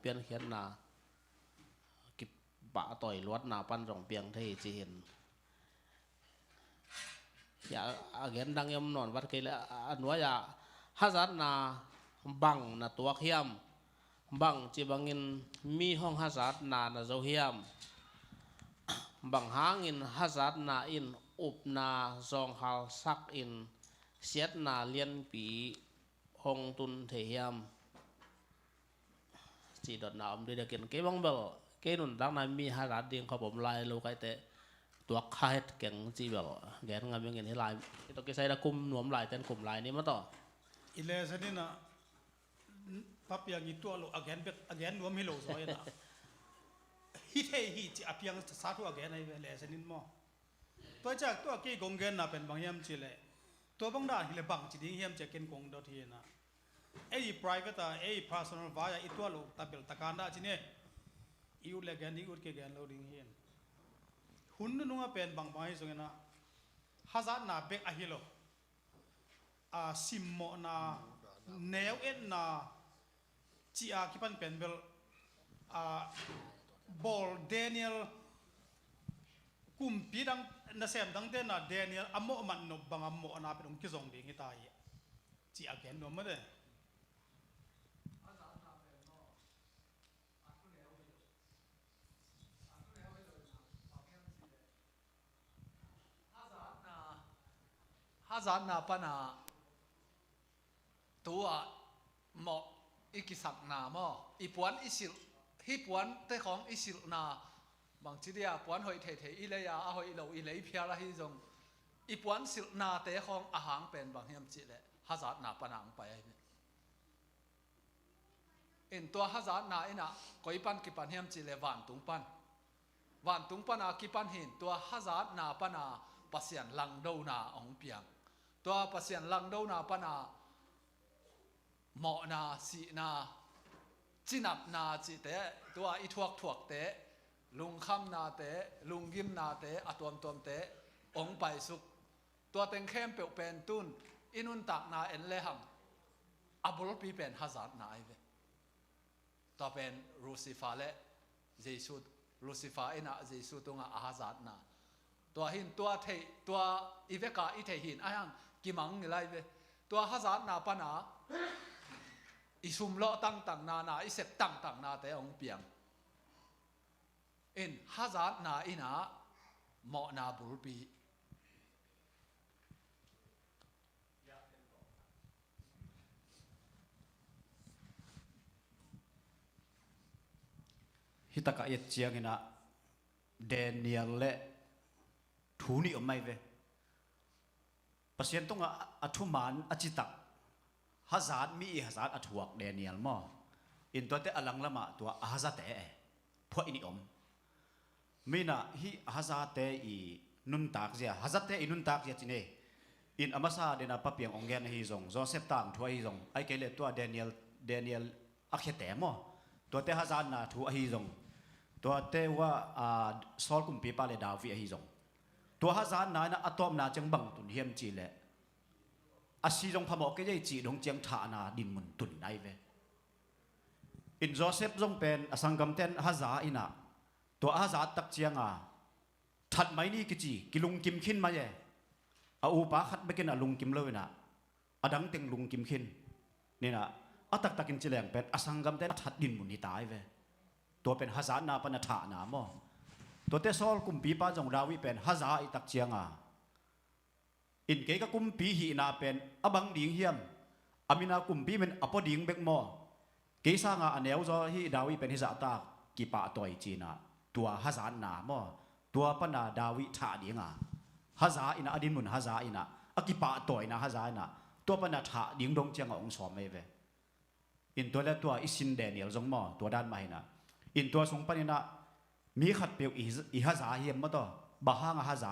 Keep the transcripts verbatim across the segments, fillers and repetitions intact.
piankhiatna, kipahtawi luatna pan zong piang thei hi ci hi. Hia a gen dang i om nawn vat kei leh, a nuai-ah hazatna bang na tuak hiam? Bangci bangin mi hong hazatna na zo hiam? Bang hangin hazatna in upna zawnghalsak in siatna lianpi hong tun thei hiam? Cih dotna om dikdakin, kei bang bel, kei nuntakna mi hazat ding khop om lai lo kaite, tuak kha het keng cih bel gen ngam ing in, hih lai i tawh kisai da kum nuam laite in kum lai ni maw taw. I lesson in ah, Pa Piang i tuah loh a gen bek, a gen nuam hi lo zaw in ah, hi thei hi cih a piangsa thu a gen ahi ve lesson in maw. Tua ciang tua kei kong genna pen bang hiam cih leh, tua bang dan hi leh bangci ding hiam cih ken kong dot hi in ah, ei private a, ei personal vai-a i tuah loh tabel takan dah ci ni. I ut leh gen ding, ut kei gen lo ding hi in. Hun nunung a pen bangbang ahi zongin ah, hazatna bek ahi lo, a, simmawhna, neu etna, cih a kipan pen bel, a, bawl Daniel, kumpi dang, nasem dangte na Daniel a mawh man nop bang a mawhna pen hong kizong ding hi ta hi, cih a gen nuam mate. Hazatna, hazatna pana tu-ah mawh i kisakna maw, i puan i silh, hih puante khawng i silhna, bangci dia puan hoih theithei i lei a, a hoih lo i lei phial ahi zong, i puan silhnate khawng a hang pen bang hiam cih leh hazatna pana hong pai ahi ve. In tua hazatna in ah koi pan kipan hiam cih leh vantung pan. Vantung pana kipan hi in, tua hazatna pana Pasian langdona hong piang. Tua Pasian langdona pana mawhna, sihna, cinapna cihte, tua i thuakthuakte, lungkhamnate, lunggimnate, a tuamtuamte hong paisuk. Tua teng khempeuh pen tun i nuntakna en lehang a bulpi pen hazatna ahi ve. Tua pen Lucifer le Jesu, Lucifer in ah Jesu tungah a hazatna. Tua hi in tua theih, tua i vekah i theih hi in, ahi hang kimang ngilh ahi ve. Tua hazatna pana i sumlawh tangtangna, na i sep tangtangnate hong piang. In hazatna in ah mawhna bulpi. Hih takah i et ciangin ah Daniel le thu nih om ahi ve. Pasian tungah a thuman a citak, hazat mi i hazat a thuak Daniel maw. In tuate a langlamah tua a hazate, eh, phuaih nih om. Minah hih a hazate i nuntak zia, hazate i nuntak zia ci ni. In a masa dena Pa Piang hong gen ahi zong, Joseph tangthu ahi zong, ahih kei leh tua Daniel, Daniel a khiate maw, tuate hazatna thu ahi zong, tuate uh ah, a, Saul kumpipa le David ahi zong, tua hazatna in a tawpna ciang bang tun hiam cih leh, a si zong phamawh kei ei cih dong ciang thahna dinmun tun ahi ve. In Joseph zong pen a sanggamten haza in ah, tua a haza tak cianga that mai ni kici, kilungkim khin mai e. A upa khat bekin a lungkim lo in ah, a dang teng lungkim khin. Ni in ah, a taktakin ci leng pen a sanggamten a that dinmun hi ta ahi ve. Tua pen hazatna pana thahna maw. Tuate Saul kumpipa zong David pen haza i tak cianga, in kei ka kumpi hihna pen a bang ding hiam? A mina kumpi min a pua ding bek maw? Kei sanga a neu zaw hi David pen hi zahtak, kipahtawi ci in ah, tua hazatna maw, tua pana David thah dinga, haza in ah, a dinmun haza in ah, a kipahtawina haza in ah, tua pana thah ding dong cianga hong sawm ahi ve. In tua le tua i sin Daniel zong maw, tua dan mah hi in ah. In tua sung panin ah mi khatpeuh i, i haza hiam maw taw, bang hanga haza?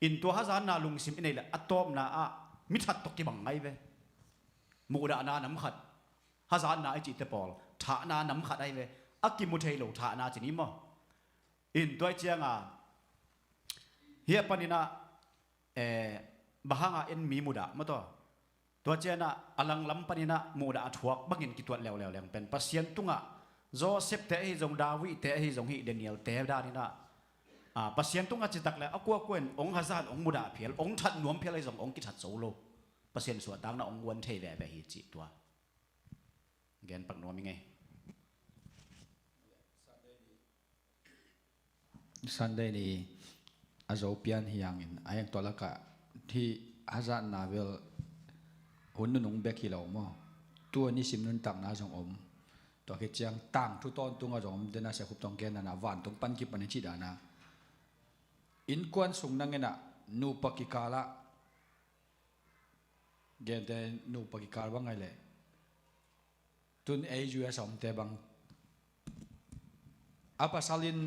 In tua hazatna lungsim i neih leh a tawpna ah mi that tawh kibang ahi ve. Muhdahna nam khat, hazatna i cihte pawl, thahna nam khat ahi ve. A kimu thei lo thahna ci ni maw. In tua i cianga, hih a panin ah, eh, bang hanga en mi mudah maw taw. Tua ciangin ah a langlam panin ah muhdah a thuak bangin kituat leuleu leng pen Pasian tungah Joseph te ahi zong, David te ahi zong, hih Daniel te danin ah, a, Pasian tungah citak le a kuakua in hong hazat, hong mudah phial, hong that nuam phial ahi zong hong kithat zo lo. Pasian suahtakna hong guan thei veve hi cih tua gen pak nuam ing ei. Sunday ni a zo pian hi hangin a heng tua lakah hih hazatna bel hun nunung bek hi lo maw? Tua nisim nuntakna zong om. Tua khit ciang tangthu tawntungah zong om. Dena sia khup tawng gen dana vantung pan kipan i cih dana innkuan sung nangenah nupa kikalah gente nupa kikal bang ngai leh tun ei U S a omte bang a pasal in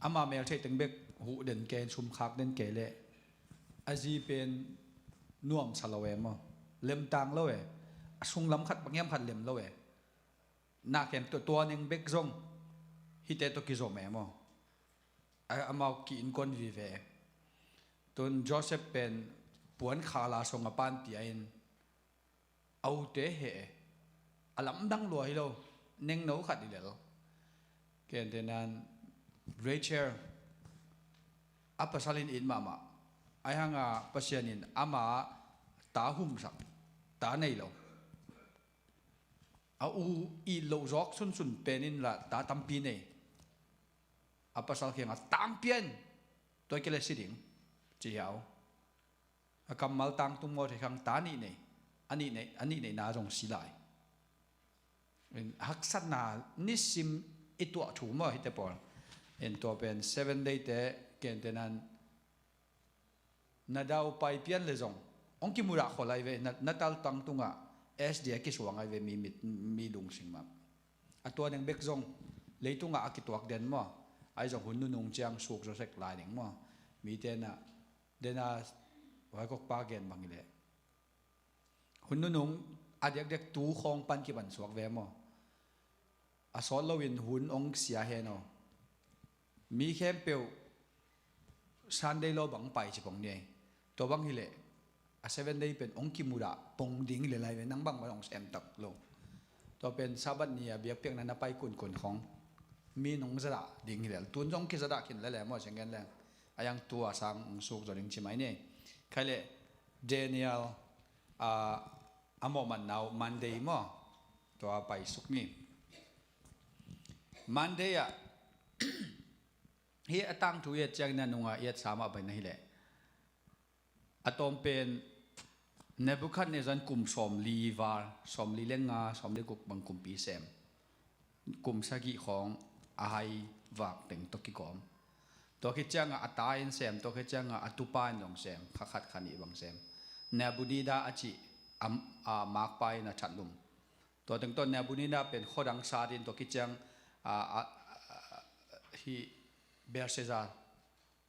ama mel theih teng bek huh den kei, sumkhak den kei leh a zi pen nuamsa lo e maw? Lemtang lo e. A sunglam khat bang hiam khat lem lo e. Nakhen tua, tua neng bek zong hihte tawh kizom e maw? A, amau ki-inkuan vive. Tun Joseph pen puan khala song a panpih in a ute heh e. A lamdang lua hi lo. Nengno khat i lel. Kentenan Rachel a pasal in it mahmah. Ahi hanga Pasian in ama ta humsak, ta nei lo. A u it loh zawk sunsun pen in la ta tampi nei. A pasal kiangah tangpian, tua i kei le si ding ci hiau. A kammal tangtung maw thei khang ta nih nei. A nih nei, a nih neihna zong si lai. Haksatna nisim i tuah thu maw hihte pawl. En tua pen Seven Day te kentenan na dau pai pian le zong hong kimudah khol ai ve, na, na taltang tungah S D a kisuang ai ve, mi, mi, mi lungsing mah. A tua neng bek zong leitungah a kituak den maw? Ai zong hun nunung ciang suk zawsek lai neng maw? Mite na dena huaikokpa gen bang hileh hun nunung a diakdiak tu khawng pan kipan suak ve maw? A sawt loin hun hong sia hen aw. Mi khempeuh Sunday law bang pai ci pong ni ei. Tua bang hileh a Seven Day pen hong kimudah pong ding hileh lai ve, nang bang bang hong sem tak lo. Tua pen Sabbath ni a biakpiakna na pai kunkun khong mi nong zadah ding hileh tun zong kizadah khin lele maw, seng gen leng. A yang tua sang hong suk zaw ding ci mai ni. Khaileh Daniel a, a mawhmatna uh Monday maw? Tua pai suk ni. Monday ah hih a tangthu i et ciangin a nunga i et sa mah pai na hileh a tawm pen Nebuchadnezzar in kum sawmli val, sawmli le nga, sawmli guk bang kumpi sem. Kum sagih khawng a hai vak teng tawh kikawm. Tua khit ciangah a ta in sem, tua khit ciangah a tupa in zong sem, kha khat kha nih bang sem. Nebuchadnezzar a cih a, a makpa in a thatlum. Tua teng tawh Nebuchadnezzar pen khuadang sat in tua khit ciang a, a, a, hih Belshazzar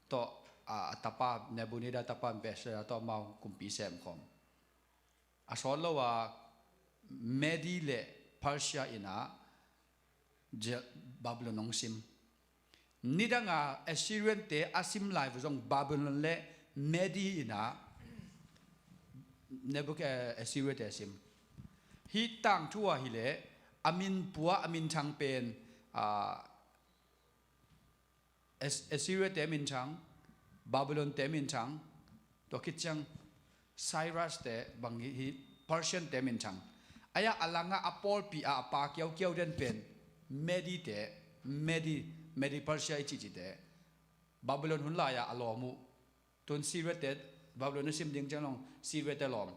tawh a, a tapa, Nebuchadnezzar tapa Belshazzar tawh amau kumpi sem khawm. A sawt lo a Medi le Persia in a Je-, Babylon hong sim. Nidanga Assyrian te a sim lai vua zong Babylon le Medi in a Nebuch-, eh, Assyria te a sim. Hih tangthu ah hileh a minpua a minthang pen, ah, As-, Assyria te minthang, Babylon te minthang, tua khit ciang Cyrus te bang hi, hi Persian te minthang. Aya a langah a pawlpi a, a pa kiaukiau den pen Medi te, Medi, Medi Persia i cihcih te. Babylon hun lai-ah a lawm uh. Tun Syria te, Babylon a sim ding ciang long Syria te lawm.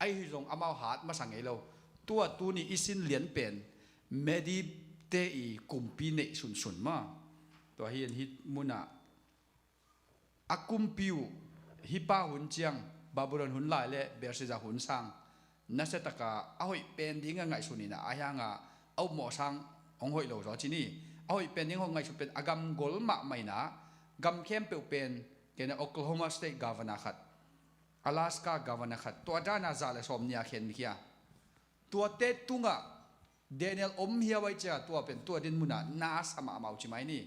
Ahi zong amau hat masa ngei lo. Tua tuni i sin lian pen Medi te i kumpi neih sunsun mah. Tua hi in hih munah a kumpi uh hih pa hun ciang Babylon hun lai le Belshazzar hun sang nasia taka a hoih pen ding a ngaihsun in a, a hianga a upmawh sang hong hoih lo zaw ci ni. A hoih pen ding hong ngaihsun pen a gam gol mahmah in a, gam khempeuh pen kei na Oklahoma State governor khat, Alaska governor khat, tua dana za le sawm nia khen khia. Tuate tungah Daniel om hiau ai cia tua pen tua din munah na sa mahmah uh ci mai ni.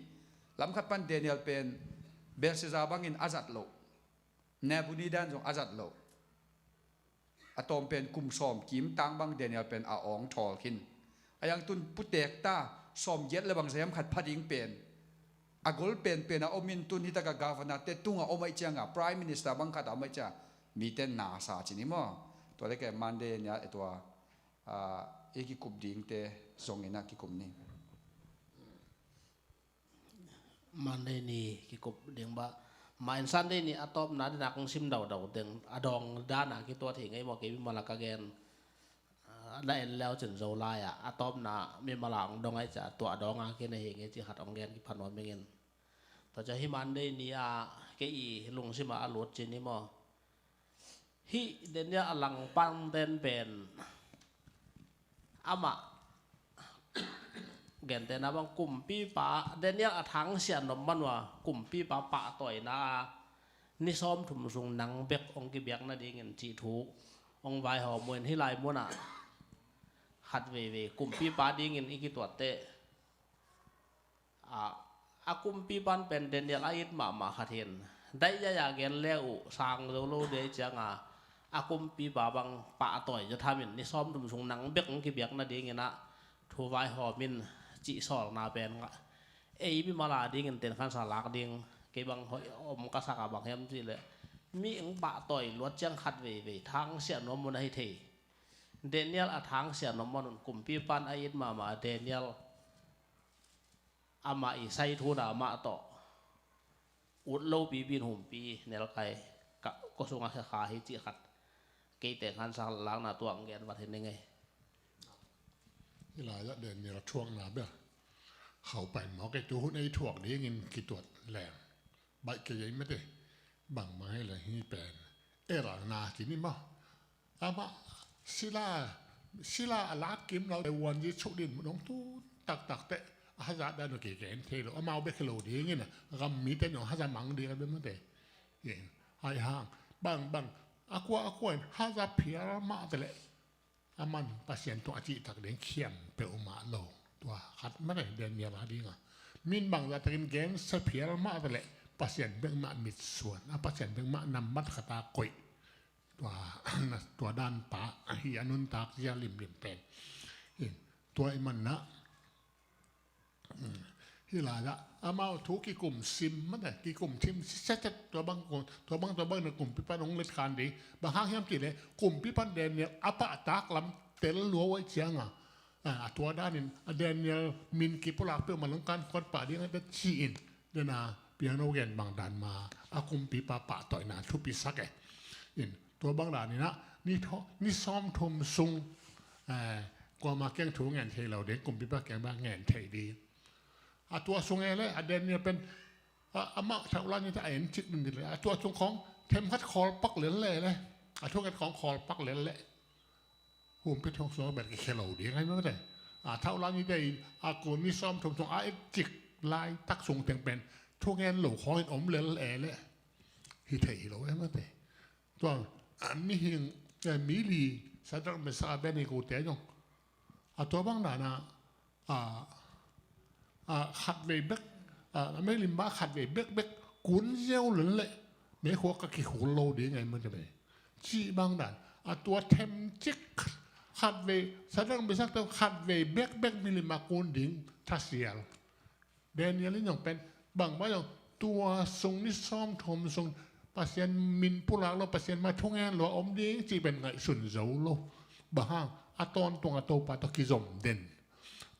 Lamkhat pan Daniel pen Belshazzar bangin a zat loh, Nebuchadnezzar zong a zat loh. A tawm pen kum sawm kim tang bang Daniel pen a awng thawl khin. A yang tun putek ta, sawmgiat le bangzah hiam khat pha ding pen a gol penpen a om in, tun hi taka governor te tunga om ahih cianga, prime minister bang khat a om ahih cianga, mite nasa cin hi maw? Tua le kei Monday ni a tua, ah, i kikup dingte zongin a kikum ni. Monday ni kikup ding bah. Main Sunday ni a tawpna dina kong sim daudau ding, a dawng dana kituat hi ngei maw, kei mimal a ka gen. Ah, na en leu cin zo lai-ah a tawpna mimal a hong dong ahih ciah tua a dawnga kinei hi ngei cih khat hong gen kipha nuam ing in. Tua ciah hih Monday ni-ah kei i lungsimah a lut cin hi maw? Hih Daniel a langpan ten pen amah gentehna bang kumpipa, Daniel a thangsiah nop man uh a kumpipa pahtawina ni sawmthum sung nang bek hong kibiak nadingin cih thu hong vaihawm uh in, hih lai munah khat veivei kumpipa dingin i kituatte. A, a kumpipan pen Daniel a it mahmah khat hi in, daih yaya gen le uh sang zo lo dei cianga, a kumpipa bang pahtawi zaw thamin ni sawmthum sung nang bek hong kibiak nadingin ah thu vaihawm in cih sawlna pen ngah. Ei mimal a dingin tenkhansa lak ding kei bang hoih om ka sak a, bang hiam cih leh mi hong pahtawi luat ciang khat veivei thangsiah nuam uh na hi thei. Daniel a thangsiah nuam man un kumpipan a it mahmah a Daniel amah i saithuna amah tawh ut lo pipi in humpi nelkai ka, ko sunga khekha hi cih khat kei tenkhansa lakna tuak gen vat hi ning ei. Hih lai-ah Daniel thuakna bel hau pai mawk ei, tu hun ei thuak dingin kituat leng baih kei ei mate. Bangbang hi leng hih pen elna kini maw? Amah sila, sila a lak kim lo, uanzi suk din mun hong tun taktak teh a haza dan uh kigen thei lo, amau bek hi lo dingin a gam mite nong haza mang ding a bia mate. Hai hang bangbang a kua a kua in haza phial mah teh leh a man Pasian tungah a cihtak ding khiam peuhmah lo. Tua khat mah nei Daniel a dinga min bangzah takin gensia phial mah teh leh Pasian bek mah mitsuan, a Pasian bek mah nambat khat a koih. Tua, tua dan pa hi a nuntak zia limlim pen. Tua i manna Hih lai-ah amau thu kikum sim mate, kikum thim siset, tua bang, tua bang, tua bang na kumpipan hong letkhan ding. Bang hang hiam cih leh kumpipan Daniel a pahtak lam tel lua uh ahih cianga, a, a tua danin a Daniel min kipulak peuhmah lungkan kuat pah ding a ci-in dena piangno gen bang dan ma a kumpipa pahtawina thupisak e. In tua bang danin ah ni tho-, ni sawmthum sung, eh, kuama kiang thu ngen thei lo ding, kumpipa kiang bang ngen thei ding. A tua sung e le a Daniel pen, a, amah thaulan ni te a en cik din le a tua sung khong themkhat khawlpak lel le le, a thunget khong khawlpak lel le. Humpi thong sung bel kikhia lo ding ai mate. A thaulan ni te in a kun ni sawmthum sung a en cik laitak sung teng pen thungen lo khong in om lel e le. Hi thei hi lo e mate. Tua, a, mihing, eh, mi li, Sadrak, Mesak, Abednego te zong a tua bang dana, a, a, khatvei bek, a, a melim ba khatvei bekbek kun ziau lel leh meikhua ka kikhul lo ding ai mate. Cih bang dan a tua themcik khatvei, Sadrak, Mesak te khatvei bekbek milim a kun ding thasial. Daniel in zong pen bangbang zong tua sung ni sawmthum sung Pasian min pulak lo, Pasian mai thungen lo a om ding cih pen ngaihsun zo lo. Bang hang a tawntung a Topa tawh kizom den.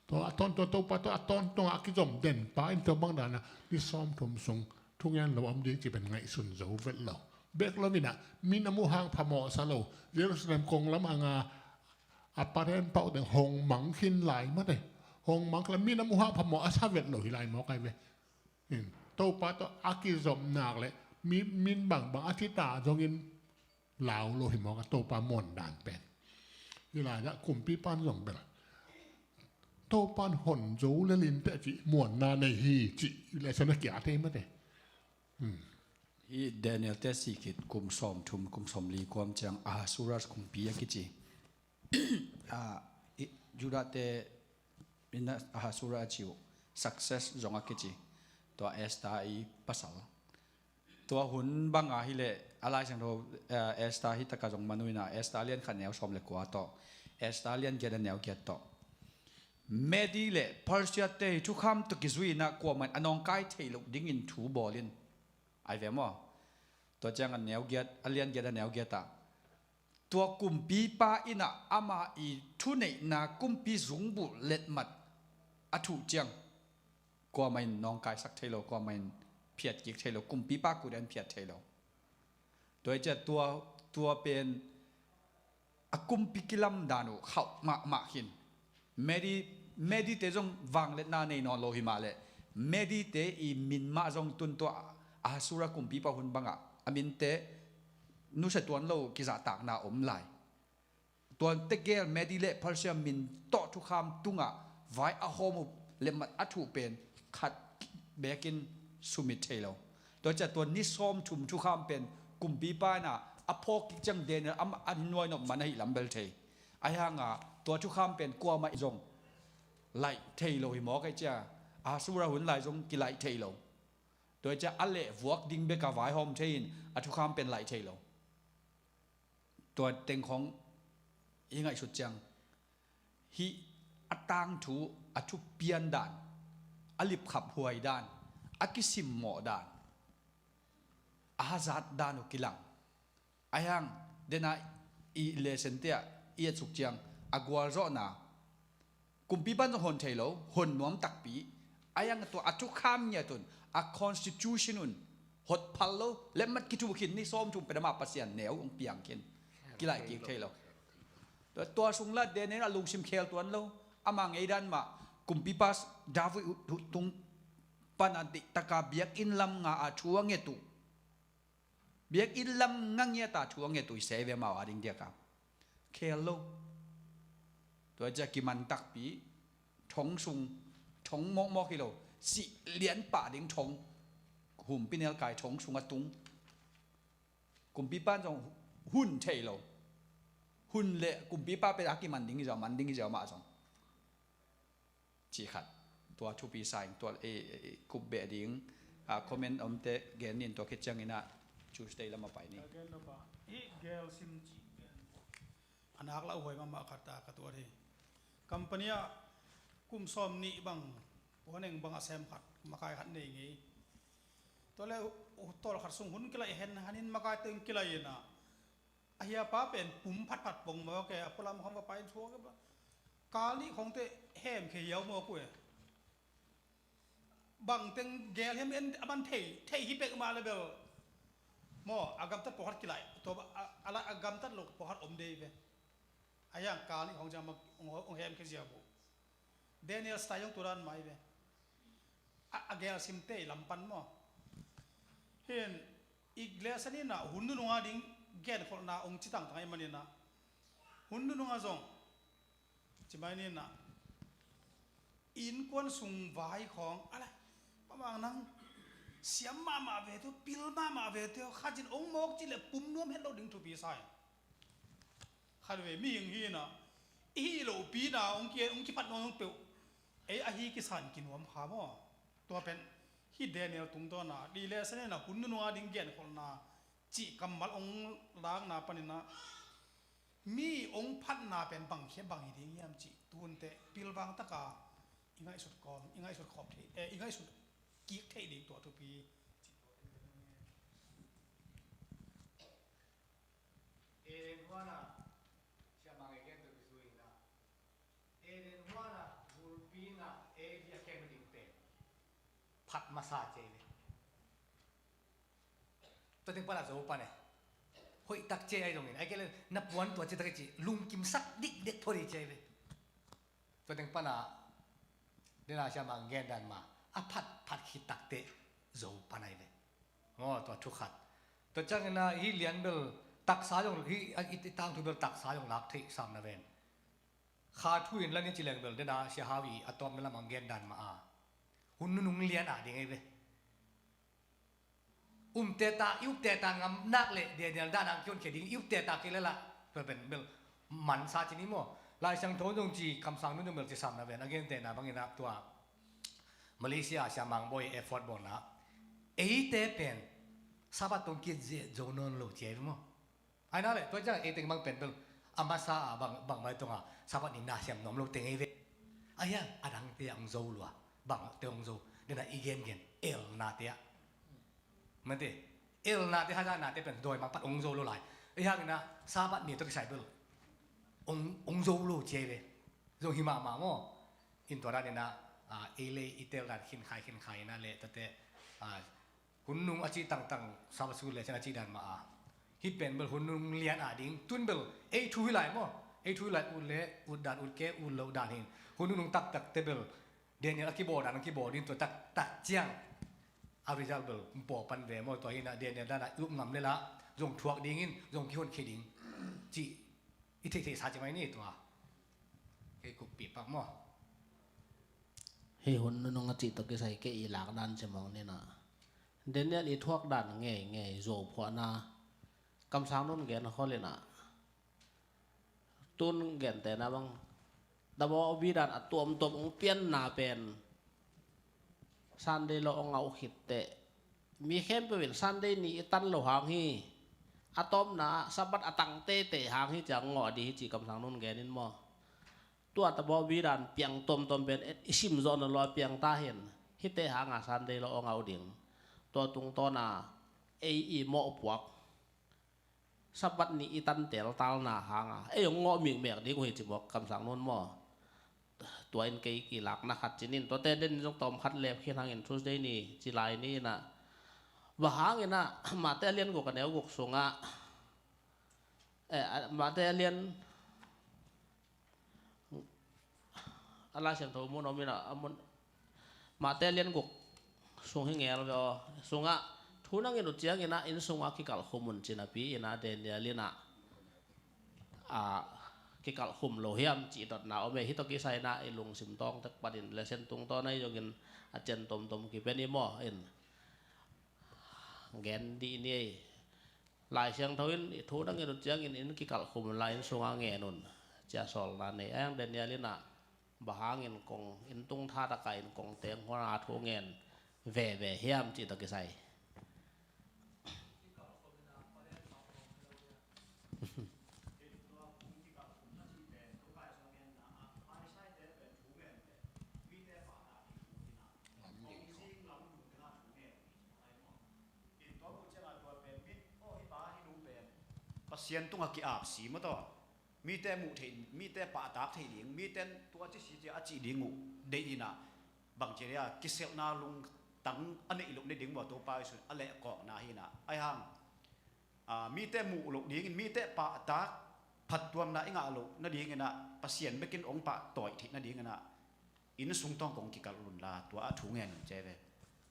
Tua a tawntung a Topa tawh a tawntung a kizom den pa in tua bang dana ni sawmthum sung thungen lo a om ding cih pen ngaihsun zo vet lo. Bek lo in ah min a muh hang phamawh sa lo. Jerusalem konglam anga a paren pauh teng hong mang khin lai mate. Hong mang khin lai, min a muh hang phamawh a sa vet lo hi lai mawk ai ve. In, Topa tawh a kizom nak le mi, min bangbang a thita zongin lau lo hi mawk a Topa muan dan pen. Hi lai-ah kumpipan zong bel Topan hon zo lel in teh cih muanna nei hi cih lesson a kia thei mate. Hmm. Hi Daniel te si khit kum sawmthum, kum sawmli kuam ciang Ahasuerus kumpi a kici. Ah, i, Judah te in Ahasuerus a ci uh, success zong a kici. Tua Esther i pasal. Tua hun banga hileh a Lai Siangtho, eh, Esther hi taka zong manuina Esther lian khat neu sawm le kua tawh, Esther lian giat a neu giat tawh. Medi le Persia te thukham tawh kizui in ah kuamah in a nawngkai theih loh dingin thu bawl in. Ai ve maw? Tua ciang a neu giat, a lian giat a neu giat ah, tua kumpipa in ah ama i thuneihna kumpi zungbulh letmat a thuh ciang kuamah in nawngkaisak thei lo, kuamah in phiatkik thei lo, kumpipa kut in phiat thei lo. Tua hi ciah tua, tua pen a kumpi kilamdan uh khauh mahmah khin. Medi, Medi te zong vangliatna nei nawn lo hi mah leh, Medi te i min mah zong tun tua Ahasuera kumpipa hun bangah a minte nusia tuan lo kizahtakna om lai. Tua tegel Medi le Persia min tawh thukham tungah vai a hawm uh letmat a thuh pen khat bekin sumit thei lo. Tua ciah tua ni sawmthum thukham pen kumpipa in ah a phawk kik ciang Daniel a, a nuainop man ahi lam bel thei. Ahi hangah tua thukham pen kuamah in zong laih thei lo hi mawk ahi ciah, Ahasuera hun lai zong kilaih thei lo. Tua ciah a lehvuak ding bek a vaihawm thei in a thukham pen laih thei lo. Tua teng khong i ngaihsut ciang hih a tangthu, a thupian dan, a lipkhaphuai dan, a kisimmawh dan, a hazat dan uh kilang. Ahi hang dena i lesson te ah i etsuk ciang a gualzawhna kumpipa in zong hon thei lo, hon nuam takpi. Ahi hang tua a thukham ngiat un, a constitution un hot phal lo, letmat kithuh khin, ni sawmthum pen ama Pasian neu hong piang khin, kilaih kik thei lo. Tua, tua sung lah Daniel a lungsim khel tuan lo, ama ngeidan mah kumpipa David uh tung pana dihtaka biakinn lam nga a thu a nget uh, biakinn lam nga ngiat a thu a nget uh i sia i ve amau a ding diak a khel lo. Tua ciah kiman takpi, thong sung, thong mawkmawk hi lo, sih lianpah ding thong, humpinelkai thong sung a tung. Kumpipa in zong hun thei lo. Hun le kumpipa pen a kiman ding hi zaw, man ding hi zaw mah zong. Cih khat. Tua thupi sa ing, tua, eh, eh, kup beh ding, ah, comment omte gen nin, tua khit ciangin ah Tuesday lam a pai ni. Ka gen nop ah, hih gel sim cih gen. A nak lauhuai mahmah khat ah ka tuat hi. Company ah kum sawm nih bang, puaneng bang a sem khat, makai khat nei ngei. Tua le, uh, tawl khat sung hun kilaih hen, hanin makai teng kilaih in ah, a hiapa pen pum phatphat pong mawk e, a pualam khong va pai in thuak e. Kal nih khongte hem khe hiau mawk uh e. Bang teng gel hiam en a man thei, thei hi pek mah le bel maw, a gamtat pawlkhat kilaih, tua a, a, a gamtat lo pawlkhat om dei ve. A hiang kal nih khong ciang mah hong, hong hem khe ziau uh. Daniel style hong turan mai ve. A, a gel simte i lam pan maw. Hin, i lesson in ah hun nunung a ding genkholhna hong ci tangtang ahih manin ah, hun nunung ah zong ci mai ni in ah, innkuan sung vai khawng a lai, Pamang nang siam mahmah ve teh, pil mahmah ve teh, khatin hong mawk cih leh pum nuam het lo ding thupi sa in. Khatvei mihing hi in ah, i hih lohpi in ah hong ki, hong kiphat nawn hong peuh, ei ahi kisan kinuam kha maw. Tua pen hih Daniel tungtawn ah, lesson in ah hun nunung a ding genkholhna cih kammal hong lakna panin ah, mi hong phatna pen bang khia bang hi ding hiam cih tunte pilvang taka i ngaihsut kawm, i ngaihsut khawm thei, eh, i ngaihsut kik theih ding tua thupi cih. Eden huan ah, siamang i gen tua kizui in ah, Eden huan ah, bulpi in ah, ei biakinn ding pen phat masa ci ei ve. Tua teng pan a zo pan e. Hoih tak ci ei zongin, ai kei le na puan tua ci tak ci, lungkimsak dikdek tho ding ci ei ve. Tua teng pan a, den a siamang gen dan mah, a phat phat khit tak teh zo pan ai ve. Maw, tua thu khat. Tua ciangin a, hih lian bel taksa zong, hih, a, i, i tangthu bel taksa zong lak theih sam na ven. Kha thu in la ni ci leng bel, den a Sia Hau i a tawpna lam a gen dan mah a, hun nunung lian a ding ei ve. Umte ta, i upte ta ngam nak leh Daniel dan a kion khia ding, i upte ta kei le lah, bel pen bel man sa ci ni maw. Lai Siangtho zong ci, kamsang nun zong bel ci sam na ven, a gentehna bangin a tua Malaysia a siamang bawi effort bawlna, eite pen Sabbath tawh kiat zo nawn lo ci ei ve maw. Ai na le, tua ciang ei teng bang pen bel a masa a bang, bang mai tawng a Sabbath ni na siam nuam lo teng ei ve. Ahi hang a dangte ah hong zo lua. Bangte hong zo? Dena i gengen elnate ah. Mate, elnate, hazanate pen dawimangpa hong zo lo lai. Ahi hangin ah Sabbath ni tawh kisai bel hong, hong zo lo ci hi ve. Zong hi mahmah maw. In tua danin ah, ah, ei le ei i tel dan khinkhai khinkhai in ah le tate, ah, hun nung a cih tangtang Sabbath school lesson a cih dan mah a. Hih pen bel hun nung lian a ding. Tun bel ei thu hi lai maw. Ei thu hi lai, ut le ut dan, ut kei ut loh dan hi in. Hun nung nung taktakte bel Daniel a kibawl dan a kibawl ding, tua taktak ciang a result bel pawlpan ve maw. Tua hi in ah Daniel dan a i up ngam le lah zong thuak dingin zong kihonkhia ding cih i theihtheihsa ci mai ni tua. Kei kukpi pak maw. Hih hun nunung a cih tawh kisai kei i lak dan ci mawk ni in ah, Daniel i thuak dan ngeingei zuau phuahna, Kamsang Nun gen khol in ah, tun gente na bang, tabaw bi dan a tuamtuam hong pianna pen Sunday lo hong ngah uh khit teh, mi khempeuh in Sunday ni i tan lo hang hi. A tawpna ah Sabbath a tang teitei hang hi ci-a ngawh ding hi ci Kamsang Nun gen in maw. Tua tabaw bi dan piang tuamtuam pen i sim zawh nawn lo a piang ta hi in, hihte hanga Sunday lo hong ngah uh ding. Tua tungtawna ei i mawhpuak Sabbath ni i tan teltalna hanga ei hong ngawh mikmek ding uh hi ci mawk Kamsang Nun maw. Tua in kei kilakna khat ci-in, tuate den zong tawm khat lep khin hangin Tuesday ni ci lai ni in ah, bang hangin ah Matthai a lian guk a neu guk sungah, eh, a, Matthai a lian, a Lai Siangtho mun om in ah, a mun, Matthai a lian guk sung hi ngel ve aw. Sungah thu na ngen uh ciangin ah inn sungah kikalh khum un ci napi in ah Daniel in ah, a, kikalh khum lo hiam cih dotna om e. Hih tawh kisai in ah i lungsim tawng tek panin lesson tungtawn ahi zongin a cian tomtom kipen i maw in gen dih ni ei. Lai Siangtho in i thu na ngen uh ciangin inn kikalh khum un la, inn sungah ngen un, ci-a sawlna nei. Ahi hang Daniel in ah bang hangin kong inn tung tha taka in kong teng huana thu ngen veve hiam cih tawh kisai. Pasian tungah ki-ap si maw taw. Mite muh theih, mite pahtak theih ding, mite tua ci si cia a cih ding uh deih in ah, bang ci dia, kiselhna lungtang a neih loh ni ding maw, Topa Jesu in a lehkawkna hi in ah. Ahi hang, a, mite muh loh dingin, mite pahtak phattuamna i ngah loh nadingin ah, Pasian bekin hong pahtawi theih nadingin ah, inn sung tawng kong kikalh un la, tua ah thu ngen un ci ve.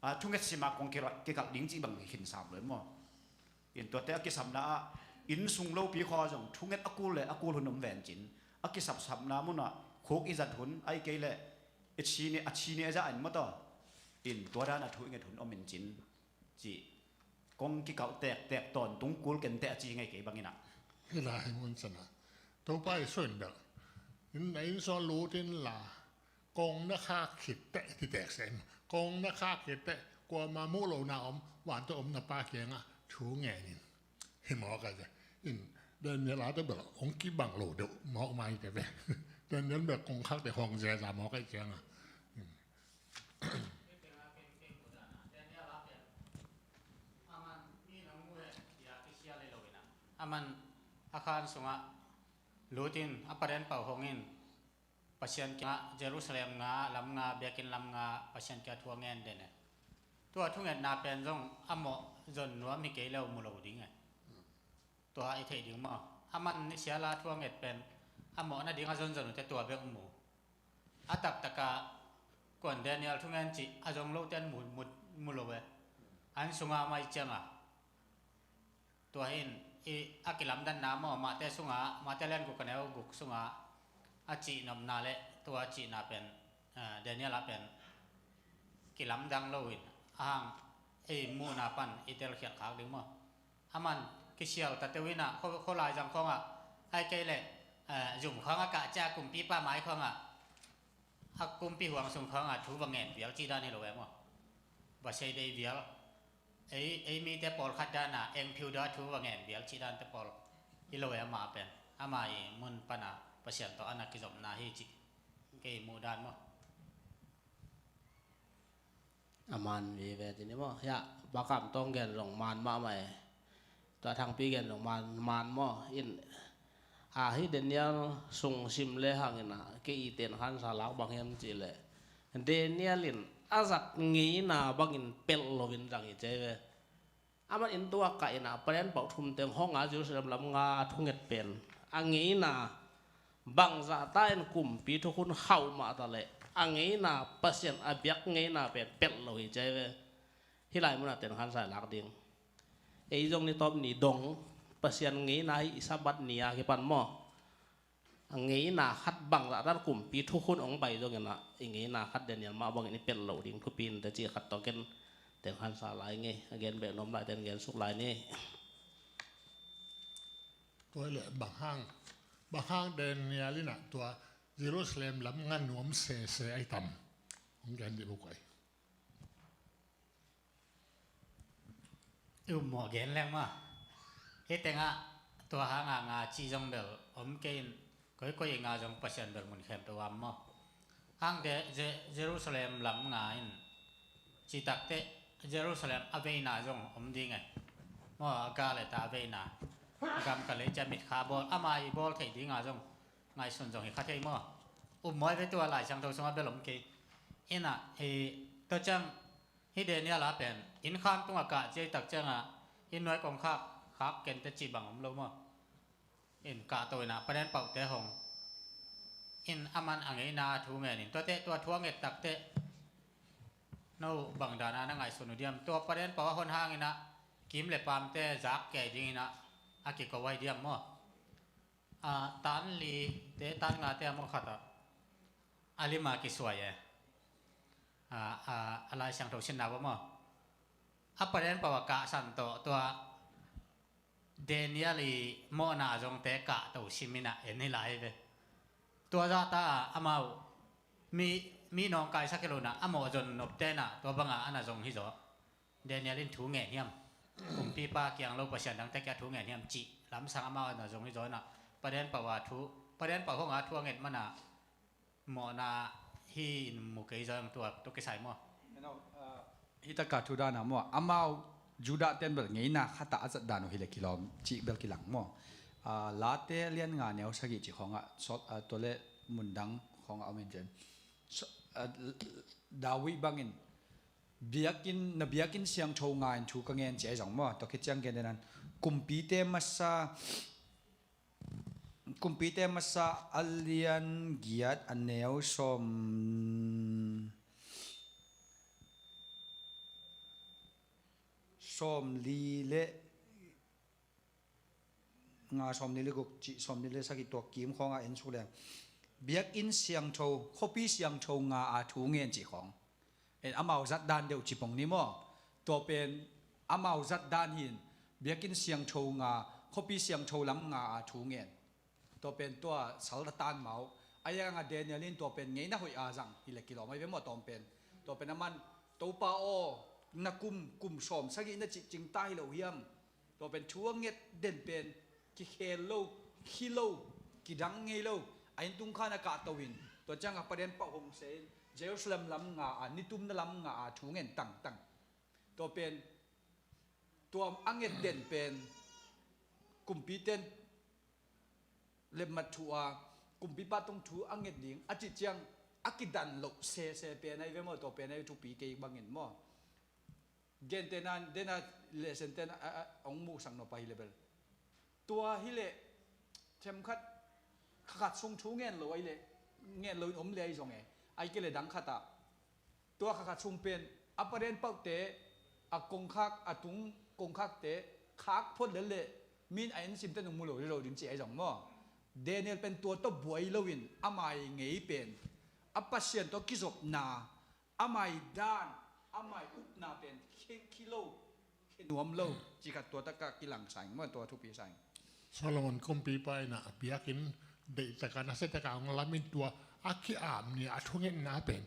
A, thunget sima kong kikalh ding cih bang hi khin sam lo maw. In tuate a kisapna ah, inn sung lopi khaw zong thunget a kul le a kul hun om ven cin, a kisapsapna munah khuk i zat hun, ahih kei leh i chine, a chine a zah in maw taw. In tua dan a thu i nget hun om in cin cih kong kikalh tektek tawntung kul kenteh a ci ngei kei bangin ah. Hi lai mun sana Topa Jesu in bel, in na inn sung lut in la, kong na khak khit teh, ti tek se in, kong na khak khit teh, kuama muh lohna om, vante om na Pa kiangah thu ngen in. Hi mawk a, in Daniel a teh bel hong kibang lo deuh mawk mai teh ve. Daniel bel kong khak teh hong zeza mawk a i ciangah. Aman a khan sungah lut in, a paden pau hong in, Pasian kiangah Jerusalem nga, lam nga, biakinn lam nga, Pasian kiangah thu a ngen den e. Tua thungetna pen zong a mawh zon nuam hi kei leh mu lo ding e. Tua i theih ding maw? Aman i siala thu a nget pen a mawh nading a zonzon uh teh tua bek mu. A taktaka kuan Daniel thungen cih a zong lote an mu, mu, mu lo e. An sunga mai cianga. Tua hin i a kilamdanna maw, Mate sunga, Mate lian guk a neu guk sunga a cihnopna le tua cihna pen, eh, Daniel a pen kilamdang lo in, a hang ei muhna pan i telkhialh khak ding maw? Aman kisial ta teuh in ah, khaw, khaw laizang khawngah, ahih kei leh, eh, zum khawngah kah cia kumpipa mai khawngah, a kumpi huang sung khawngah thu va ngen vial cih dan hi lo e maw? Va sei dei vial. Ei, ei mite pawlkhat dana eng phiu da thu va ngen vial cih dante pawl hi lo e, ama pen. Ama i mun pana Pasian tawh ana kizopna hi cih. Kei muh dan maw? A man vive ti ni maw? Hiah, Pa Kam Tawng gen zong man mahmah e. Tua Thangpi gen zong man, man maw? In, a, hih Daniel sung sim le hangin a, kei i ten khansa lak bang hiam cih leh, Daniel in a zat ngeina bangin pelh loin zang hi ci ve. Aman inn tung a kah in a, Pa Daniel pauh thum teng hong a, Jerusalem lam nga a thunget pen, a ngeina bangzah ta in kumpi thukhun khauh mah ta leh, a ngeina, Pasian a biak ngeina pen pelh lo hi ci ve. Hih lai munah ten khansa lak ding. Ei zong ni tawp ni dong, Pasian ngeina hi i Sabbath ni a kipan maw? A ngeina khat bangzah tan kumpi thukhun hong pai zongin a, i ngeina khat Daniel mah bangin i pelh loh ding thupi in teci khat tawh ken ten khansa lai ngei, a gen beh nuam lai ten gen suk lai ni. Tua leh bang hang, bang hang Daniel in a tua Jerusalem lam nga nuam sese ai tam? Hong gen dih buk ai. I um mawh gen leng maw? Hih tengah tua hanga nga cih zong bel om kei in, koikoi i nga zong Pasian bel mun khempeuh a om maw? Hangte Je-, Jerusalem lam nga in, cih takteh Jerusalem a veina zong om ding e. Maw, a ga le ta a veina. A gam ka lei cia mitkha bawl, ama i bawl theih dinga zong ngaihsun zong hi kha thei maw? Um mawi ve, tua Lai Siangtho sungah bel om kei. Ina, i, tua ciang, hih Daniel a pen, inn kham tungah kah ciai tak ciangah, inn nuai kong khak, khak kente cih bang om lo maw? In kahto inah, Pa Daniel pauhte hong. In aman a ngeina a thu ngen in. Tuate, tua thu a nget takteh, no bang dana na ngaihsun uh diam? Tua Pa Daniel pauh a hon hang inah, kim le pamte zak kei ding inah, a kiko ai diam maw? A, tan li te, tan nga te a maw khatah, a lima kisuai e. A, a, a Lai Siangtho sinna bawm aw. A Pa Daniel pauh a kahsan tawh tua Daniel i mawhna zongte kahto simin a en hi lai ve. Tua zahta a amau mi, mi nawngkaisak hi lo inah, a mawh zon nopte inah tua banga a na zong hi zaw. Daniel in thu ngen hiam? Kumpipa kiang lo Pasian dangte kiang thu ngen hiam cih lamsang amau a na zong hi zaw inah, Pa Daniel pauh a thu, Pa Daniel pauh hong a thu a nget mana mawhna hi in mu kei zaw, tua tua kisai maw? Hih taka thu dana maw, amau Judah ten bel ngeina khatah a zat dan uh hi le kilawm cih bel kilang maw? A, Late lian nga neu sagih cih khawngah, tua le mundang khawngah om in cen. David bangin biakinn, na biakinn siangtho nga in thu ka ngen ci ahi zong maw? Tua khit ciang gen denan, Kumpite masa, Kumpite masa a lian giat a neu sawm, sawm li le nga, sawm li le guk cih, sawm li le sagih tua kim khawngah en suk leng, biakinn siangtho, khuapi siangtho nga a thu ngen cih khawng. En amau zat dan deuh cipong ni maw? Tua pen amau zat dan hin, biakinn siangtho nga, khuapi siangtho lam nga a thu ngen. Tua pen tua sal a tan mau. A ianga Daniel in tua pen ngeina hoih a zang hi le kilawm ahi ve maw, tawm pen. Tua pen aman, Topa aw, na kum, kum sawm sagih na cih cingta hi lo hiam? Tua pen thu a nget den pen kikhel lo, khi lo, kidang ngei lo. A inn tung khan a kahto in, tua cianga Pa Daniel pauh hong se in, Jerusalem lam nga a, nitumna lam nga a thu ngen tangtang. Tua pen, tua a nget den pen, kumpiten lemmat thu a, kumpipa tawh thu a nget ding a cih ciang, a kidan loh sese pen ahi ve maw, tua pen ahi thupi kei bangin maw? Gentehna, dena lehsen tena, a, a, hong muhsak nop ahi le bel. Tua hi leh, themkhat, kha khat sung thu ngen lo ahi leh, ngen lo in om le ahi zong e. Ahi kei le dang khatah, tua kha khat sung pen, a Pa Daniel pauhte, a kongkhak, a tung kongkhakte, khak phot lel leh, min a ensimte nung mu lo, lo ding ci ahi zong maw? Daniel pen tua tawh buai loin, ama i ngei pen, a Pasian tawh kizopna, amai dan, amai upna pen khi, khi lo, khi nuam lo, cih khat tua takah kilang sa ing maw, tua thupi sa ing. Solomon kumpipa in a biakinn deih taka, nasia taka hong lamin tua a ki-ap ni a thungetna pen,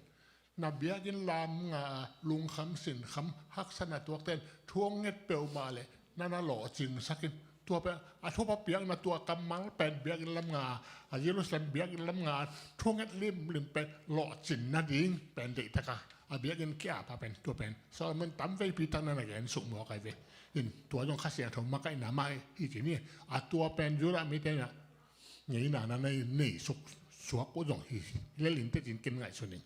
na biakinn lam nga a lungkham sinkham haksatna tuakten thu hong nget peuhmah leh na na lawhcingsak in, Tua pen a thupha piakna, tua kammal pen biakinn lam nga, a Jerusalem biakinn lam nga thunget limlim pen lawhcin nading pen deihtak a, a biakinn kia pa pen tua pen Solomon tam veipi tak na na gen suk mawk ai ve. In tua zong Kha Siangtho makaihna mah hi ci ni. A tua pen Judah mite na ngeina na nei, nei suk suak uh zong hi lel in te cin ken ngaihsun ing.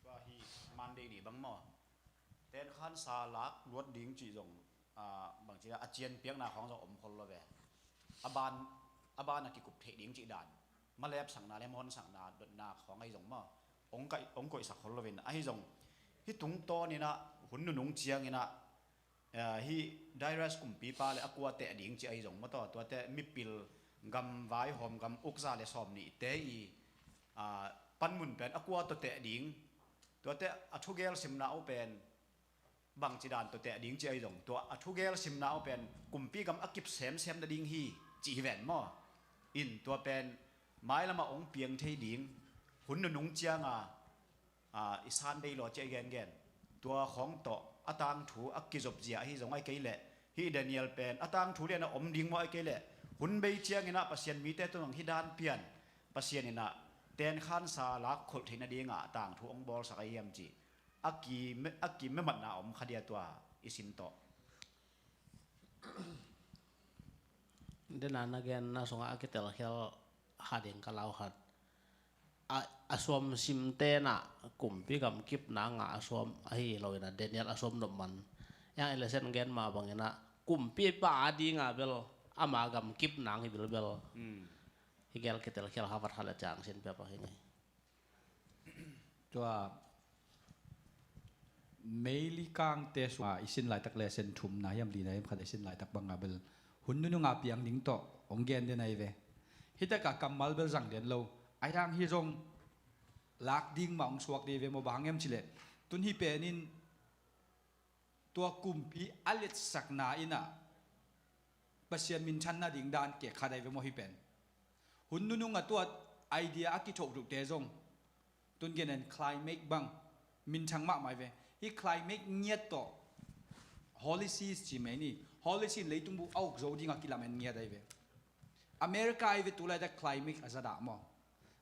Tua hi Monday ni bang maw, tenkhansa lak luat ding cih zong, ah, bangci a cian piakna khawng zong om khol lo ve. A ban, a ban a kikup theih ding cih dan, malepsakna le mahonsakna dotna khawng ahi zong maw, ong kai, ong koihsak khol lo ve. Ahi zong hih tungtawn in ah hun nunung ciangin ah, eh, hih Darius kumpipa le a kua teh ding cih ahi zong maw, tua, tuate mipil gam vaihawm gam ukza le sawm nihte i, ah, panmun pen a kua tawh teh ding, tuate a thugel simna uh pen bangci dan tawh teh ding cih ahi zong, tua a thugel simna uh pen kumpi gam a kip semsem nading hi cih hi ven maw. In tua pen mailamah ong piang thei ding, hun nunung cianga, ah, i Sunday law ci a i gengen, tua khawng tawh a tangthu a kizop zia ahi zong ai kei leh, hih Daniel pen a tangthu lian a om ding maw ai kei leh, hun bei ciangin ah Pasian mite tungah hih dan pian, Pasian in ah tenkhansa lak kholh theih nadingah tangthu ong bawlsak ahi hiam cih a kim, a kim mematna om kha dia tua i sim tawh. Dena na genna sungah a kitelkhial khat ding ka lau khat. A, a suam simte na kumpi gam kipna nga a suam ahi lo in ah Daniel a suam nop man. Yang i lesen gen mah bangin ah kumpipa a dinga bel ama gam kip nang hi bilbel. Hmm. Hi gel kitelkhial khat vat khat le cang sin pia pa hi ni. Tua Meili Kangte sungah i sin laitak lesen thumna hiam lina hiam khat i sin laitak banga bel hun nununga piang ding tawh ong gen den ahi ve. Hitaka kammal bel zang den lo. A hiang hi zong lak ding mah ong suak dei ve maw, bang hang hiam cileh tun hi penin tua kumpi a letsakna in ah Pasian minthanna ding dan kek khat ahi ve maw hi pen. Hun nununga tua idea a kithoh duhte zong tun genen climate bang minthang mahmah hi ve. Hih climate ngiat tawh Holy See ci mai ni. Holy See in leitung bup a uk zo dinga kilamen ngiat ahi ve. America ahi ve tu laitak climate a zadah maw.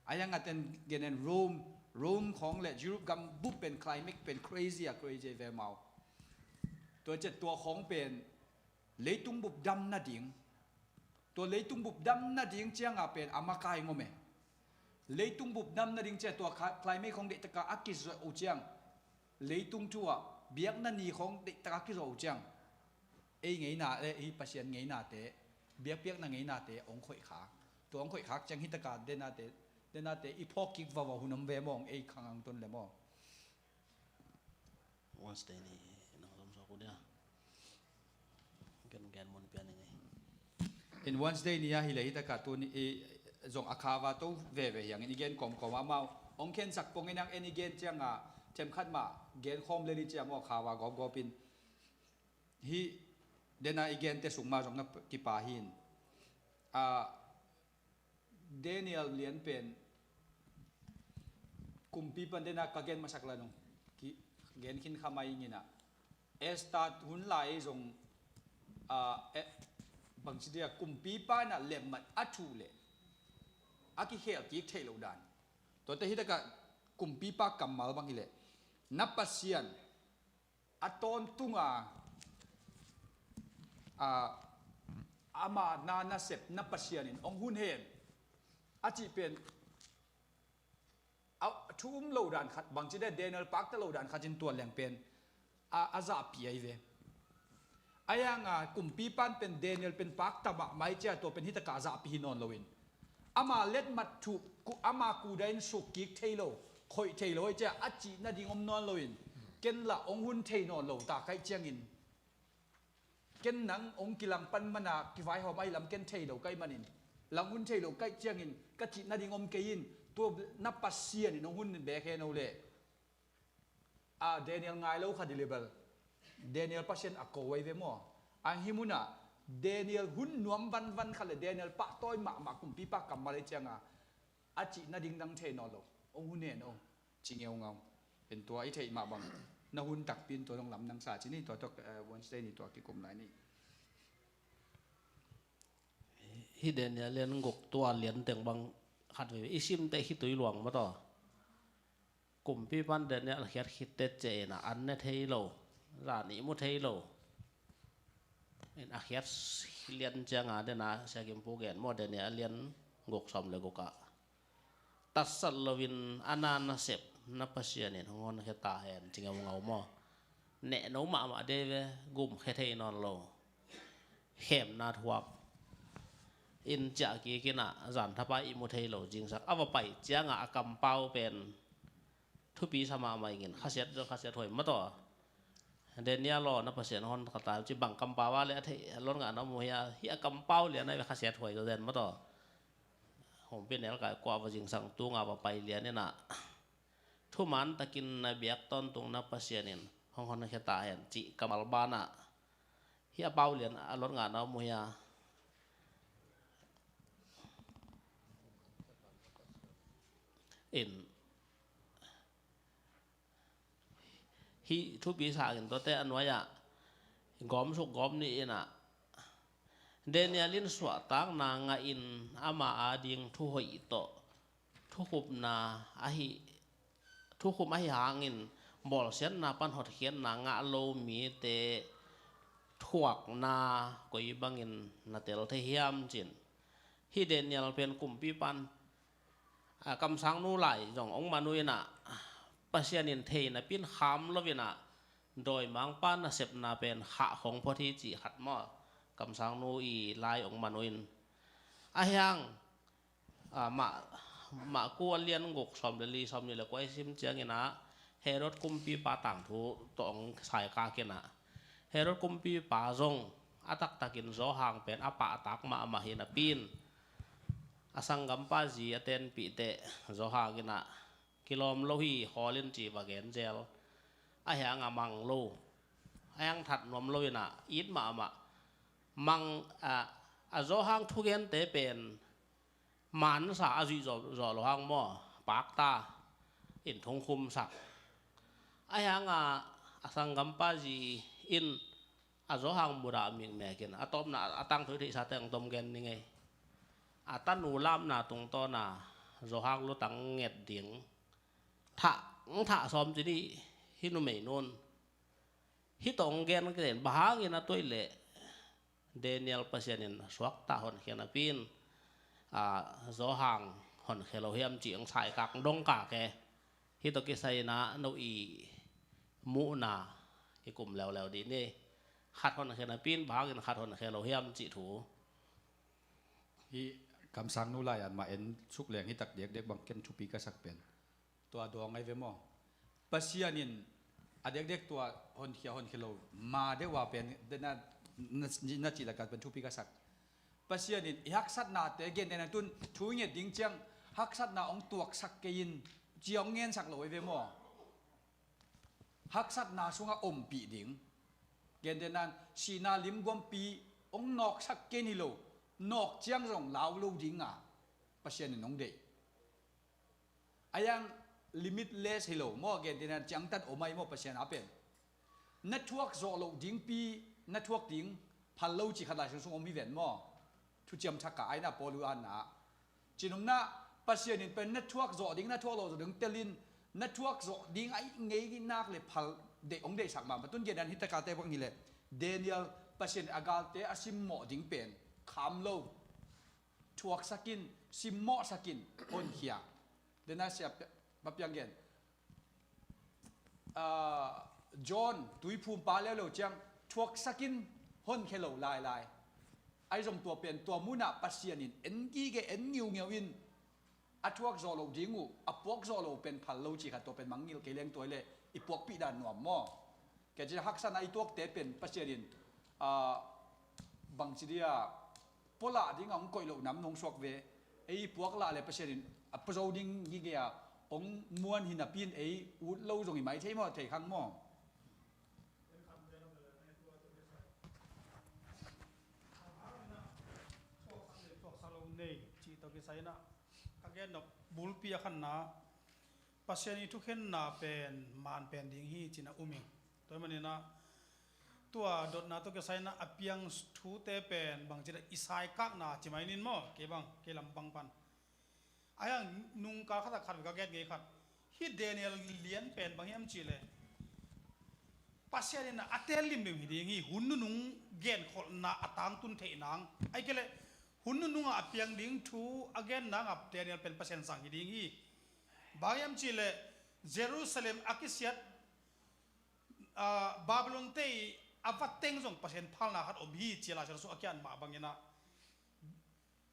A hiang a ten genen Rome, Rome khawng le Europe gam bup pen climate pen crazy a crazy ahi ve mau. Tua ciat tua khawng pen leitung bup dam nading, tua leitung bup dam nading cianga pen a makai ngom e. Leitung bup dam nading cia tua climate khawng deihtaka a kizuah uh ciang, leitung thu ah biakna ni khawng deihtaka kizuah uh ciang, ei ngeina le ei Pasian ngeinate, biakpiakna ngeinate hong khoih khak. Tua hong khoih khak ciang hitaka denate, denate i phawk kik vava hun om ve mawng ei khang ang ton le maw. Wednesday ni nang zom suak uh dia. Gen gen mun pian ing ei. In Wednesday ni a hi le hitaka tuni i zong a khava to veve hiangin i gen kawmkawm amau hong khensak pongin ang en i gen cianga themkhat mah gen khawm leli cia maw khava gawpgawp in. Hih dena i gente sung mah zong na kipa hi in. A, Daniel lian pen kumpi pan dena ka gen masak la nung ki gen khin kha mai ngina. Esther hun lai zong, a, e, bangci dia kumpi pana lemmat a thu le a kikhel kik thei lo dan. Tuate hitaka kumpipa kammal bang hi le na Pasian a tawntunga, a, ama na nasep na Pasian in hong hun hen a cih pen a thu um lo dan khat bangci de Daniel pakta lo dan khat in tua leng pen a, a zahpi ahi ve. A hianga kumpipan pen Daniel pen pakta mahmah cia tua pen hitaka a zahpi hi nawn loin ama letmat thuh ama kuda in suk kik thei lo, khoih thei lo cia a cih nading om nawn loin ken lah hong hun thei nawn lo ta kaih ciangin ken nang hong kilang pan mana kivaihawm ahi lam ken thei lo kaih manin lang hun thei lo kaih ciangin ka cih nading om kei in tua na Pasian in hong hun bek hen o le. A, Daniel ngai lo kha dih le bel Daniel Pasian a ko ahi ve maw. Ang hi munah Daniel hun nuam vanvan kha le Daniel pahtawi mahmah kumpipa kammal ahi cianga a cih nading dang thei nawn lo. Hong hun hen o, ci ngeungau. Pen tua i theih mah bang na hun takpi in tua zong lamdang sa ci ni, tua tawh, eh, Wednesday ni tua kikum lai ni. Hih Daniel lian guk tua lian teng bang khat veve i sim teh khitui luang maw taw. Kumpipa'n Daniel a khiat khit teh ciang in a an ne thei lo, zan ihmu thei lo. In a khiat lian ciang a dena Sia Kim Pu gen maw, Daniel lian guk sawm le guk ah, tatsat loin a na nasep na Pasian in hong honkhia ta hen ci ngeungau maw. Nehno mahmah dei ve, gumkhia thei nawn lo. Khemna thuak in ciah kik in a, zan thapa ihmu thei lo zingsak. A va pai ciang a a kampau pen thupi sa mahmah ing in, khasiat zong khasiat huai maw taw. Daniel aw, na Pasian hong honkhia ta ci bang kampau a le a theih a lon ngah na mu hia, hih a kampau lian a ve khasiat huai zaw den maw taw. Humpi nel kai kua va zingsang tung a va pai lian in a, thuman takin na biak tawntung na Pasian in hong honkhia ta hen cih kammal ban ah, hih a pau lian a lon ngah na mu hia. In hih thupi sa in tuate a nuai ah gawm suk gawm nih in a, Daniel in suahtakna ngah in ama ading thu hoih tawh thukhupna ahi, thukhum ahi hangin bawlsiatna pan hotkhiatna ngah lo mite thuakna koi bangin na tel thei hiam ci in. Hih Daniel pen kumpipa'n, a, kamsangnu lai zong hong man uh in a, Pasian in thei napi in kham lo in a, dawimangpa nasepna pen khah khong phot hi cih khat maw, kamsangnu i lai hong man uh in. Ahi hang, a, mah, mah ku a lian guk sawm le li, sawm nih le kua i sim ciang in a, Herod kumpipa tangthu tawh hong saikak in a, Herod kumpipa zong a taktakin Zawhang pen a pahtak mahmah hi napi in, a sanggampa zi a tenpih teh Zawhang in a, kilawm lo hi khawl in ci va gen zel. Ahi hang a mang lo, ahi hang that nuam lo in a, it mahmah. Mang, a, a Zawhang thugente pen mansa a zuih zawh, zawh lo hang maw, pakta in thungkhum sak. Ahi hang a, a sanggampa zi in a Zawhang mudah mikmek in, a tawpna a tangthu i theihsa teng tom gen ni ngei. A tanu lamna tungtawn a Zawhang lutang nget ding thah, thah sawm ci ni, hih numei nun. Hih tawh hong gen ka den, bang hangin a tuai leh Daniel Pasian in suakta honkhia napi in, a, Zawhang honkhia lo hiam cih hong saikak dong kak e. Hih tawh kisai in a no i muhna i kum leuleu dih ni. Khat honkhia napi in bang hangin khat honkhia lo hiam cih thu. Hih kamsangnu lai-an mah en suk leng hi tak diakdiak bang ken thupi ka sak pen tua dawng ahi ve maw? Pasian in a dekdek tua honkhia honkhia lo ma deuh a pen na, na, na cih lakah pen thupi ka sak. Pasian in i haksatnate gen den a tun thu i nget ding ciang haksatna hong tuaksak kei in ci hong ngensak lo ahi ve maw? Haksatna sungah ompih ding. Gen den a sihna limguampi hong nawksak kei in hi lo, nawk ciang zong lau lo ding a Pasian in hong deih. A yang limitless hi lo maw, gen den a ciangtan om ahi maw Pasian a pen. Na thuak zawh loh dingpi, na thuak ding phal lo ci khat Lai Siangtho sung om hi ven maw? Thuciam Thak ah aina Paul uh a na. Cinumna Pasian in pen na thuak zawh ding, na thuak loh zawh ding telin, na thuak zawh ding ahi ngei nak le phal deih hong deihsak mahmah. Tun gen dan hi taka te bang hi le Daniel Pasian a galte a simmawh ding pen kham lo. Thuaksak in, simmawhsak in, honkhia. Dena sia pa piang gen. Ah, John tuiphumpa leuleu ciang thuaksak in honkhia lo lailai. Ahi zong tua pen tua munah Pasian in en gige en ngiungeu in a thuak zawh loh ding uh a puak zawh lo pen phal lo ci khat tua pen mangngilh kei leng tua i le i puakpih dan nuam maw? Kei ci haksatna i tuakte pen Pasian in, ah, bangci dia pualah ding a hong koih loh nam nong suak ve. Ei puak lah le Pasian in a pua zo ding gige a hong muan hi napi in ei ut lo zong i mai thei maw, thei khang maw? Nei cih tawh kisai in a ka gen nop bulpi a khatna, Pasian i thukhenna pen man pen ding hi cih na um ing. Tua hi maninah tua dotna tawh kisai inah a piang thute pen bangci inah i saikakna ci mai nin maw, kei bang, kei lam bang pan. A hiang nungkal khat a khat ka gen ngei khat. Hih Daniel lian pen bang hiam cihleh Pasian inah a tel limlim hi ding hi, hun nunung genkholhna a tangtun theih nang. Ahih kei leh hun nunungah a piang ding thu a gen nangah Daniel pen Pasian sang hi ding hi. Bang hiam cihleh Jerusalem a kisiat, ah, Babylon te i a vateng zong Pasian phalna khat om hi ci a Lai Siangtho sung a kiat mah banginah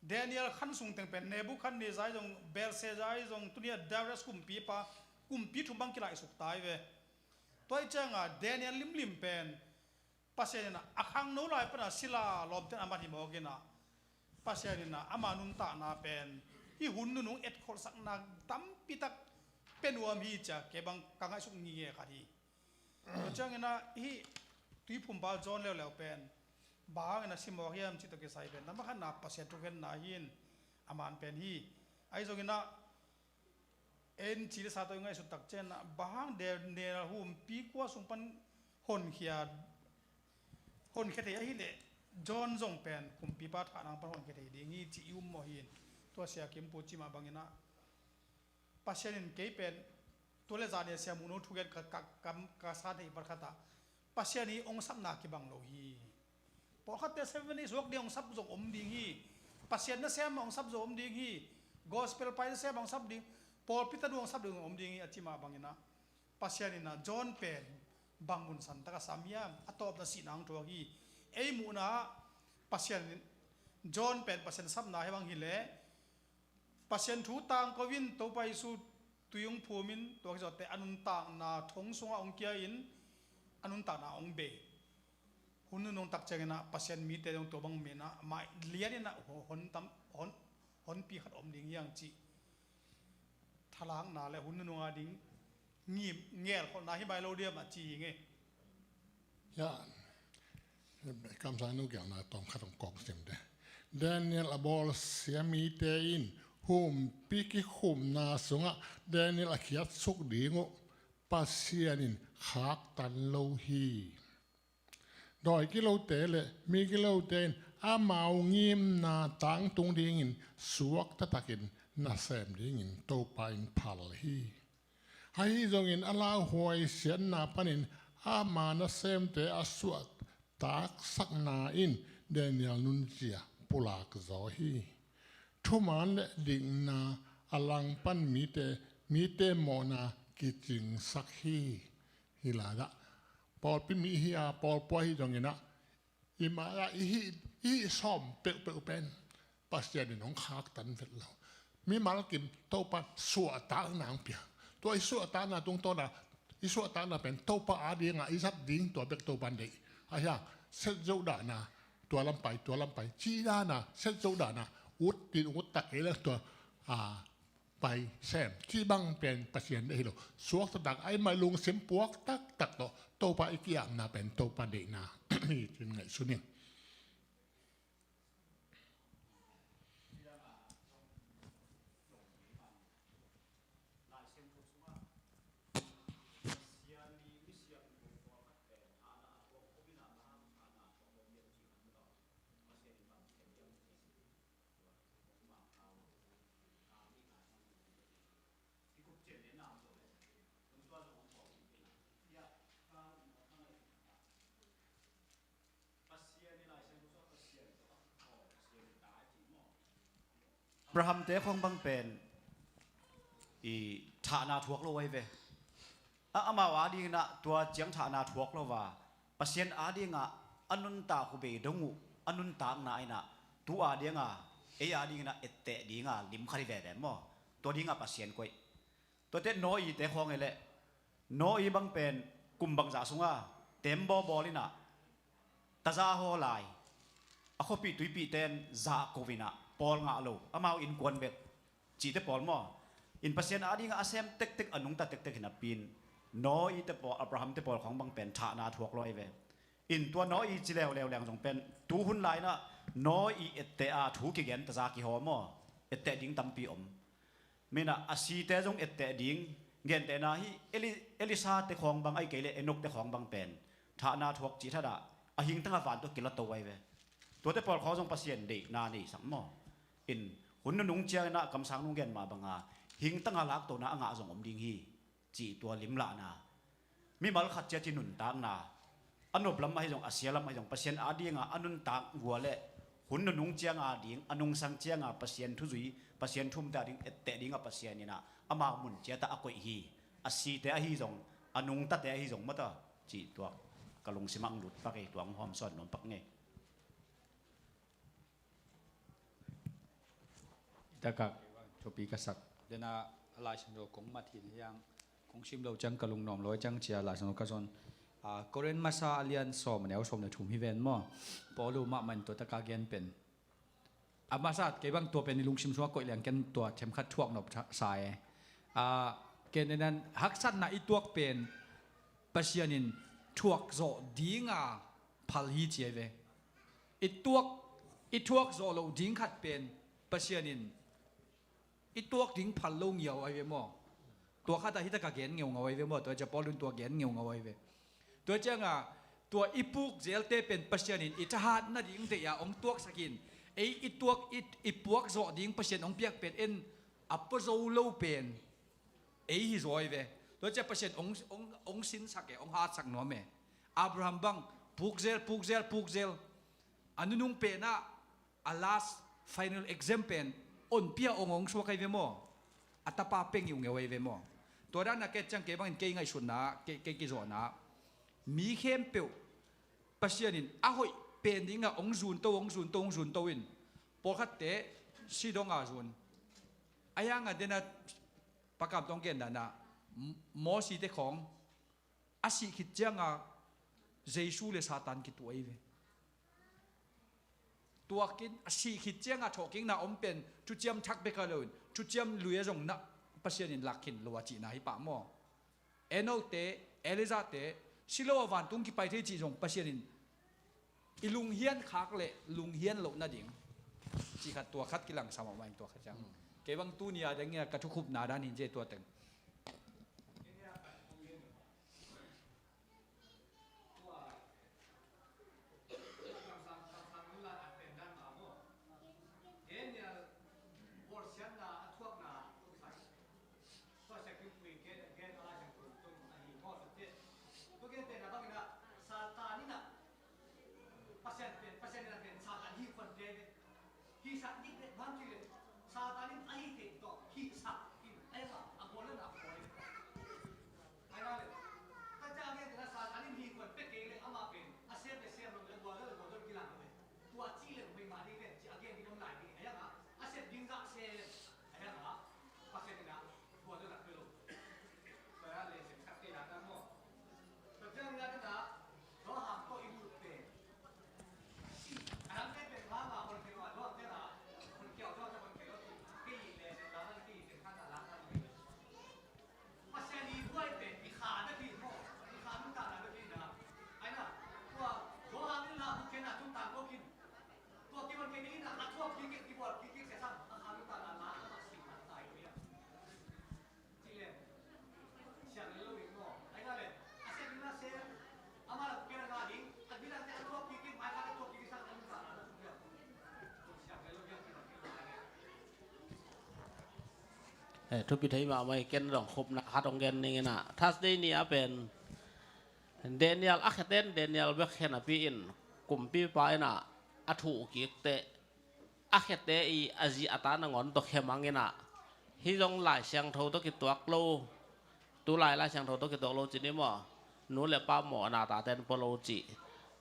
Daniel khan sung teng pen Nebuchadnezzar zong, Belshazzar zong, tuni a Darius kumpipa, kumpi thum bang kilaihsuk ta hi ve. Tua hi cianga Daniel limlim pen Pasian inah a khangno lai pana sila lawmten a mat hi mawk inah Pasian inah ama nuntakna pen hih hun nunung etkholhsakna tampitak pia nuam hi cia kei bang ka ngaihsut ngingei khat hi. Tua cianginah hih Tuiphumpa John leuleu pen bang hangin a si mawk hiam cih tawh kisai pen, namah khatna Pasian thukhenna hi in a man pen hi. Ahi zonginah en ci le sa tawh i ngaihsut tak cianginah bang hang Daniel humpi kua sung pan honkhia, honkhia thei ahileh John zong pen kumpipa thahna pan honkhia thei ding hi cih i um mawh hi in. Tua Sia Kim Pu ci mah banginah Pasian in kei pen tua le zan i a Sia Muhno thugen ka, ka, ka, ka san theih barkhatah Pasian i ong sapna kibang lo hi. Pawlkhatte Seven Days Work ding ong sap zong om ding hi. Pasian nasem ong sap zong om ding hi. Gospel pai nasem ong sap ding, pawlpi tanu ong sap ding ong om ding hi a ci mah banginah Pasian inah John pen bang mun santak a sam hiam, a tawpna sihna ong thuak hi. Ei muhna Pasian in John pen Pasian sapna hi bang hileh Pasian thu tangko in Topa Jesu tui hong phum in tua khit zawhte a nuntakna thong sungah hong kia in a nuntakna hong bei. Hun nunung tak cianginah Pasian mite zong tua bang minah mah lianinah hon tam, hon, honpi khat om ding hiang cih thalakna le hun nununga ding ngim ngelkholhna hi mai lo diam a ci hi ngei. Ya, kamsang nu gelna tawm khat hong kawk sim de. Daniel a bawlsia mite in humpi kikhumna sungah Daniel a khiatsuk ding uh Pasian in khaktan lo hi. Dawi kilote le mi kilote in amau ngimna tangtung dingin suak taktakin nasem dingin Topa in phal hi. Ahi zongin a lauhuai siatna panin ama nasemte a suahtaksakna in Daniel nunzia pulak zaw hi. Thuman le dikna a langpan mite, mite mawhna kicingsak hi. Hi lai dah pawlpi mi hi a, pawlpua hi zonginah i mah ah i hih, i hih sawm peuhpeuh pen Pasian in hong khaktan vet lo. Mimal kim Topa suahtakna hong pia. Tua i suahtakna tungtawna, i suahtakna pen Topa adinga i zat ding tua bek Topa in deih. Ahi a, set zo dahna, tua lampai, tua lampai, ci dahna, set zo dahna, ut tin ut tak kei le tua, a, pai sem cih bang pen Pasian deih hi lo. Suak taktak, ahi mah lungsim puak taktak tawh Topa i ki-apna pen Topa deihna hi cin ngaihsun ing. Abraham te khawng bang pen i thahna thuak lo ahi ve. A, amau adingin ah tua ciang thahna thuak lo a, Pasian adingah a nuntak uh bei dong uh a nuntakna in ah tu adingah ei adingin ah etteh dinga lim khat hi veve maw? Tua dingah Pasian koih. Tuate Noah te khawng hi leh, Noah bang pen kum bangzah sunga teembaw bawl in ah taza haw lai, a khuapih tuipihte in zahko in ah pawl ngah lo, amau innkuan bek cihte pawl maw? In Pasian adingah a sem tektek, a nungta tektek hi napi in Noah te pawl, Abraham te pawl khawng bang pen thahna thuak lo ahi ve. In tua Noah ci leuleu leng zong pen tu hun lai in ah Noah etteh a thu kigen taza kihaw maw? Etteh ding tampi om. Minah a site zong etteh ding, gentehna hi Eli, Elisha te khawng bang, ahih kei leh Enok te khawng bang pen thahna thuak cih thatah a hingtang a van tawh kila to ahi ve. Tuate pawl khawng zong Pasian deihna neisak maw? In hun nunung cianginah kamsang nung gen mah banga hingtang a laktona a ngah zong om ding hi, cih tua limlahna. Mimal khat ciat hi nuntakna, a nop lam ahi zong, a sia lam ahi zong, Pasian a dinga a nuntak gua le hun nunung cianga ding, a nungsang cianga Pasian thuzui, Pasian thumte a ding etteh dinga Pasian inah ama mun ciatah a koih hi. A site ahi zong, a nungtate ahi zong mata, cih tuak ka lungsimah ang lut pak ei, tuang hawm sawn nuam pak ngei. Taka thupi ka sak. Dena a Lai Siangtho kong mat hi hiang, kong sim lo ciang ka lungnuam lo ciang cia Lai Siangtho ka zon. A, Korin masa a lian sawm a neu sawm le thum hi ven maw? Paulu mahmah in tua taka gen pen. A masa kei bang tua pen i lungsim sungah koih liang ken tua themkhat thuak nop sa e. A, ken denan haksatna i tuak pen Pasian in thuak zawh dinga phal hi ci ahi ve. I tuak, i thuak zawh loh ding khat pen Pasian in i tuak ding phal lo ngiau ahi ve maw? Tua khatah hi taka gen ngeungau ahi ve maw? Tua cia Paul in tua gen ngeungau ahi ve. Tua cianga tua i puk zelte pen Pasian in i thahat nading deih a hong tuaksak in, ei i tuak, i, i puak zawh ding Pasian hong piak pen en a pua zo lo pen ei hi zaw ahi ve. Tua cia Pasian hong, hong, hong sinsak e, hong hatsak nuam e. Abraham bang pukzel, pukzel, pukzel. A nunung penah a last final exam pen onpia hong hong suak ahi ve maw? A tapa pia ngiungeu ahi ve maw? Tua dan a ket ciang kei bangin kei ngaihsutna, kei, kei kizawhna, mi khempeuh Pasian in a hoih pen dinga hong zunto, hong zunto, hong zunto in pawlkhatte si donga zun. A hianga dena pakam tawng gen dana Mosi te khawng a sih khit cianga Jesu le Satan kituh ahi ve. Tuakin a sih khit cianga thawhkikna om pen thuciam thak bek a loin thuciam lui a zong na Pasian in lak khin lo a cihna hi pah maw? Enote, Elijahte si lo a vantung kipai thei cih zong Pasian in i lunghian khak le lunghian loh nading cih khat tua khat kilangsam a main tua khat ciang. Kei bang tuni a dengin a ka thukhupna dan hin cia tua teng. Hihsak dik dek bang cih leh Satan in a hih theih tawh hihsak in a ema a gual le na a gual le. Ahi na le, ka ca gen tena Satan in hih kuan pek kei le amah pen a sem le sem lo le a gual le a gual le kilang lo le. Tua cih le hoih mah ding le ci a gen ding om lai ding. Ahi hang a a sep ding zah sem. Ahi hang a Pasian in a gual le na pia lo. Tua le sem khat kei la ta maw. Tua ciang in a tena Johan tawh i lut pen Eh, thupi thei mahmah hi. Ken dong khupna khat hong gen ning in a, Thursday ni a pen Daniel a kheten Daniel bek khen a pi in kumpipa in a a thuh kik teh a khete i a zi a ta nangawn tawh khe mang in a, hih zong Lai Siangtho tawh kituak lo, tu lai Lai Siangtho tawh kituak lo ci ni maw? Nu le pa mawhna taten pua lo ci.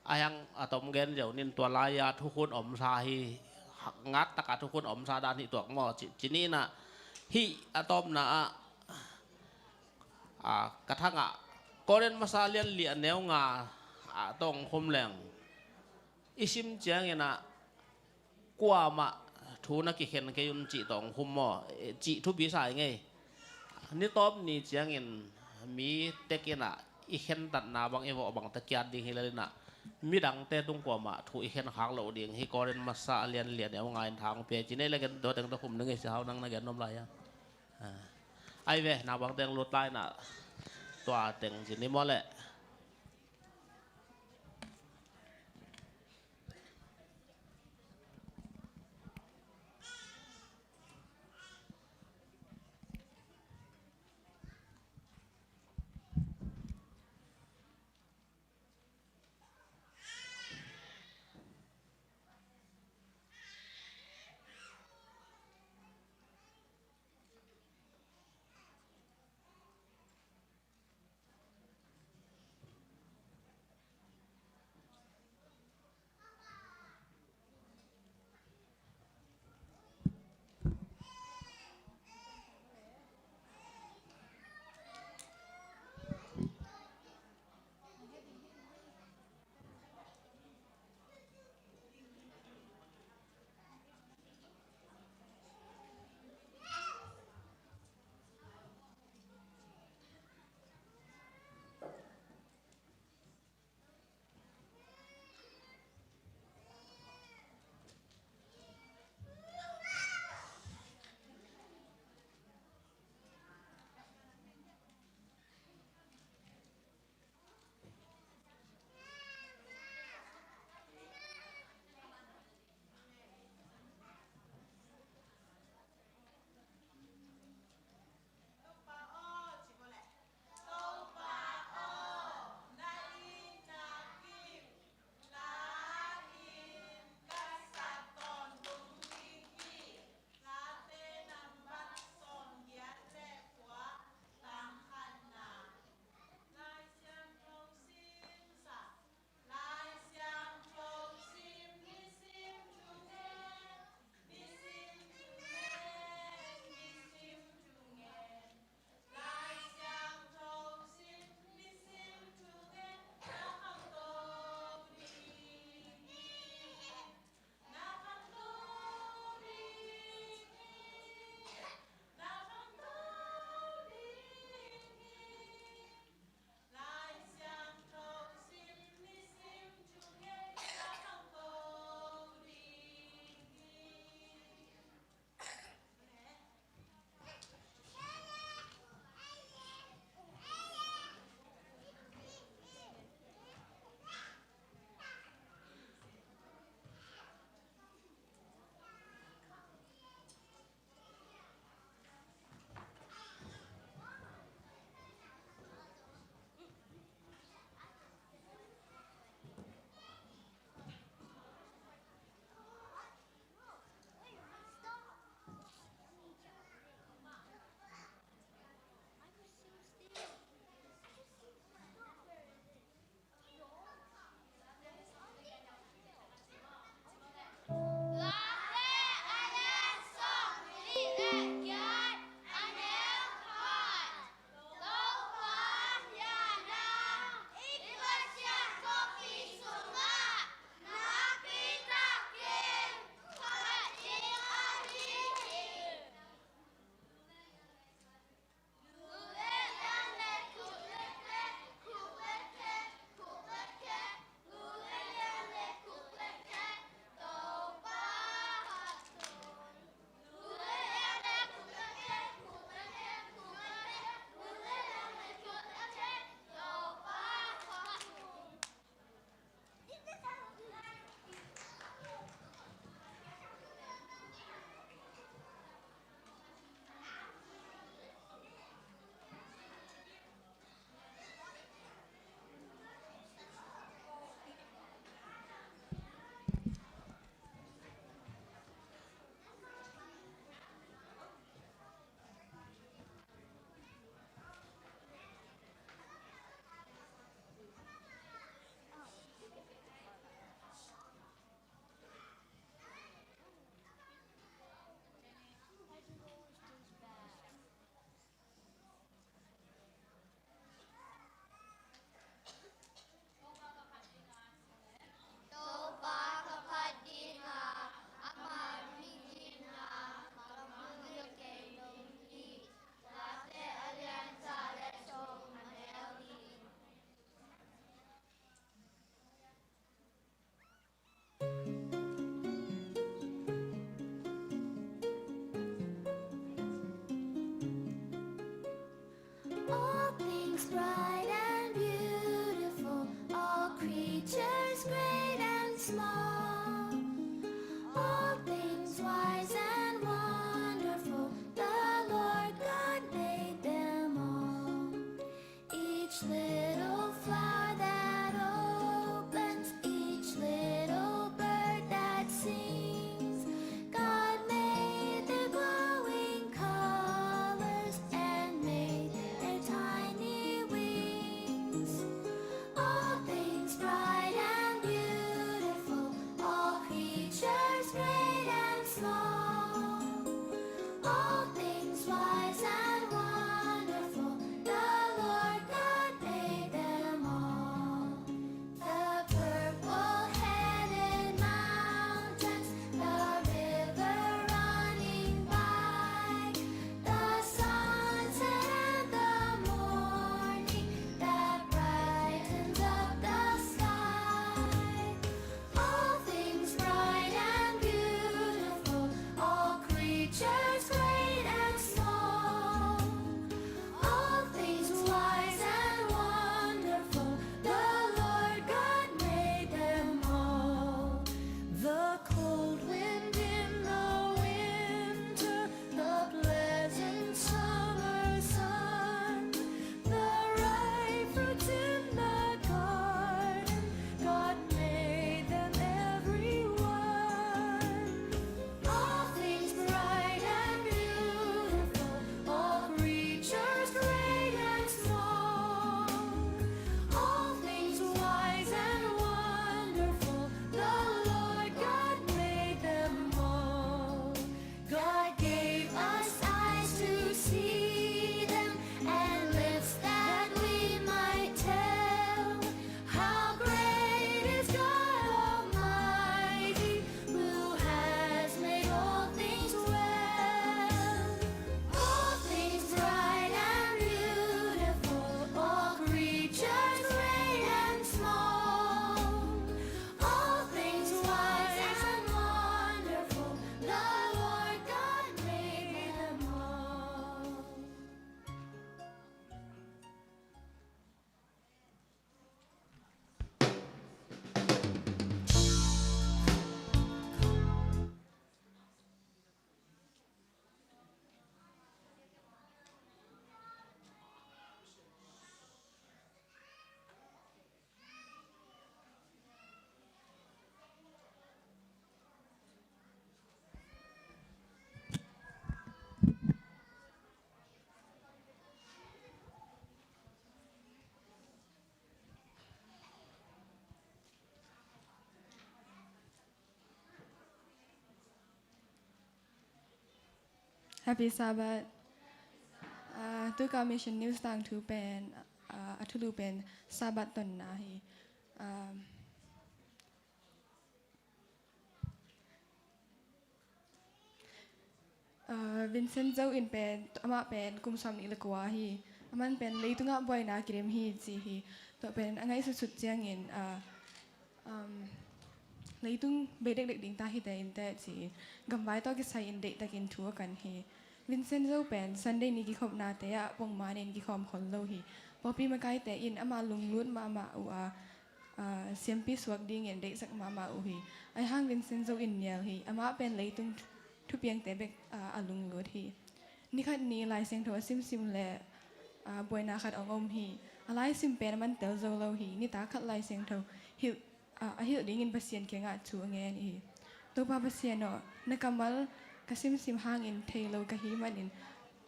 A hiang a tom gen zeu nin tua lai-a thukhun omsa hi, ngat taka thukhun omsa dan hih tuak maw ci, ci ni in a, hih a tawpna ah, a, ka thangah Korin masa lian li a neu nga a tong khum leng i sim ciangin a kuamah thu na kikhen kei un cih tawng hum maw? Eh, cih thupi sa i ngei. Ni tawp ni ciangin mi tekin a i khentatna bang i vawh bang te kiat ding hi lel in a, midangte tung kuamah thu i khen khak loh ding hi. Korin masa a lian li a neu nga in thang pia i ci nei le gen tua teng tawh hum ding i si hau nang na gen nuam lai a. Ai ve, naupang teng lut lai na. Tua teng ci ni maw leh. Happy Sabbath. Ah, tuka Mission News tangthu pen, ah, a thulu pen Sabbath tonna hi. Ah, ah, Vincent Zo in pen, amah pen kum sawmnih le kua hi. Aman pen leitungah buaina kidim hi ci hi. Tua pen a ngaihsutsut ciangin, ah, um, leitung bei dekdek ding ta hi te in teh ci-in gamvai tawh kisai-in deihtakin thu a kan hi. Vincent Zo pen Sunday ni kikhopnate ah pongmanin kikhawm khol lo hi. Pawlpi makaite in amah lunglut mahmah uh a, ah, siampi suak dingin deihsak mahmah uh hi. Ahi hang Vincent Zo in nial hi. Amah pen leitung thu-, thupiangte bek, ah, a lunglut hi. Nikhat ni Lai Siangtho a simsim le, ah, buaina khat hong om hi. A laisim pen a man tel zo lo hi. Nitak khat Lai Siangtho hilh, ah, a hilh dingin Pasian kiangah thu a ngen hi. Topa Pasian aw, na kammal ka simsim hangin thei lo ka hih manin,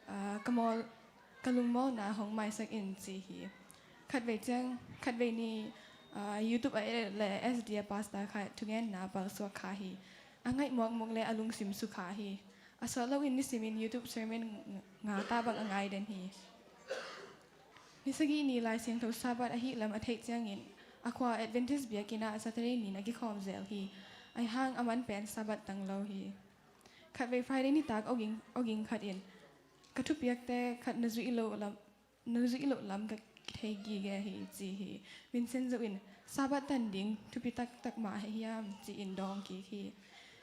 ah, ka mawl, ka lungmawlna hong maisak in ci hi. Khatvei ciang, khatvei ni, ah, YouTube a et le S D A pastor khat thugenna palsuak kha hi. A ngaih muakmuk le a lungsim sukha hi. A sawt loin nisimin YouTube sermon nga ta bang a ngai den hi. Ni sagih ni Lai Siangtho Sabbath ahih lam a theih ciangin a khua Adventist biakinn ah Saturday ni-in a kikhawm zel hi. Ahi hang a man pen Sabbath tang lo hi. Khatvei Friday nitak awging, awging khat in ka thupiakte khat na zuih loh lam, na zuih loh lam ka thei gige hi ci hi. Vincent Zo in Sabbath tan ding thupi taktak mah hi hiam ci-in dawng kik hi.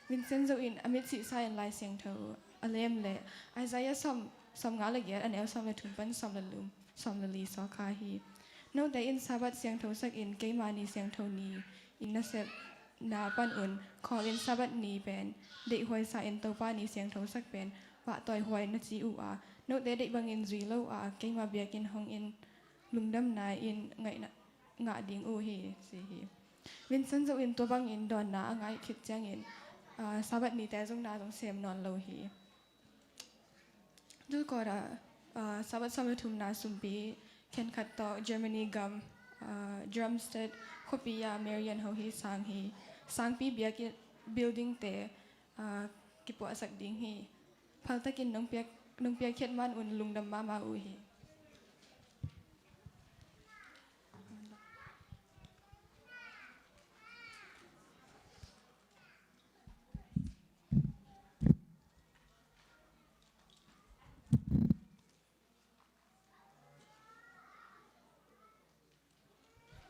Vincent Zo in a mit sihsa in Lai Siangtho a lem le Isaiah sawm, sawmnga le giat a neu sawm le thum pan sawm le lum, sawm le li sawkha hi. Note in Sabbath siangtho sakin keima ni siangtho ni in nasepna panun khawlin Sabbath ni pen deihhuai sa-in Topa ni siangtho sak pen pahtawi huai na ci uh a, note deih bangin zui lo a, keima biakinn hong in lungdamna in ngaihna, ngah ding uh hi ci hi. Vincent Zo in tua bangin dawnna a ngaih khit ciangin, ah, Sabbath nite zong na zong sem nawn lo hi. Dulkawt ah, ah, Sabbath sawm le thumna sumpi khenkhat tawh Germany gam, ah, Darmstadt khuapi ah Marian ho hi sang hi. Sangpi biakinn building te, ah, kipuahsak ding hi. Phaltakin nong piak, nong piakkhiat man un lungdam mahmah uh hi.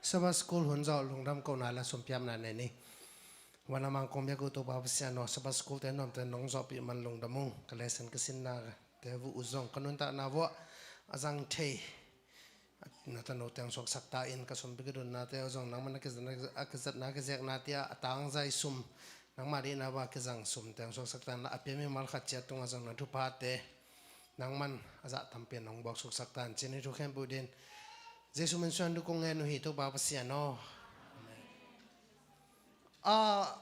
Sabbath School hun zawh lungdam kohna le sumpiapna nei ni. Van a mang kong biak uh Topa Pasian aw, Sabbath School te nuamte nong zawhpih man lungdam ung. Ka lesson ka sinna te vuh uh zong ka nuntakna vuah a zang thei na tano teng suaksak ta in, ka sumpi ka dunnate uh zong nangman a kizatna, a kizatna kizekna tia a tangzai sum, nangma dihna vuah kizang sum teng suaksak ta in la, a pia mimal khat ciat tungah zong na thuphate nangman a zah tampi nong buak suaksak ta in ci-in hih thu khempeuh din Jesu min suang duk kong ngen uh hi Topa Pasian aw. Amen. Ah,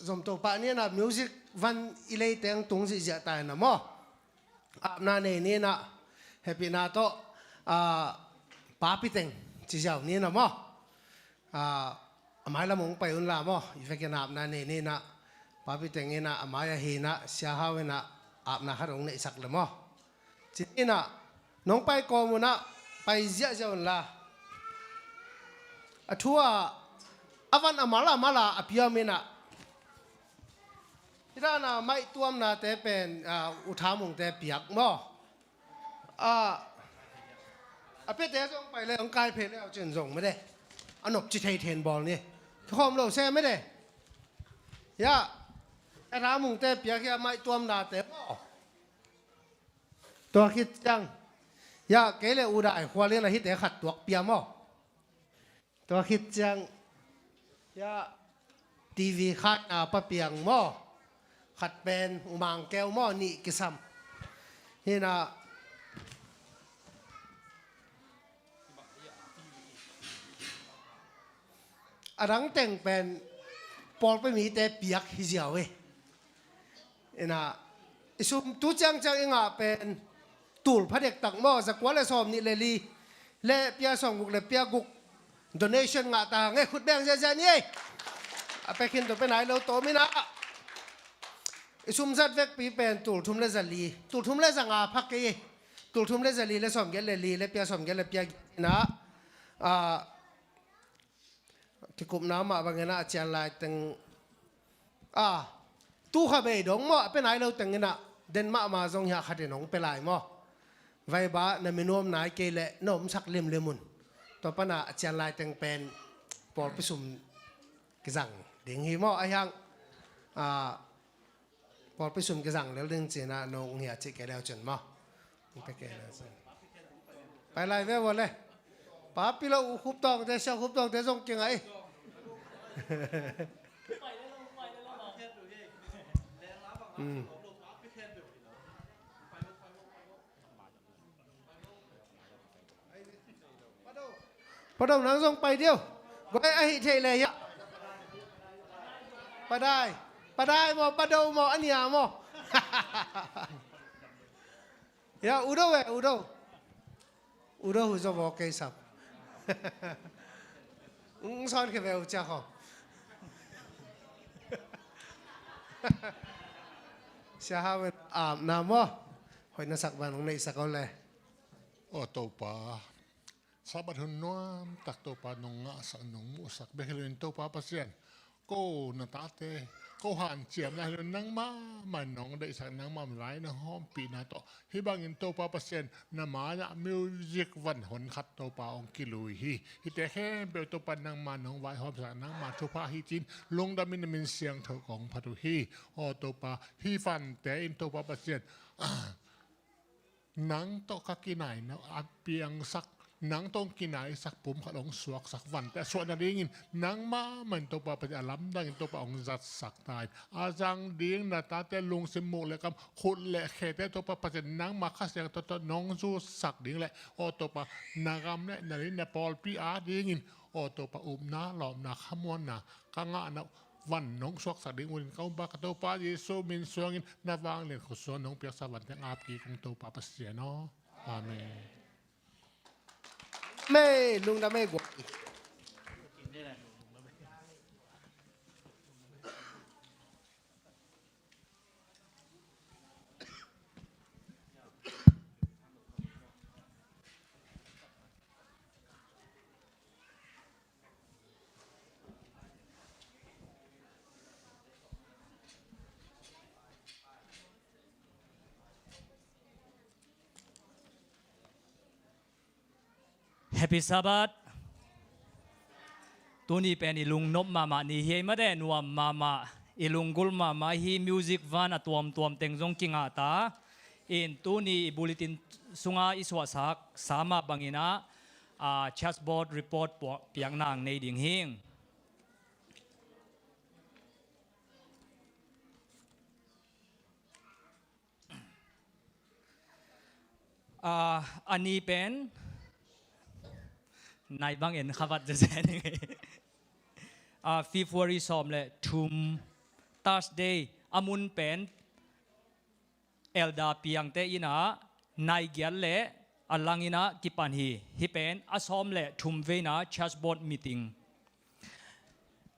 zomto pah ni na music van i lei teng tung zihziah ta in a maw. Apna nei ni na hehpihna tawh, ah, Papi Teng ci ziau ni na maw. Ah, a mailam hong pai un la maw. I vekin apna nei ni na Papi Teng in a mai ahi na Sia Hau in a apna khat hong neihsak le maw. Ci-in ah nong pai kawm un ah pai ziahziah un la. A thu ah a van a mal a mal a a piam in ah. Hi dan a maih tuamnate pen, ah, U Tha Mungte piak maw. Ah, a piate zong pai le hong kai phei le au cin zong mede. A nop ci thei then bawl ni. Kikhawm lo se mede. Ya, a Tha Mungte piak hi a maih tuamnate maw. Tua khit ciang, ya, kei le U Dai Khual in a hite khat tuak pia maw. Tua khit ciang, ya, T V khat a Pa Piang maw. Khat pen U Mang Keu maw, nih kisam. Hi na, a dang teng pen pawlpi mite piak hi ziau hi. Ina, i sum tu ciangciang i ngah pen tul pha dektak maw, zakua le sawm nih le li le pia sawm guk le pia guk donation ngah ta hang e, khut beng ziahziah ni ei. A pia khin tawh pia nai lo tawm ina. I sum zat vekpi pen tul thum le za li, tul thum le za nga pha kei. Tul thum le za li le sawmgiat le li le pia, sawmgiat le pia, ina, ah, kikupna mah bangin a cian lai teng, ah, tu kha bei dong maw, a pia nai lo teng ina, den mahmah zong hi a, khatin hong pia lai maw. Vaiba na mi nuam nai kei leh na omsak limlim un. Tua pana a cian lai teng pen pawlpi sum kizang ding hi maw, a hiang, ah, pawlpi sum kizang lel ding cina nong hia cih kei leu cin maw. Hong pia kei leu cin. Pai lai ve vua le. Papi lo u Khup Tawngte, Sia Khup Tawngte zong kingai. Hmm. Pado, nang zong pai diu. Guai, ahi thei le ya. Padai. Padai maw, Pado maw, a nia maw. Ya, Udo e, Udo. Udo hu zo maw kei sap. Ng sawn khe ve u cia kho. Sia ha wen, ah, na maw. Hoih na sak ban, ng nei sak o le. Aw Topa, Sabbath hun nuam tak Topa nong ngahsak, nong muhsak bek hi loin Topa Pasian, ko na tate ko hanciam lai hi loin nangmah mah nong deihsak, nangmah mah lai nong hawmpihna tawh hih bangin Topa Pasian na mai-ah music van hon khat Topa hong kilui hi. Hihte khempeuh Topa nangmah nong vaihawmsak, nangmah thupha hi cin lungdamin na min siangtho kong phat uh hi. Aw Topa, hih vante in Topa Pasian, nang tawh ka kinaina a piangsak, nang tawh kinaisak pum khat hong suaksak vante a suah nadingin nangmah mah in Topa Pasian a lamdangin Topa hong zatsak ta in, a zang ding na tate lungsim, muk le kam, khut le khete Topa Pasian nangmah Kha Siangtho tawh nong zusak ding le, aw Topa, na gam le na lei na pawlpi adingin, aw Topa, upna, lawpna, khamuanna ka ngahna uh van nong suaksak ding un in ka umpa ka Topa Jesu min suangin na vanglian khut sungah nong piaksa vante ngap kik ung Topa Pasian aw. Amen. Amen. Lungdam e guai. Happy Sabbath. Tuni pen i lungnop mahmah ni hi ei mate, nuam mahmah, i lunggulh mahmah hi. Music van a tuamtuam teng zong kingah ta in, tuni i bulletin sunga i suahsak sa mah bangin ah, ah, church board report puah, piakna ang nei ding hing. Ah, a ni pen nai bang en khavat zeze ni. Ah, February sawm le thum, Thursday, a mun pen Elder Piangte inn ah nai giat le a lang in ah kipan hi. Hih pen a sawm le thum veina church board meeting.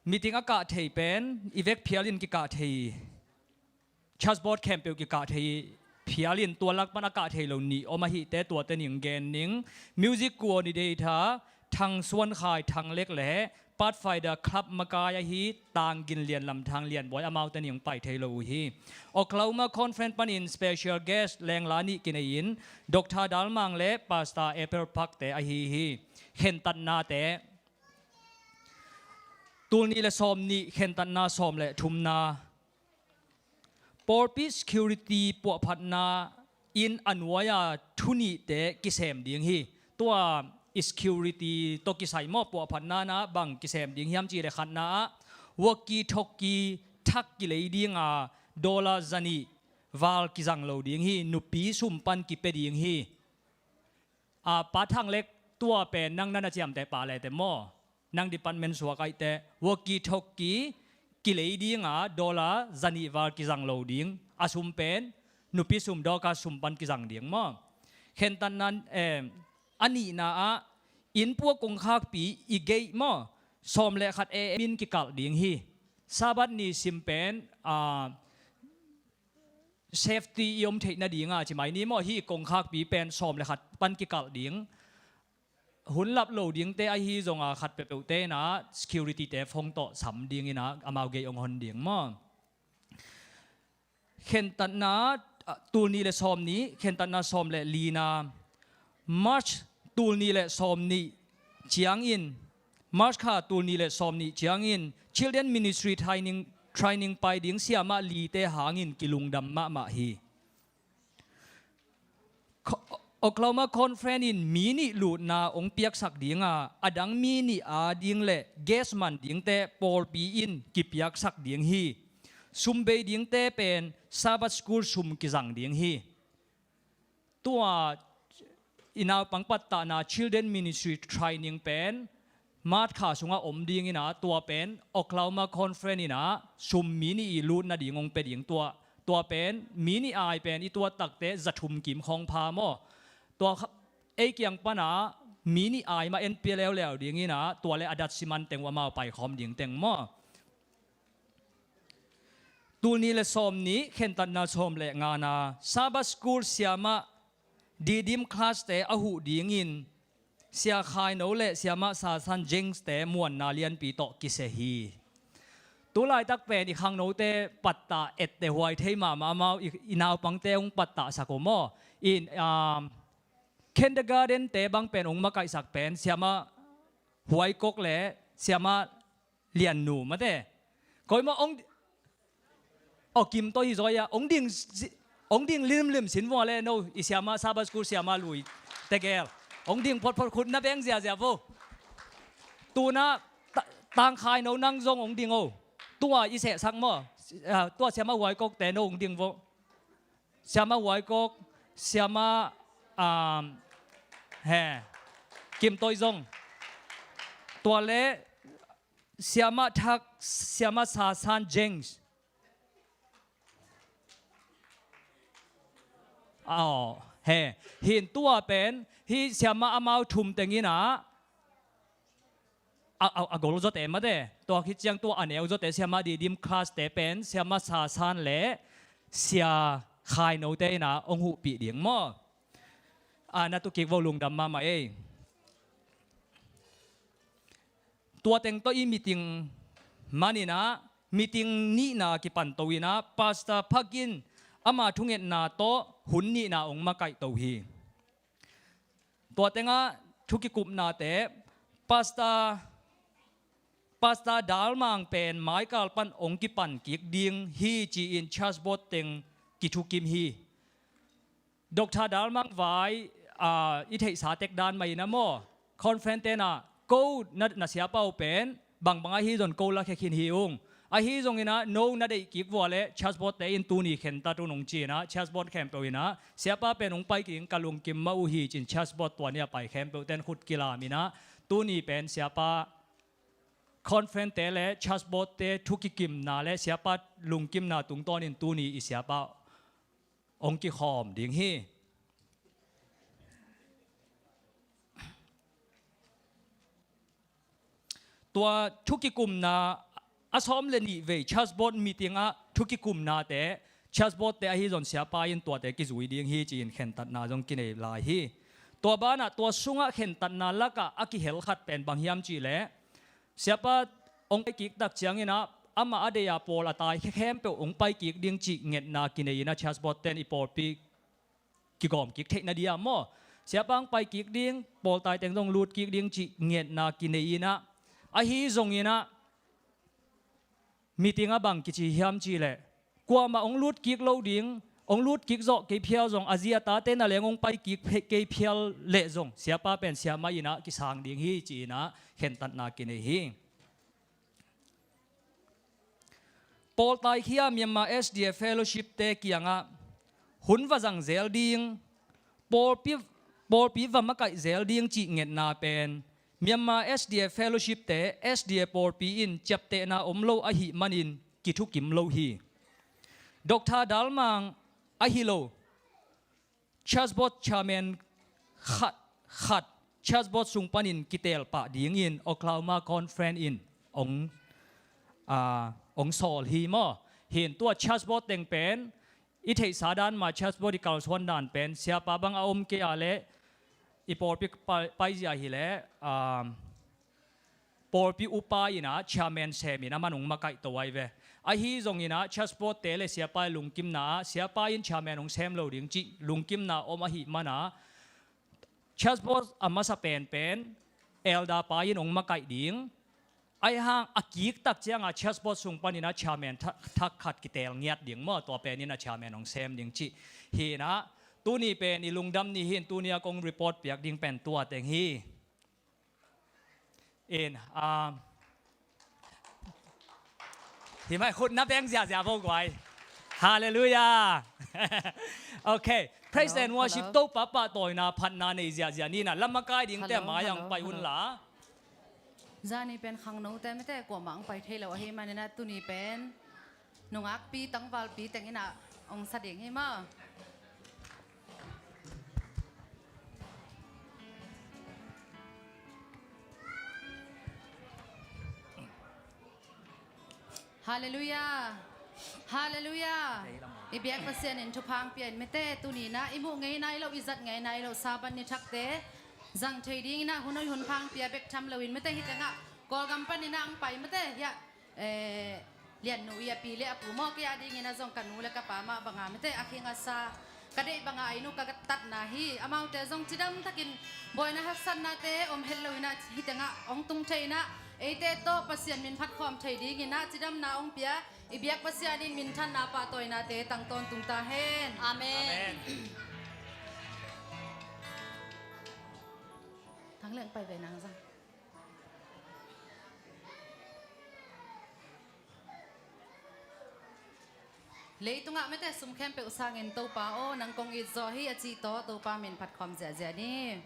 Meeting a kah thei pen i vek phial in kikah thei. Church board khempeuh kikah thei phial in, tua lak pan a kah thei lo nih om ahihte, tua teng in gen ning. Music coordinator Thang Suan Khai, Thang Lek le Pathfinder Club makai ahi Tang Gin Lian, Lam Thang Lian Buai, amaute ning pai thei lo uh hi. Oklahoma Conference panin special guest lengla nih kinei in Doctor Dal Mang le Pastor April Park te ahi hi. Khentatnate, tul nih le sawm nih khentatna sawm le thumna. Pawlpi security puahphatna in a nuai-a thu nihte kisem ding hi. Tua i security tawh kisai maw, puahphatna na bang kisem ding hiam cih le khatna ah walkie-talkie thak kilei dinga dollar zanih val kizang lo ding hi. Nupi sum pan kipia ding hi. A, Pa Thang Lek, tua pen nang na na ciamteh pah lete maw? Nang department suak ahihte, walkie-talkie kilei dinga dollar zanih val kizang lo ding. A sum pen nupi sum, Dorcas sum pan kizang ding maw? Khentatna, eh, a nihna ah innpuak kongkhakpi i gei maw, sawm le khat A M in kikalh ding hi. Sabbath ni sim pen, a, safety i om theih nadinga ci mai ni maw, hih kongkhakpi pen sawm le khat pan kikalh ding. Hun lap lo dingte ahi zonga khat peuhpeuhte inah security-te phone tawh sam dinginah amau gei ong hon ding maw. Khentatna, ah, tulnih le sawmnih, khentatna sawm le lina, March tulnih le sawmnih ciangin, March kha tulnih le sawmnih ciangin Children Ministry Training, training pai ding siamah lite hangin kilungdam mahmah hi. Oklahoma Conference in mi nih lutna ong piaksak dinga, a dang mi nih a ding le gas man dingte pawlpi in kipiaksak ding hi. Sum bei dingte pen Sabbath School sum kizang ding hi. Tua i naupang pattahna Children Ministry Training pen March kha sungah om dinginah, tua pen Oklahoma Conference inah sum mi nih i lut nading ong pia ding. Tua, tua pen mi nih ai pen i tuat takte za thum kim khawng pha maw. Tua kha, ei kiang panah mi nih ai mah en pia leuleu dinginah, tua le a dat siman teng uh amau paikhawm ding teng maw. Tulnih le sawmnih, khentatna sawm le ngana, Sabbath School siamah Didim class-te a huh dingin Sia Khaino le Siamah Sasan James-te muanna lianpi tawh kisia hi. Tulaitak pen i khangnote pattah etteh huai thei mahmah, amau i, i naupangte ong pattahsak uh maw. In, um, kindergarten-te bang pen ong makaihsak pen Siamah Huai Kok le Siamah Lian Nu mate. Koima ong, aw, Kim Toi hi zaw ia, ong ding, ong ding limlim sin vua le no, i siamah Sabbath School siamah lui tegel. Ong ding photphot, khut na beng ziazia vo. Tuna, ta-, Tang Khaino nang zong ong ding o. Tua i sehsak maw. Ah, tua Siamah Huai Kokte no ong ding vo. Siamah Huai Kok, Siamah, um, he, Kim Toi zong. Tua le Siamah Thak, Siamah Sasan James. Aw, he, hin tua pen, hi siamah amau thum tenginah, a, a, a gol zawte mate, tua khit ciang tua a neu zawte siamah Didim class-te pen, Siamah Sasan le Sia Khaino-te inah ong huhpih ding maw. A, na tukik vo, lungdam mahmah ei. Tua teng tawh i meeting maninah, meeting nihna kipanto inah, Pastor Phak in ama thungetna tawh hun nihna ong makaihto hi. Tua tengah thu kikupnate, Pastor, Pastor Dalmang pen maikal pan ong kipan kik ding hi ci-in church board teng kithukim hi. Doctor Dalmang vai, ah, i theihsa tek dan mah inah maw, conference tenah ko na, na siapa uh pen bangbang ahi zong ko lakhia khin hi ung. Ahi zonginah no na deih kik vua le church board-te in tuni khentat un ong ci-inah, church board khempeuh inah, siapa pen ong pai kik in ka lungkim mah uh hi ci-in church board tua ni-a pai khempeuhte in khut kilam inah, tuni pen siapa, conference-te le church board-te thu kikimna le siapa lungkimna tungtawnin tuni i siapa ong kikhawm ding hi. Tua thu kikumna a sawm le nih vei church board meeting ah thu kikumnate, church board-te ahi zong siapa in tuate kizui ding hi ci-in khentatna zong kinei lai hi. Tua banah tua sungah khentatna lakah a kihel khat pen bang hiam cihleh, siapa ong pai kik tak cianginah amah a deih a pawl a tai khempeuh ong pai kik ding cih ngetna kinei inah church board-ten i pawlpi kigawm kik theihna dia maw. Siapa ong pai kik ding, pawl tai teng zong lut kik ding cih ngetna kinei inah, ahi zonginah meeting ah bang kici hiam cihleh, kuamah ong lut kik lo ding, ong lut kik zawh kei phial zong, a zi a tate na leng ong pai kik kei phial leh zong siapa pen siamah inah kisang ding hi ci-inah khentatna kinei hi. Pawl taikhia Myanmar S D A Fellowship-te kiangah hun va zang zel ding, pawlpi, pawlpi va makaih zel ding cih ngetna pen Myanmar S D A Fellowship-te, S D A pawlpi in ciaptehna om lo ahih manin kithukim lo hi. Doctor Dalmang ahi lo, church board chairman khat, khat church board sung panin kitelpah dingin Oklahoma Conference in ong, ah, ong sawl hi maw. Hin tua church board teng pen i theihsa dan mah church board i kalsuan dan pen siapa bang a om kei a leh i pawlpi pai, paizia hileh, um, pawlpi upa in ah chairman sem in a man hong makaih to ahi ve. Ahi zongin ah church board te le siapa i lungkimna ah siapa in chairman hong sem lo ding cih lungkimna om ahih man ah church board a masa penpen elder pa in hong makaih ding. Ahi hang a kiktak ciangah church board sung panin a chairman thak, thak khat kitel ngiat ding maw, tua pen in a chairman hong sem ding cih hi in ah, tuni pen i lungdam ni hi in, tuni a kong report piak ding pen tua teng hi. In, ah, hi mai khut na beng ziahziah vo guai. Halleluiah. Ok. Praise and worship. Topa pahtawina phatna nei ziahziah ni in ah, lam a kai dingte mai ang pai un la. Zani pen khangnote mite kuamah ang pai thei lo ahih manin ah tuni pen nungakpi tangvalpi teng in ah ong sa ding hi maw. Halleluiah. Halleluiah. I biak Pasian in thupha ang pia in mite, tuni in ah i muh ngei nai lo, i zat ngei nai lo Sabbath ni thakte zang thei ding in ah hun hoih hun pha ang pia bek tham lo in mite, hi tengah Kawlgam panin ah ang pai mite, hiah, eh, Liannu i a pi le a pu maw, kei a dingin ah zong ka nu le ka pa mah banga mite, a khing a sa ka deih banga a inn uh ka tatna hi. Amaute zong cidam takin buaina haksatnate om het lo in ah hi tengah hong tung thei in ah eite tawh Pasian min phat khawm thei dingin ah cidamna hong pia i biak Pasian in minthanna pahtawinate tang tawntung ta hen. Amen. Amen. Thang leng pai ve nang zang. Leitungah mite sum khempeuh sangin Topa aw, nang kong it zaw hi a cih tawh Topa min phat khawm ziahziah ni.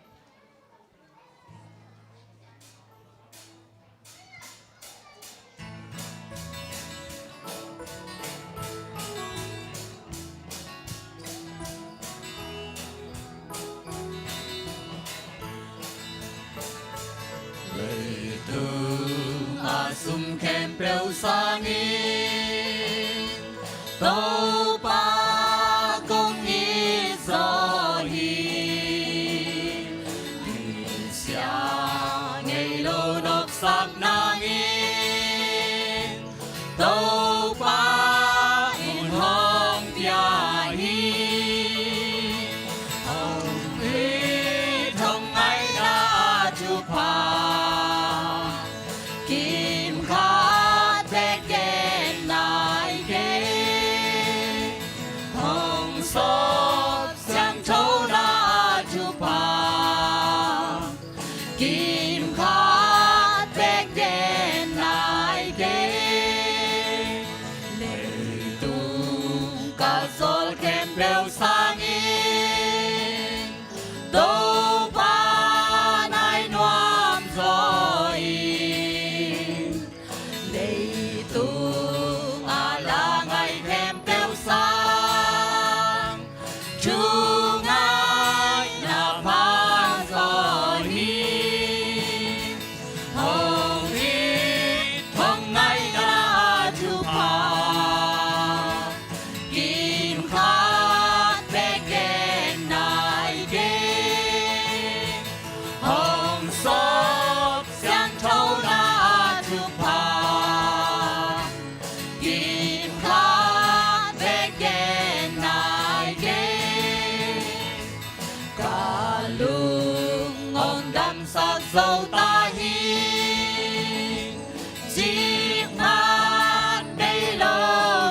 Leitung a sum khempeuh sangin Topa kong it zaw hi. Misia ngei lo nopsak nangin Topa in hong pia hi. Hong it hong ngaihna a thupha kim khat bek gen nai kei. Hong sawp siangthona a thupha kim khat bek gen nai kei. Leitung ka zawl khempeuh sangin Topa nai nuam zaw in, leitung a la ngai khempeuh sang thu ngaihna pha zaw hi. Hong it hong ngaihna a thupha kim khat bek gen nai kei. Hong sawp siangthona a thupha kim khat bek gen nai kei. Ka lung hong damsak zo ta hi. Cih man nei lo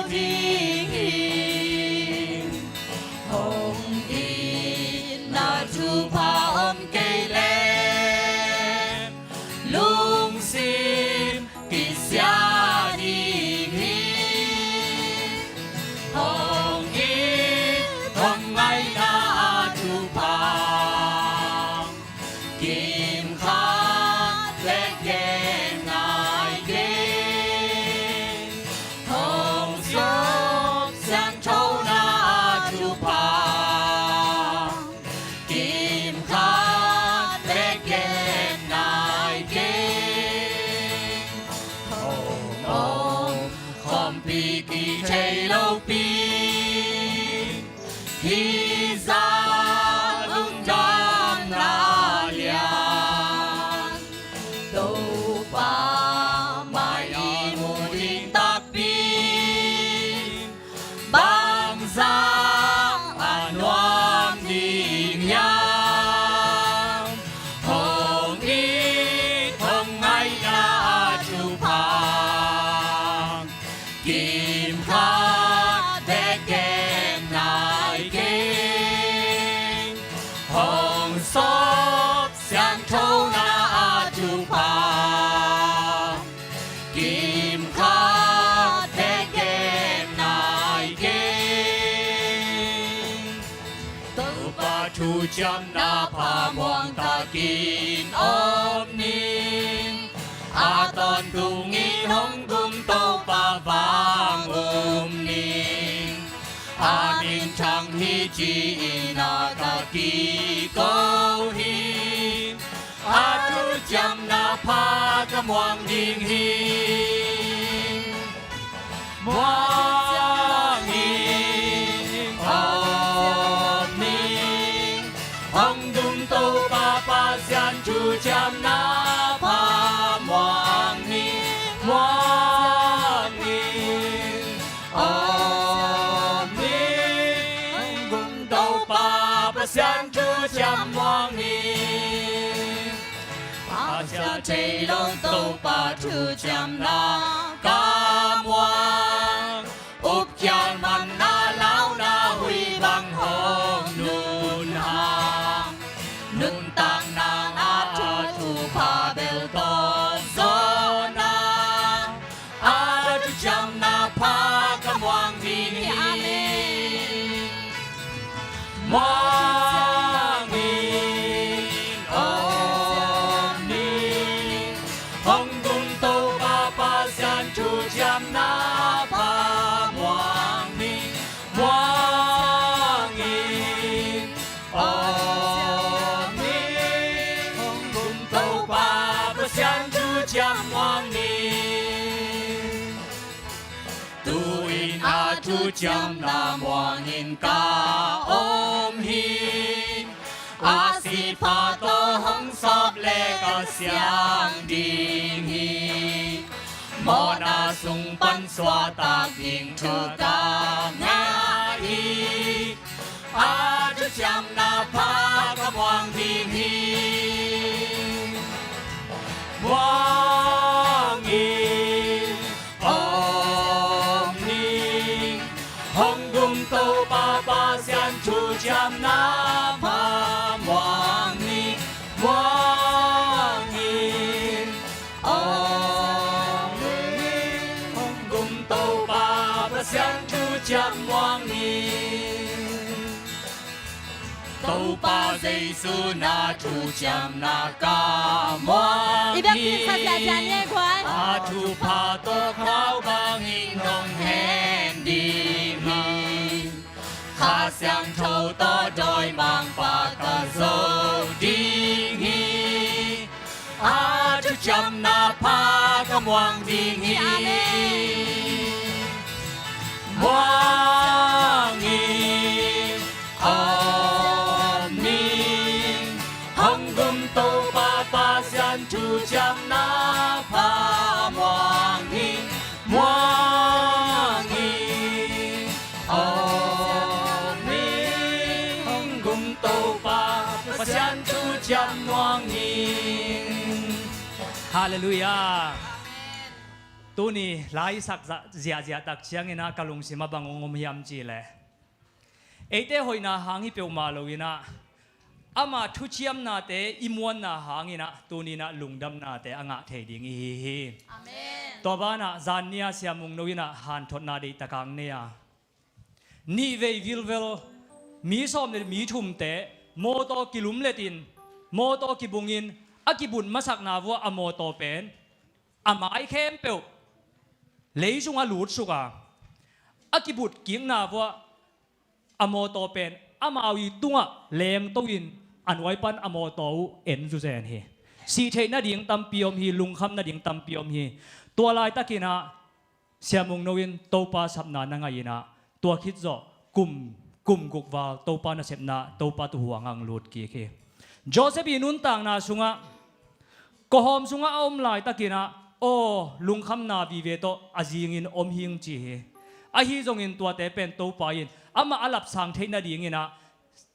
ding hi. Hong itna thupha om kei leh lungsim kisia ding hi. Hong it hong ngaihna a thupha kim khat bek gen nai kei. Hong sawp siangthona a thupha kim khat bek gen nai kei. Hong om khawmpi kithei lopi Hih zah lungdamna lian Topa mai-ah i mu ding takpi, bangzah a nuam ding hiam? Hong it hong ngaihna a thupha kim khat bek gen nai kei. Hong sawp siangthona a thupha kim khat bek gen nai kei. Topa thuciamna pha muang takin om ni. A tawntungin hong gum Topa vang um ni. A minthang hi ci-in a ka kiko hi. A thuciamna pha ka muang ding hi. Muang in om ni. Hong gum Topa Pasian thuciamna pha muang ni. Muang in om ni. Hong gum Topa Pasian thuciam muang ni. Pasian thei lo Topa thuciamna ka muang. Upkhial manna launa hui bang hong nun hang. Nuntakna a thupha bel tawh zawhna a thuciamna pha ka muang ding hi. Amen. Muang in om ni. Hong gum Topa Pasian thuciamna pha muang ni. Muang in om ni. Hong gum Topa Pasian thuciam muang ni. Tu-in a thuciamna muangin ka om hi. A sihpha tawh hong sawp le ka siang ding hi. Mawhna sung pan suahtak ding thu ka ngah hi. A thuciamna pha ka muang ding hi. Muang in om ni. Hong gum Topa Pasian thuciamna pha muang ni. Muang in om ni. Hong gum Topa Pasian thuciam muang ni. Topa Jesu na thuciamna ka muang hi. I biakinn sa ziahziah ni ei guai. A thupha tawh khau bangin nong hen ding hi. Kha Siangtho tawh dawimangpa ka zo ding hi. A thuciamna pha ka muang ding hi. Amen. Muang in om ni. Hong gum Topa Pasian thuciamna pha muang ni. Muang in om ni. Hong gum Topa Pasian thuciam muang ni. Halleluiah. Tuni la i sak ziahziah tak ciangin ah ka lungsim ah bang hong om hiam cih leh, eite hoihna hang hi peuhmah loin ah, ama thuciamnate i muanna hangin ah tuni-in ah lungdamnate a ngah thei ding i hi hi. Amen. Tua banah zan ni-a Sia Mung No in ah hanthotna deihtak hong nei a, nihvei vilvel mi sawm le mi thumte mawtaw kilumletin, mawtaw kibungin a kibut masakna vuah a mawtaw pen a mai khempeuh lei sungah lutsuk a, a kibut kikna vuah a mawtaw pen amau i tungah lengto-in a nuai pan a mawtaw uh en zuzen hi. Sih theih nading tampi om hi, lungkham nading tampi om hi. Tua laitakin ah Sia Mung No in Topa sapna na ngah in ah, tua khit zawh kum kum guk val Topa nasepna, Topa tuuhuang ah hong lut kik hi. Joseph i nuntakna sungah, kawhawm sungah a om laitakin ah, aw, lungkhamna vive tawh a zingin om hing ci hi. Ahi zongin tuate pen Topa in amah a lapsang theih nadingin ah,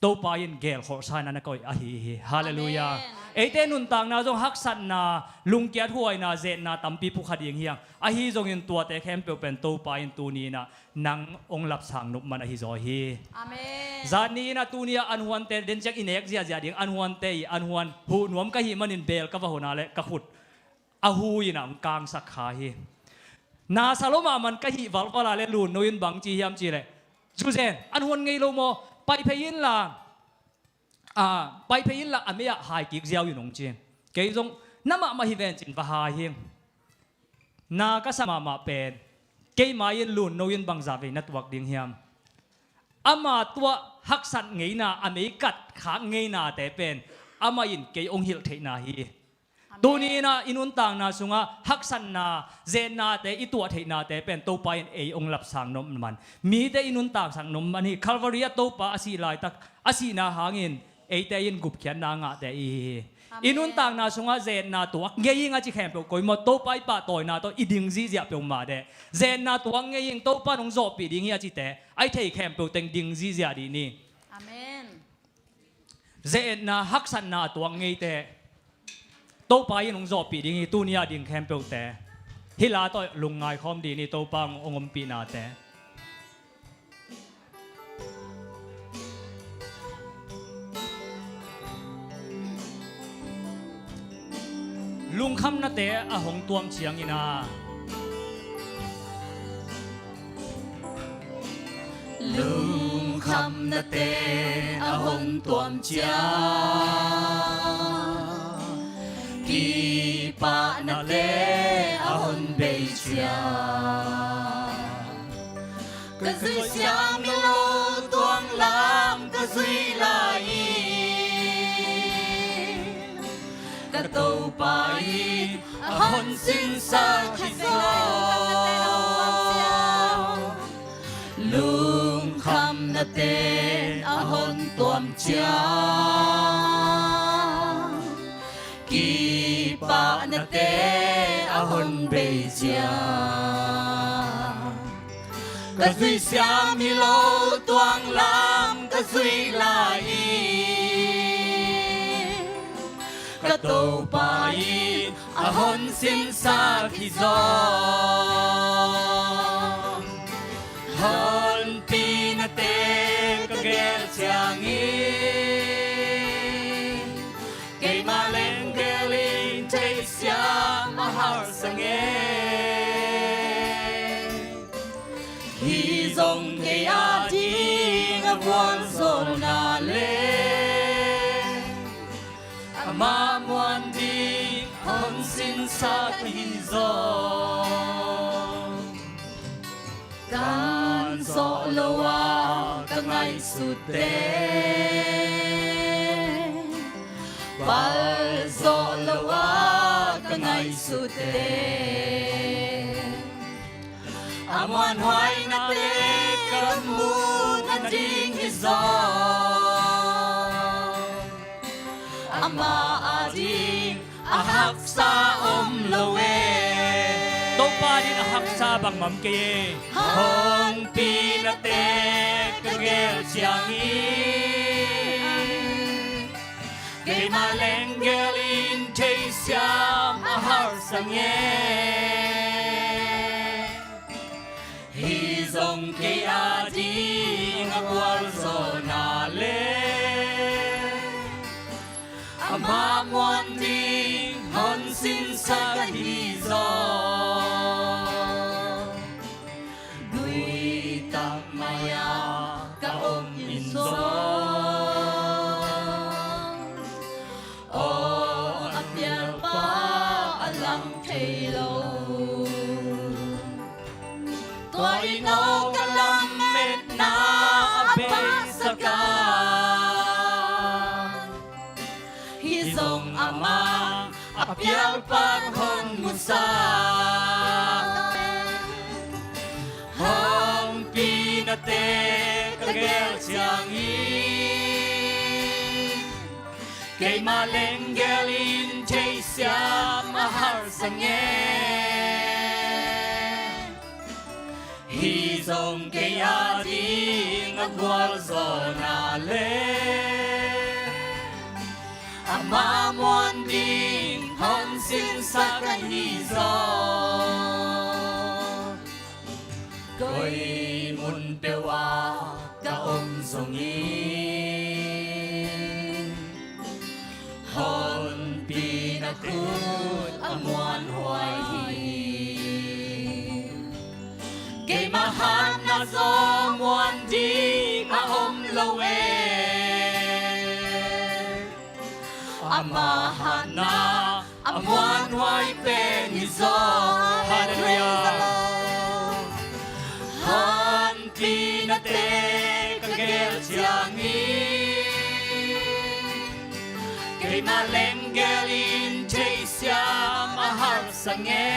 Topa in gelkholhsa in a na koih ahi hi. Halleluiah. Amen. Eite nuntakna zong haksatna, lungkiat huaina, zetna tampi pukha ding hi hang. Ahi zongin tuate khempeuh pen Topa in tuni in ah nang hong lapsang nop man ahi zaw hi. Amen. Zan ni in ah tuni ah an huante, den ciang i nek ziahziah ding an huante i an huan huh nuam ka hih manin bel ka va hona le ka khut a hu in ah hong kangsak kha hi. Nasa lo mahmah ka hih valval a le Lunno in bang ci hiam cih leh, Susan, an huan ngei lo maw? Pai phei inla, ah, pai phei inla a mei ah hai kik ziau in hong ci. Kei zong na mahmah hi ven ci-in va hai hi. Na ka sa mahmah pen, keima in Lunno in bangzah vei na tuak ding hiam? Ama tuah haksat ngeina, a mei kat khak ngeinate pen amah in kei hong hilh theihna hi. Amen. Tuni in ah i nuntakna sungah haksatna, zetnate, i tuah theihnate pen Topa in ei hong lapsang nop man, mite i nuntaksak nop man hi. Calvary ah Topa a sih laitak, a sihna hangin eite in gupkhiatna a ngahte i hi hi. Amen. I nuntakna sungah zetna tuak ngei ing a ci khempeuh koi maw, Topa i pahtawina tawh i ding zihziah peuhmah deh. Zetna tuak ngei ing, Topa in hong zawhpih ding hi a cite a i thei khempeuh teng ding zihziah dih ni. Amen. Ze-etna, haksatna a tuak ngeite Topa in hong zawhpih ding hi. Tuni a ding khempeuhte hih la tawh lungngai khawm dih ni. Topa hong ompihnate, lungkhamnate a hong tuam ciangin a, lungkhamnate a hong tuam ciang, kipahna le a hong bei ciang, ka zuih siam hi lo tuang lam ka zuih lai-in, ka Topa in a hong sinsak hi zaw. Lungkhamnate a hong tuam ciang, kipahnate a hong bei ciang, ka zuih siam hi lo tuang lam ka zuih lai-in, ka Topa in a hong sinsak hi zaw. Honpihnate ka gel ciangin, keima leng gel in theisiam a harsa nge. Hih zong kei a ding a gualzawhna le amah muan ding hong sinsak ahi zaw. Kan zawh lo a ka ngaihsutte, pal zawh lo a ka ngaihsutte, a muanhuainate ka muh nading hi zaw. Amah a ding a haksa om lo e. Topa ding a haksa bangmah om kei e. Honpihnate ka gel ciangin, keima leng gel in theisiam a harsa nge. Hih zong kei a ding a gualzawhna le amah muan ding hong sinsak ahi zaw. Nui tak mai-ah ka om in zaw, aw, a pialpa a lang thei lo. Tua in aw ka lametna a paisak a, hih zong amah a pialpa hong musak. Honpihnate ka gel ciangin keima lenggel in theisiam a harsa nge. Hi zong kei a ding a gualzawhna le ama muan ding hong sinsak ahi zaw. Koi mun peuh ah ka om zongin Honpi na khut a muanhuai hi. Keima hatna zaw muan ding a om lo e. Ama hatna a muanhuai pen hi zaw. Halleluiah. Hanpinate ka gel ciangin keima lenggel in theisiam a harsa nge.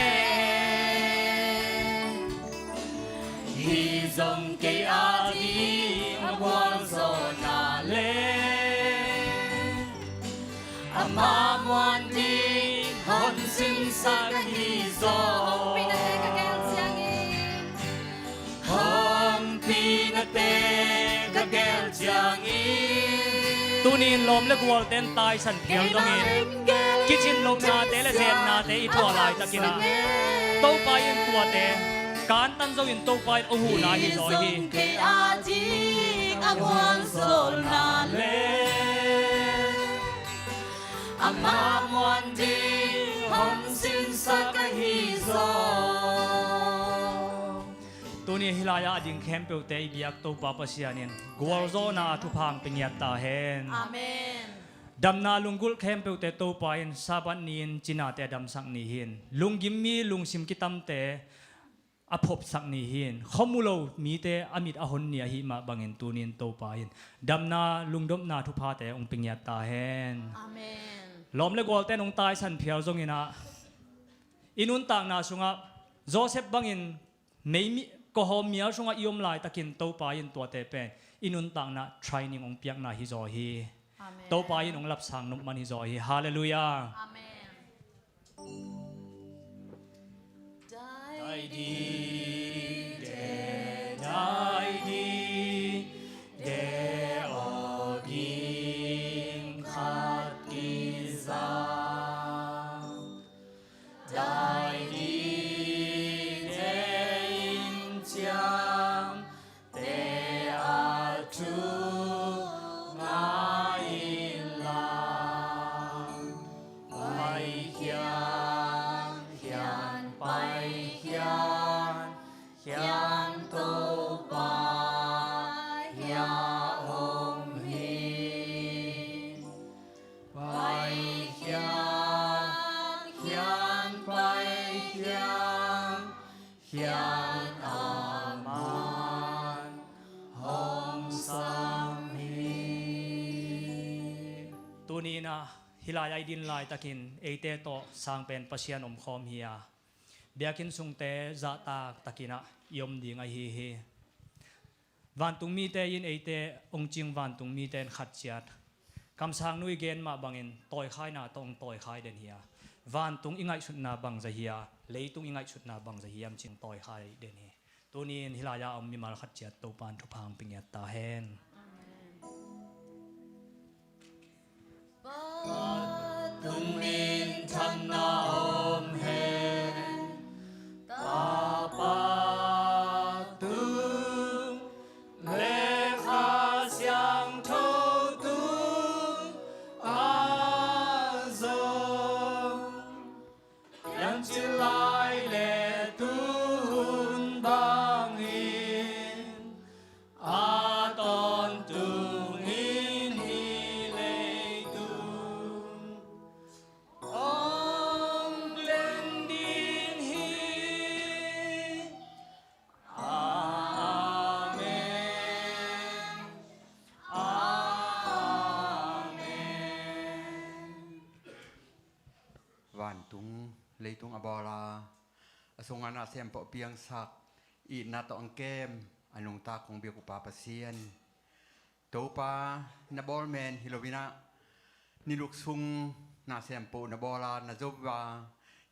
Hi zong kei a ding a gualzawhna le ama muan ding hong sinsak ahi zaw. Honpinate ka gel ciangin. Honpinate ka gel ciangin. Tuni in lawm le gualte in taisan phial dongin kicin lohnate le zetnate i tuah laitakin ah Topa in tuate kantan zongin Topa in hong huhna hi zaw hi. Kei a ding a gualzawhna le ama muan ding hong sinsak ahi zaw. Tuni hih lai-ah a ding khempeuhte i biak Topa Pasian in gualzawhna thupha hong pia ngiat ta hen. Amen. Damna lunggulh khempeuhte Topa in Sabbath ni-in cinate a damsak ni hi-in, lunggim mi lungsim kitamte a phopsak ni hi-in, khuamu lo mite a mit a hon ni ahih mah bangin tuni-in Topa in damna lungdopna thuphate hong pia ngiat ta hen. Amen. Lawm le gualte in hong taisan phial zongin ah i nuntakna sungah Joseph bangin meimi kawhawm mial sungah i om laitakin Topa in tuate pen i nuntakna training hong piakna hi zaw hi. Amen. Topa in hong lapsang nop man hi zaw hi. Halleluiah. Amen. Dai dide, dai dide, aw ging khat kiza. Dai dide in ciamte a thu ngai inla, Pai Hiang, Hiang Pai Hiang, Hiang Topa hia om hi. Pai Hiang, Hiang Pai Hiang, Hiang a man hong sam hi. Tuni in ah hih lai-ah i din laitakin eite tawh sangpen Pasian omkhawm hi a, biakinn sungte zahtak takin ah i om ding ahi hi. Vantung mite in eite hong cing vantung mite in khat ciat kamsangnu i gen mah bangin tawikhaina tawh hong tawikhai den hi a, vantung i ngaihsutna bangzah hi a, leitung i ngaihsutna bangzah hiam cih tawikhai den hi. Tuni in hih lai-ah a om mimal khat ciat Topa in thupha hong pia ngiat ta hen. Amen. Pa tung minthanna om hen. Tapa tung le Kha Siangtho tung ah zong, piancil lai le tun bangin, a tawntungin hih leitung hong len ding hi. Amen. Amen. Vantung leitung a bawl a, a sungah nasem pawh piangsak, itna tawh hong kem a nungta kong biak uh Pa Pasian, Topa, na bawl men hi loinah, ni luk sung na sempoh na bawl a, na zo a,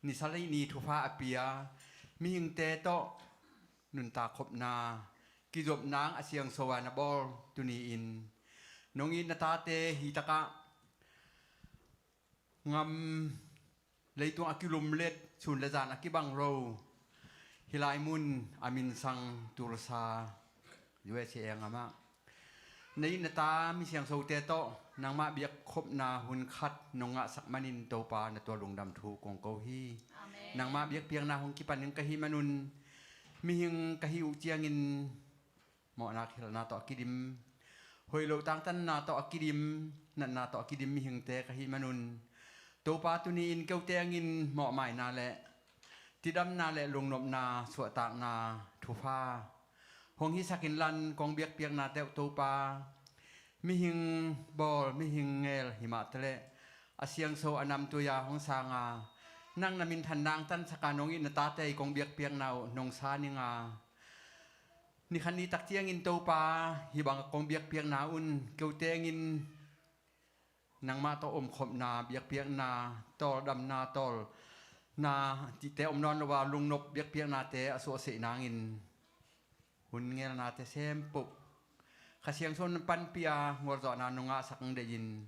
ni sa le ni thupha a pia mihingte tawh nuntak khopna, kizopna a siangso a na bawl tuni-in nong it na tate hi takah ngam, leitung a kilumlet, sun le zan a kibang lo, hih lai mun a minsang Tulsa, U S A ngamah na it na ta mi siangsote tawh nangmah biakkhopna hun khat nong ngahsak manin Topa na tua lungdam thu kong ko hi. Amen. Nangmah biakpiakna hong kipan ning ka hih manun mihing ka hih uh ciangin mawhna khialhna tawh a kidim, hoih loh tangtanna tawh a kidim, natna tawh a kidim mihingte ka hih manun Topa tuni-in keute angin mawhmaina le tidamna le lungnopna suahtakna thupha hong hisak inlan kong biakpiakna teuh Topa, mihing bawl mihing ngel himah taleh a siangso a namtui a hong sanga nang na minthan nangtansaka nong it na tate i kong biakpiakna uh nong sa ninga Nikhat ni tak ciangin Topa, hih bang kong biakpiakna un keutengin nangmah tawh omkhopna biakpiakna, tawldamna tawlna cihte om nawn lo a lungnop biakpiaknate a suahseih nangin hun ngelnate sempoh Kha Siangtho na panpih a ngolzawhna nong ngahsak deihin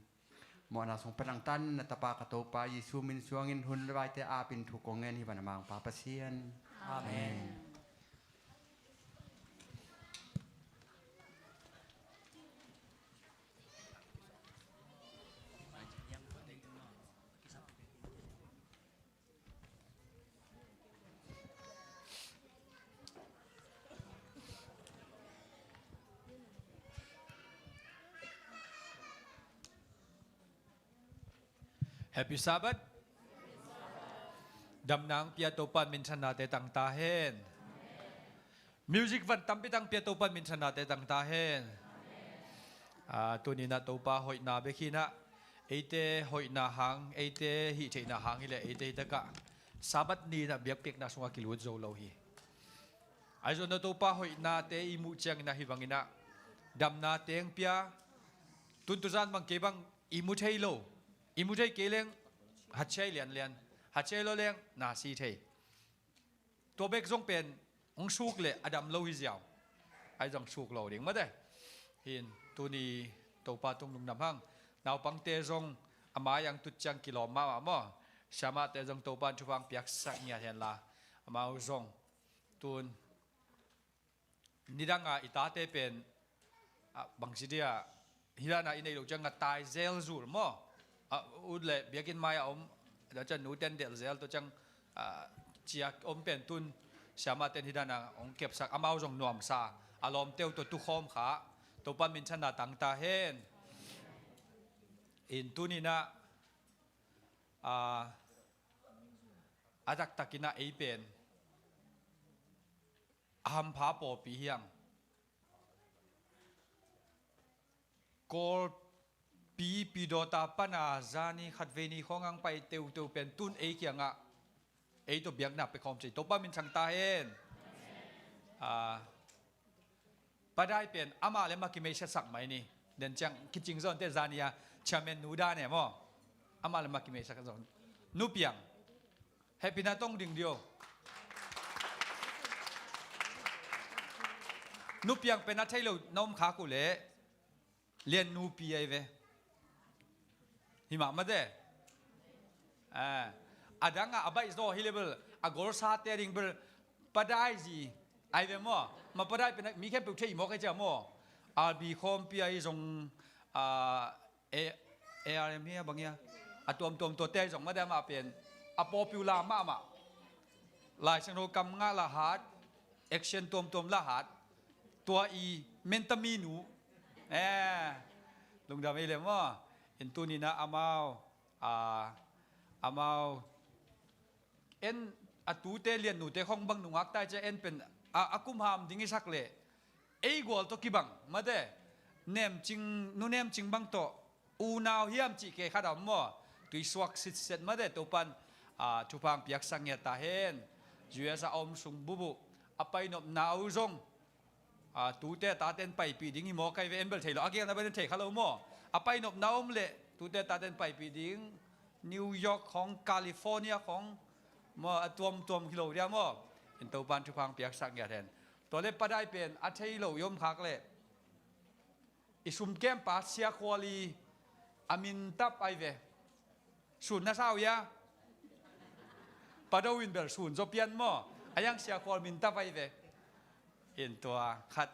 mawhna sung panang tan na tapa ka Topa Jesu min suangin hun le vaite apin thu kong ngen hi van a Mangpa Pasian. Amen. Happy Sabbath. Damna hong pia Topa in minthanna te tang ta hen. Music van tampi tang pia Topa in minthanna te tang ta hen. Ah, tuni-in ah Topa hoihna bek hi-in ah eite hoihna hang, eite hih theihna hang hileh eite hi takah Sabbath ni-in ah biakpiakna sungah kilut zo lo hi. Ahi zongin ah Topa hoihnate i muh ciangin ah hih bangin ah damna teng pia, tun tuzan bang kei bang i mu thei lo, i mu thei kei leng haciai lianlian, haciai lo leng na si thei. Tua bek zong pen hong suk leh a dam lo hi ziau. Ahi zong suk lo ding mate. Hin tuni Topa tung lungdam hang. Naupangte zong a mai-ah hong tut ciang kilawm mahmah maw. Siamahte zong Topa in thupha hong piaksak ngiat henla amau zong tun nidanga i tate pen, ah, bangci dia, hih dana i neih loh ciang a tai zel zul maw? Ah, ut le biakinn mai-ah om, tua ciang nuten delh zel, tua ciang, ah, ciak om pen tun siamahte in hih dana hong kepsak, amau zong nuamsa, a lawmte uh tawh tukhawm kha, Topa in minthanna tang ta hen. In tuni-in ah, ah, a taktakin ah ei pen a hampha pawlpi hi hang. Kawlpi Pidawta pana zani khatvei ni khawng hong pai teuteu pen tun ei kiangah ei tawh biakna pia khawm ci. Topa min thang ta hen. Ah, Pa Dai pen amah le mah kimeisiasak mai ni. Den ciang kicing zong te zani a chairman nu dan e maw. Amah le mah kimeisiasak zong. Nu Piang. Hehpihna tong ding dih o. Nu Piang pen a thei lo na om khak uh leh Lian nupi ahi ve. Hi mah mate. Ah, a dang a, a baih zaw hi le bel, a golsate a ding bel, Pa Dai zi ahi ve maw. Ma Pa Dai pen mi khempeuh thei mawk ahi cia maw. R B khawmpi ahi zong, ah, A, A R M hi a bang hi a, a tuamtuam tuate ahi zong mate amah pen a popular mahmah. Lai Siangtho kam ngah lah hat, action tuamtuam lah hat. Tua i mentami nu. Eh, lungdam ei le maw. In tuni-in ah amau, ah, amau en a tute Lian nute khong bang nungak tai cia en pen a, a kum ham ding i sak leh ei gual tawh kibang mate. Nemcing, Nu Nemcing bang tawh unau hiam cih kei khat a om maw. Tuisuak sitset mate. Topan, ah, thupha hong piaksak ngiat ta hen. U S a om sung bubuh a painopna uh zong, a, tute taten paipih ding hi maw, kai ve, en bel thei lo, a gelna bel en thei kha lo maw. A painopna om leh tute taten paipih ding, New York khong, California khong maw, a tuamtuam hi lo dia maw. In Topan thupha piaksak ngiat hen. Tua le Pa Dai pen a thei lo i om khak leh, i sumkempa Sia Khual i a mintap ai ve. Sun na sau ia? Pa Do in bel sun zaw pian maw. A iang Sia Khual mintap ai ve. In tua khat,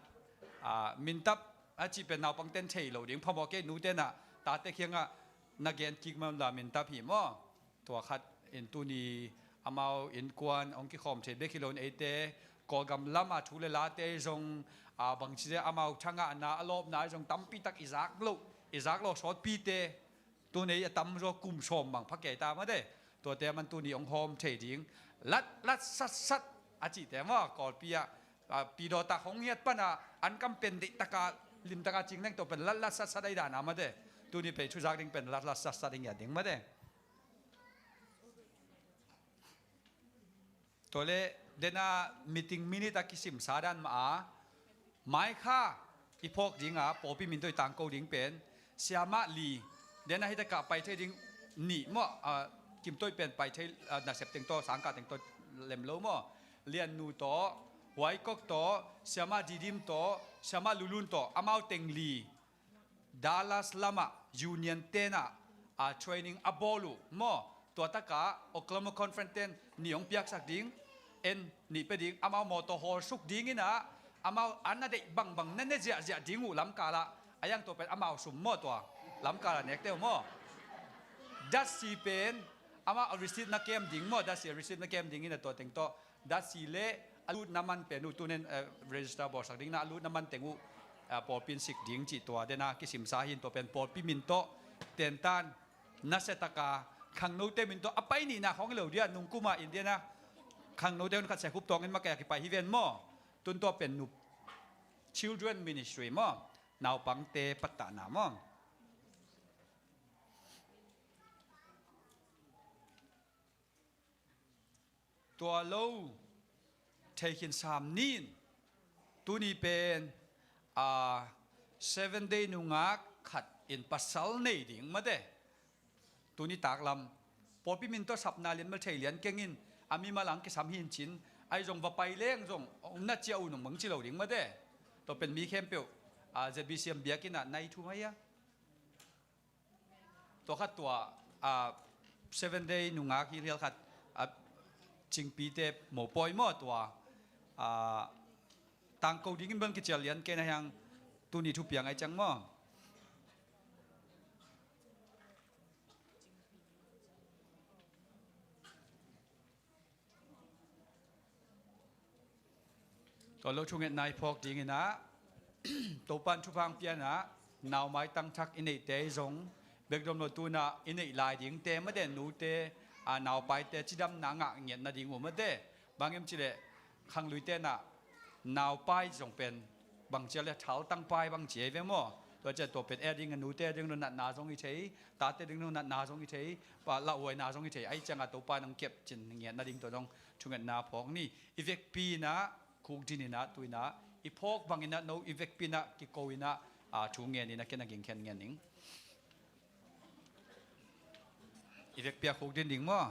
a, mintap a cih pen naupangten thei lo ding phamawh kei, nute na tate kiangah na gen kik man la mintap hi maw. Tua khat in tuni amau innkuan hong kikhawm thei bek hi loin eite Kawlgam lama thu le late zong, a, bangci le amau thangahna a lawpna zong tampitak i zak loh, i zak loh sawtpite. Tuni a tamzaw kum sawm bang pha kei ta mate. Tuate man tuni hong hawm thei ding. Lat, lat, sat, sat a cihte maw, Kawlpi ah, a, pidawtak hong ngiat pana an kam pen deihtaka, limtaka cing leng tua pen lat, lat, sat, sat ai dana mate. Tuni pei thuzak ding pen lat, lat, sat, sat i ngiat ding mate. Tua le dena meeting minute a kisimsa dan mah a, mai kha i phawk dinga pawlpi min tawh i tangko ding pen siamah li, dena hitakah pai thei ding nih maw, a, Kim Toih pen pai thei, a, nasep teng tawh, sangkah teng tawh lem lo maw. Lian Nu tawh, Huai Kok tawh, siamah Didim tawh, siamah Lulun tawh, amau teng li Dallas lamah Union tenah, a, training a bawl uh maw. Tua takah Oklahoma Conference ten nih hong piaksak ding, en nih pia ding, amau mawtaw hawlsuk dinginah, amau an a deih bangbang na ne ziahziah ding uh lamkalah, a iang tua pen amau sum maw tua, lamkalah nekte uh maw. Datsi pen amau a receipt na kem ding maw, datsi a receipt na kem dinginah tua teng tawh datsi le a lutna man pen uh tunen, eh, register bawlsak dingin a lutna man teng uh, eh, pawlpi in sik ding cih tua dena kisimsa hi in tua pen pawlpi min tawh tentan nasiataka khangnote min tawh a pai nihna khawng hi lo dia nungkuma in dena khangnote hun khat sekhup tawngin makaih a kipai hi ven maw. Tun tua pen nup children ministry maw, naupangte pattahna maw. Tua lo thei khin sam nin, tuni pen, a, seven day nungak khat in pasal nei ding mate. Tuni taklam pawlpi min tawh sapna lian mal thei lian kengin a mimal ang kisam hin cin, ai zong va pai leng zong na cia uh nong bang ci lo ding mate. Tua pen mi khempeuh, a, Z B C M biakinah nai thu mai a. Tua khat tua, a, seven day nungak hi rial khat, a, cingpite mopawi maw tua, a, tangko dingin bang kicial lian kei na hiang tuni thupiang ai ciang maw. Tua lo thungetna i phawk dinginah Topan thupha pianah naumai tangthak i neihte i zong bekdom lo tunah i neih lai dingte mate nute, a, naupaite cidamna ngah ngiat nading uh mate. Bangem cileh khangluite nah naupai zong pen bangcia le thaltangpai bangci ei ve maw. Tua cia tua pen e ding a nute ding lo natna zong i thei, tate ding lo natna zong i thei, pa lauhuaina zong i thei, ai cianga Topa nang kep cin ngiat nading tua zong thungetna phawk ni. I vekpi inah khukdin inah tu inah i phawk bang inah no i vekpi inah kiko inah, a, thu ngen inah ken a gingkhen ngen ning. I vekpi a khukdin ding maw.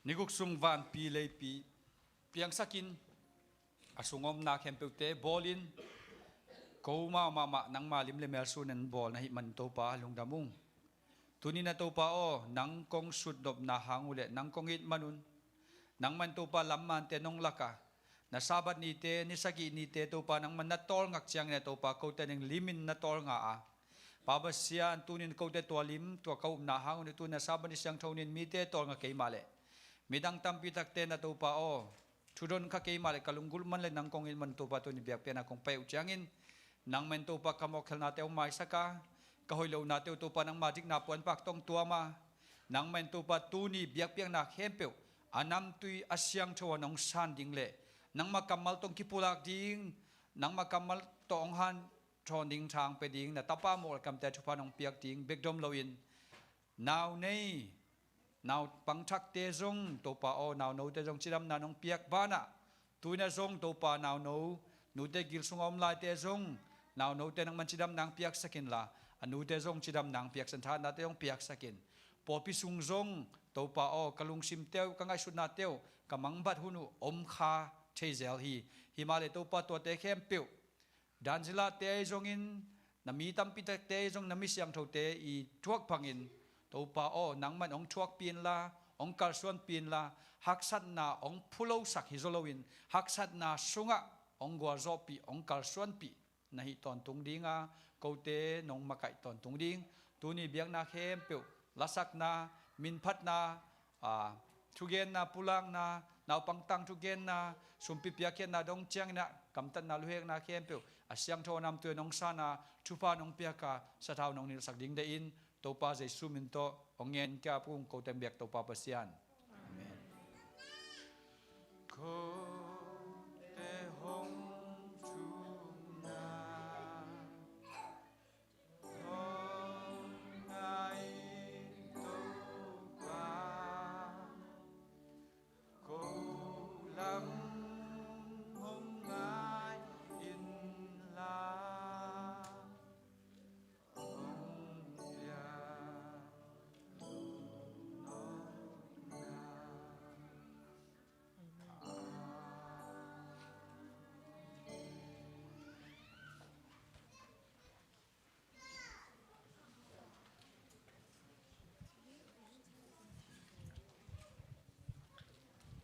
Niguk sung vanpi leipi piangsakin a sungomna khempeuhte bawlin ko mau mahmah nangma lim le mel sunin bawl na hih man Topa lungdam ung. Tunin a Topa aw, nang kong sutnopna hang uh le nang kong it man un. Nangman Topa lammante nong laka na Sabbath nite, ni sagih nite Topa nangman na tawlngak ciangin a Topa kote ning limin na tawlnga a. Pa Pasian, tunin kote tua lim, tua ka upna hang un i tunin a Sabbath ni siangtho nin mite tawlnga keimah leh midang tampi takte na Topa aw, thudon kha keimah le ka lunggulh man le nang kong it man Topa tuni biakpiakna kong pai uh ciangin nangman Topa ka mawkkhelnate hong maisaka, ka hoih lohnate uh Topa nangma dikna puanpak tong tuama, nangman Topa tuni biakpiakna khempeuh a namtui a siangtho a nong san ding le nangma kammal tong kipulak ding, nangma kammal tawh hong han thawn ding thang pe ding na tapa mawh le kamte thupha nong piak ding bekdom loin nau nei Naupang thakte zong Topa aw, naunote zong cidamna nong piak banah, tu-in ah zong Topa nauno, nute gil sunga om laite zong naunote nangman cidamna hong piaksak inla, a nute zong cidamna hong piaksak in, thahatnate hong piaksak in. Pawlpi sung zong Topa aw, ka lungsimte uh, ka ngaihsutnate uh, ka mangbat hun uh om kha thei zel hi. Himahleh Topa, tuate khempeuh, danzilate ahi zongin, na mi tampi takte ahi zong, na mi siangthote i thuak bangin, Topa aw, nangman hong thuakpih inla, hong kalsuanpih inla, haksatna hong phulosak hi zaw loin, haksatna sungah hong gualzawhpih, hong kalsuanpih na hih tawntung dinga kote nong makaih tawntung ding. Tuni biakna khempeuh, lasakna, minphatna, aa, thugenna, pulakna, naupang tang thugenna, sumpi piakkhiatna dong ciangin ah, gamtatna, luhekna khempeuh a siangtho a namtui nong sana, thupha nong piaka, sathau nong nilhsak ding deih in, Topa Jesu min tawh hong ngen ka, a pung kote biak Topa Pasian. Amen. Kote hong thumna hong ngai Topa, ko lam hong ngai inla, hong pia nopna.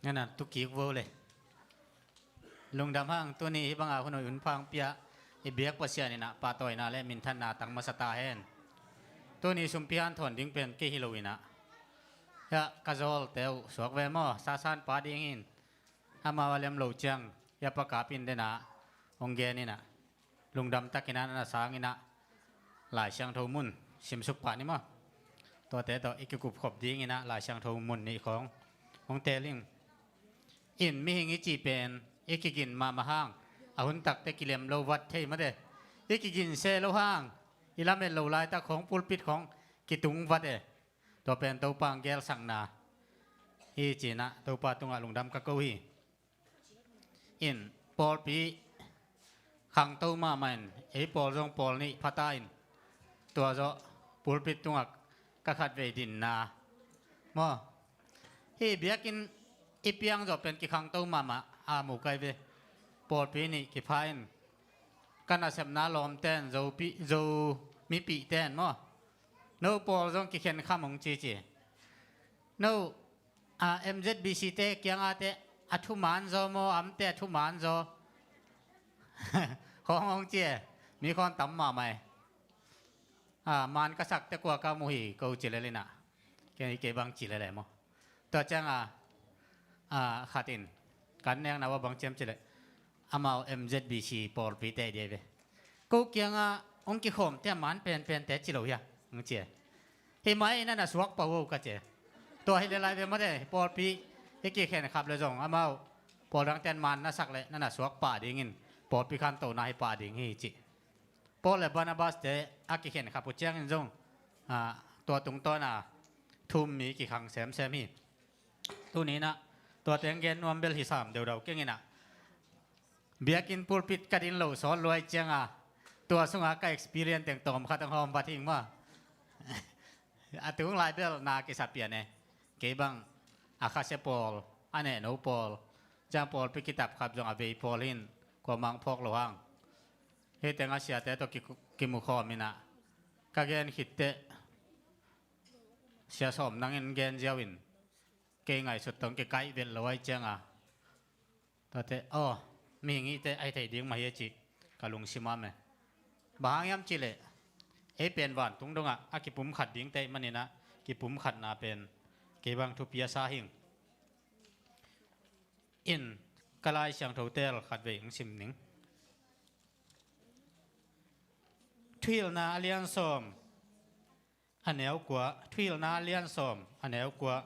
Nana tukik vo le. Lungdam hang, tuni hih banga hun hoih hun pha hong pia i biak Pasian in ah pahtawina le minthanna tang masa ta hen. Tuni sumpi hanthawn ding pen kei hi lo in ah, hiah ka zawlte uh suak ve maw, sasan pa ding in, amau a lem lo ciang hiah Pa Kap in den ah hong gen in ah, lungdam takin ah na sang in ah, Lai Siangtho mun simsuk pah ni maw. Tuate tawh i kikupkhop dingin ah Lai Siangtho mun nih khawng hong teel ing. In mihing i cih pen i kigin mahmah hang, a hun takte kilem lo vat thei mate. I kigin se lo hang, i lamet lo laitak khawng pulpit khawng kitung vat e. Tua pen Topa hong gelsakna hi ci-in ah Topa tungah lungdam ka ko hi. In pawlpi khangto mahmah in, ei pawl zong pawl nih pha ta in, tua zawh pulpit tungah ka khatvei dinna maw. Hih biakinn i piang zawh pen kikhangto mahmah a mu kai ve. Pawlpi nih kipha in, ka nasepna lawmten, Zopi, Zo mipihten maw, no pawl zong kikhen kham hong cici. No, a, M Z B C te kiangate a thuman zaw maw, amte a thuman zaw? Khawng hong ci e. Mi khawng tam mahmah e. A, man ka sakte kua ka mu hi ko ci lel in ah, kei, kei bang ci lel e maw. Tua ciang a, a, khat in kan nekna uh a bang ciam ci leh, amau M Z B C pawlpite dih ve. Ko kiangah hong kikhawmte a man penpente ci lo hia, hong ci e. Hih mai na na suak pah uh ka ci e. Tua hi le lai ve mate, pawlpi hih kikhen khap le zong amau pawl dangte an man na sak leh na na suak pah dingin, pawlpi khantona hi pah ding hi ci. Paul le Barnabas te a kikhen khap uh ciangin zong, a, tua tungtawna thu-um mi kikhang semsem hi. Tuni in ah tua teng gen nuam bel hi sam deudau keng in ah, biakinn pulpit ka din lo sawt luai cianga, tua sunga ka experience teng tawm khat hong hawm vat hing maw. A tung lai bel na kisa pian e. Kei bang a khasia pawl, a nehno pawl, ciang pawlpi kitap khap zong a vei pawl hin kuamah hong phawk lo hang. Hih teng a siate tawh ki, kimukhawm in ah, ka gen khitteh Sia Sawm nangin gen ziau in, kei ngaihsut tawh kikaih vet lo ai cianga, tuate, aw, mihing hihte ahi thei ding mah hi a cih ka lungsim a om e. Bang hang hiam cih leh, ei pen vantung dongah a kipumkhat dingte ahih manin ah, kipumkhatna pen kei bang thupi a sa hing. In ka Lai Siangtho teel khatvei hong sim ning. Thuhilhna a lian sawm, a neu kua, Thuhilhna a lian sawm, a neu kua.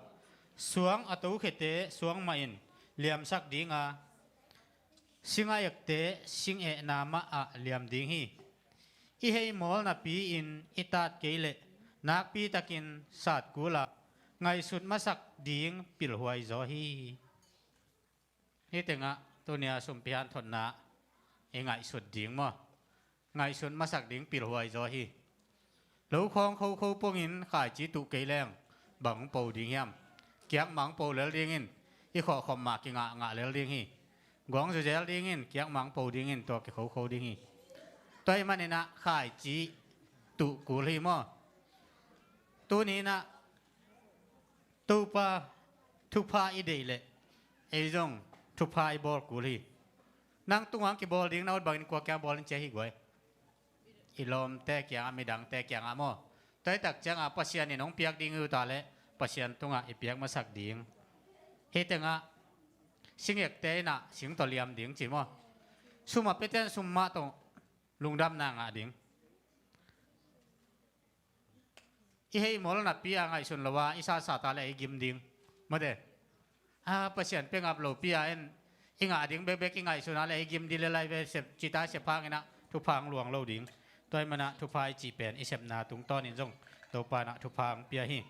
Suang a tokhiate suang mah in liamsak dinga, sing a ekte sing ehna mah ah liam ding hi. I heimawl napi-in i tat kei leh, nakpitakin sat kul ah ngaihsut masak ding pilhuai zaw hi. Hih tengah tuni-a sumpi hanthotna i ngaihsut ding maw? Ngaihsut masak ding pilhuai zaw hi. Lo khawng khokho pongin khaici tuh kei leng bang hong po ding hiam? Kiak mah hong po lel dingin, i khawhkhop mah kingah ngah lel ding hi. Guangzu zel dingin, kiak mah hong po dingin, tua kikhokho ding hi. Tua ahih maninah khaici tuh kul hi maw? Tuni inah Topa thupha i deih leh ei zong thupha i bawl kul hi. Nang tungah kibawl ding na ut bangin kua kiang bawl in ci hi guai? I lawmte kiangah, midangte kiangah maw? Tua hi tak ciangah Pasian in hong piak ding i ut a leh Pasian tungah i piak masak ding. Hih tengah singekte inah sing tawh liam ding ci maw? Sum a piate in sum mah tawh lungdamna ngah ding. I heimawlna pi a ngaihsun lo a i sasat a leh i gim ding. Mate. A, Pasian pia ngap lo pi a en i ngah ding bekbek i ngaihsun a leh i gim ding le lai ve, sep, cita sep hanginah thupha hong luang lo ding. Tua ahih manah thupha i cih pen i sepna tungtawnin zong Topa inah thupha hong pia hi.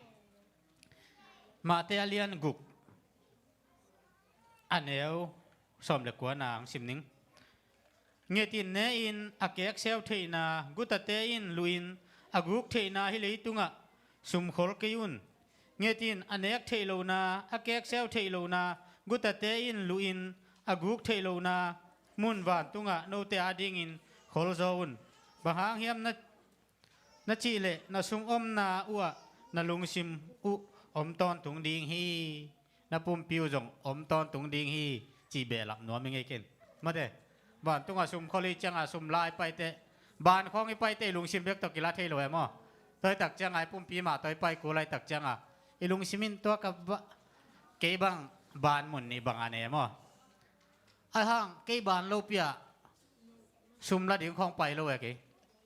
Mate a lian guk, a neu sawm le kuana hong sim ning. Ngetin ne-in a kekseu theihna gutate in luhin a guk theihna hih leitungah sumkhol kei un. Ngetin a nek theih lohna, a kekseu theih lohna gutate in luhin a guk theih lohna mun vantungah note adingin kholzaw un. Bang hang hiam na na cih leh na sum omna uhah na lungsim uh om tawntung ding hi. Na pumpi uh zong om tawntung ding hi, cih behlap nuam i ngei ken. Mate, vantungah sum khol i ciangah sum la i paite, ban khawng i paite i lungsim bek tawh kila thei lo e maw? Tua hi tak ciangah i pumpi mah tawh i pai kul a hi tak ciangah i lungsim in tua ka ba, kei bang ban mun nih bang a ne maw? A hang kei ban lopi ah sum la ding khawng pai lo e kei.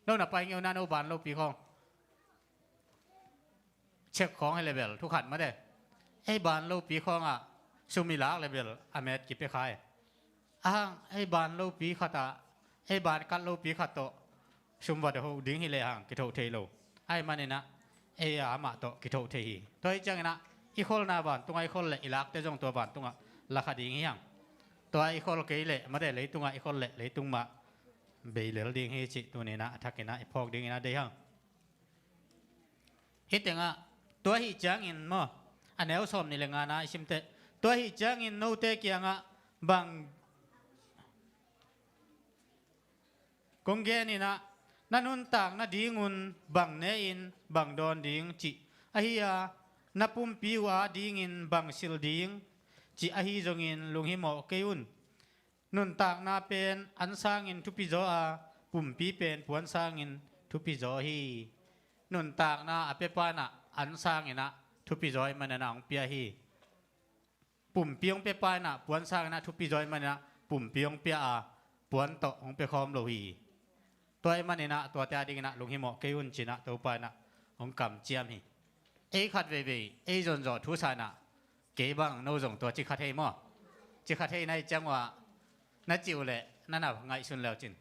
No na pai ngeuna no ban lopi khawng check khawng hi le bel thu khat mate. Ei ban lopi khawngah sum i lak le bel a met kipia kha e. A hang ei ban lopi khat ah, ei ban kat lopi khat tawh sum va tawh ho ding hi lehang kithoh thei lo. Ahih maninah ei a amah tawh kithoh thei hi. Tua hi cianginah i kholna vantungah i khol leh i lakte zong tua vantungah lakha ding hi hang. Tua i khol kei leh mate, leitungah i khol leh leitung mah bei lel ding hi cih tuninah a thakinah i phawk dinginah dei hang. Hih tengah tua hi ciangin maw, a neu sawm nih le ngana i simteh. Tua hi ciangin note kiangah bang kong geninah na nuntak nadingun bang ne-in bang dawn ding cih ahi a, na pumpi uh adingin bang silh ding cih ahi zongin lunghimawh kei un. Nuntakna pen an sangin thupi zaw a, pumpi pen puan sangin thupi zaw hi. Nuntakna a piapa inah an sanginah thupi zaw i manana hong pia hi. Pumpi hong piapa inah puan sanginah thupi zaw i maninah pumpi hong pia a, puan tawh hong pia khawm lo hi. Tua i maninah tuate adinginah lunghimawh kei un cinah Topa inah hong kamciam hi. Ei khat veivei ei zonzawh thu sa inah kei bang no zong tua cikha thei maw? Cikha thei na i ciang uh ah na cih uh leh na na ngaihsun leu cin.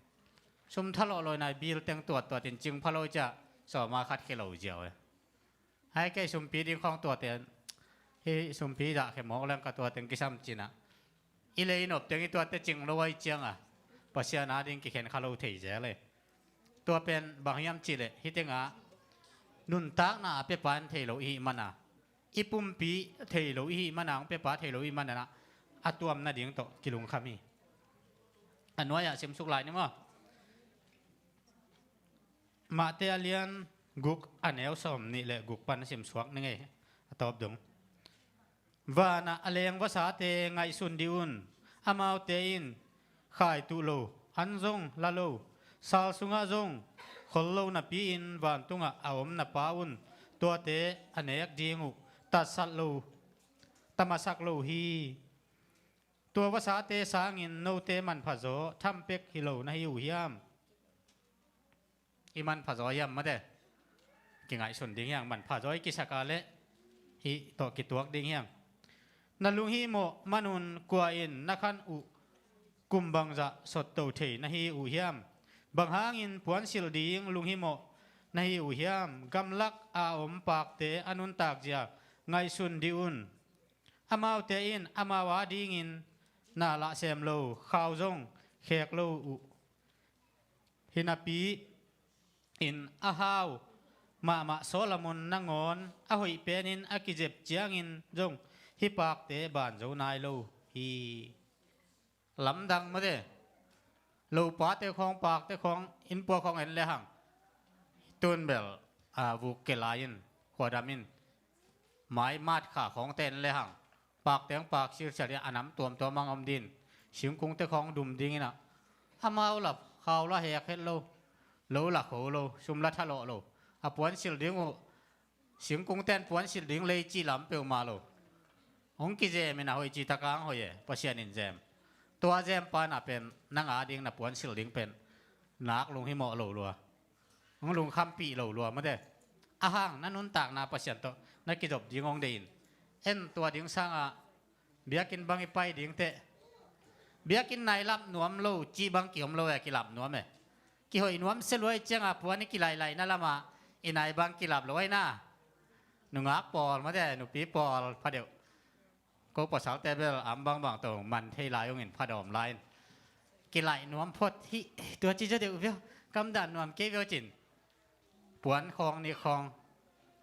Sum thalawh lawina i bil teng tuattuatin cing pha lo i ciah sawma khat khia lo ziau e. Hai kei sumpi ding khawng tuate, hih sumpi zahkhia mawk leng ka tuateng kisam cinah i lei i nop teng i tuate cing lo a i cianga Pasian ading kikhen kha lo thei zel e. Tua pen bang hiam cihleh hih tengah nuntakna a piapa in thei lo i hih mana, i pumpi thei lo i hih mana, hong piapa thei lo i hih mana a tuam nading tawh kilungkham hi. A nuai-ah simsuk lai ni maw? Mahte a lian guk a neu sawm nih le guk pan a simsuak ni ngei a tawp dong. Vanah a leng vasate ngaihsun dih un. Amaute in khaituh lo, an zong la lo, sal sungah zong khol lo napi-in vantungah a om na Pa un tuate a nek ding uh tatsat lo, tamasak lo hi. Tua vasate sangin note manphazaw thampek hi lo na hi uh hiam? I manphazaw hiam mate? Kingaihsun ding hiang, manphazaw i kisaka leh hih tawh kituak ding hiang. Na lunghimawh manun kua in na khan uh kum bangzah sotto thei na hi uh hiam? Bang hangin puansilh ding lunghimawh na hi uh hiam? Gamlak a om pakte a nuntak zia ngaihsun dih un. Amaute in amau adingin na lah sem lo, khau zong khek lo uh hi napi in, a hau mahmah Solomon nangawn a hoih penin a kizep ciangin zong hih pakte banzo nai lo hi. Lamdang mate. Lopate khawng, pakte khawng, innpua khawng en lehang, tun bel, a, vuk ke lai-in, khuadam in, mai mat kha khawngte en lehang, pakte hong pak silsial in a nam tuamtuam hong om ding, singkungte khawng dum ding in ah, amau lah khau lah hek het lo, lo lah kho lo, sum lah thalawh lo, a puan silh ding uh, singkungte in puan silh ding lei cih lam peuhmah lo. Hong kizem in a hoih cih takah hong hoih e, Pasian in zem. Tua zem pa in ah pen, nang ading na puan silh ding pen, nak lunghimawh lo lua. Hong lungkhampih lo lua mate. A hang na nuntakna Pasian tawh na kizop ding hong deih in. En tua ding sangah, biakinn bang i pai ding teh. Biakinn na i lap nuam lo, cih bang ki-om lo e, kilap nuam e. Kihoih nuam se lua i ciangah puan i kilaihna lamah, i nai bang kilap lo ahi na. Nungak pawl mate, nupi pawl phadeuh. Ko pasalte bel am bangbang tawh man thei lai ung in, phadawm lai in. Kilaih nuam phot hi, tua ci zaw deuh veu, kamdah nuam kei veu cin. Puan khawng nih khawng,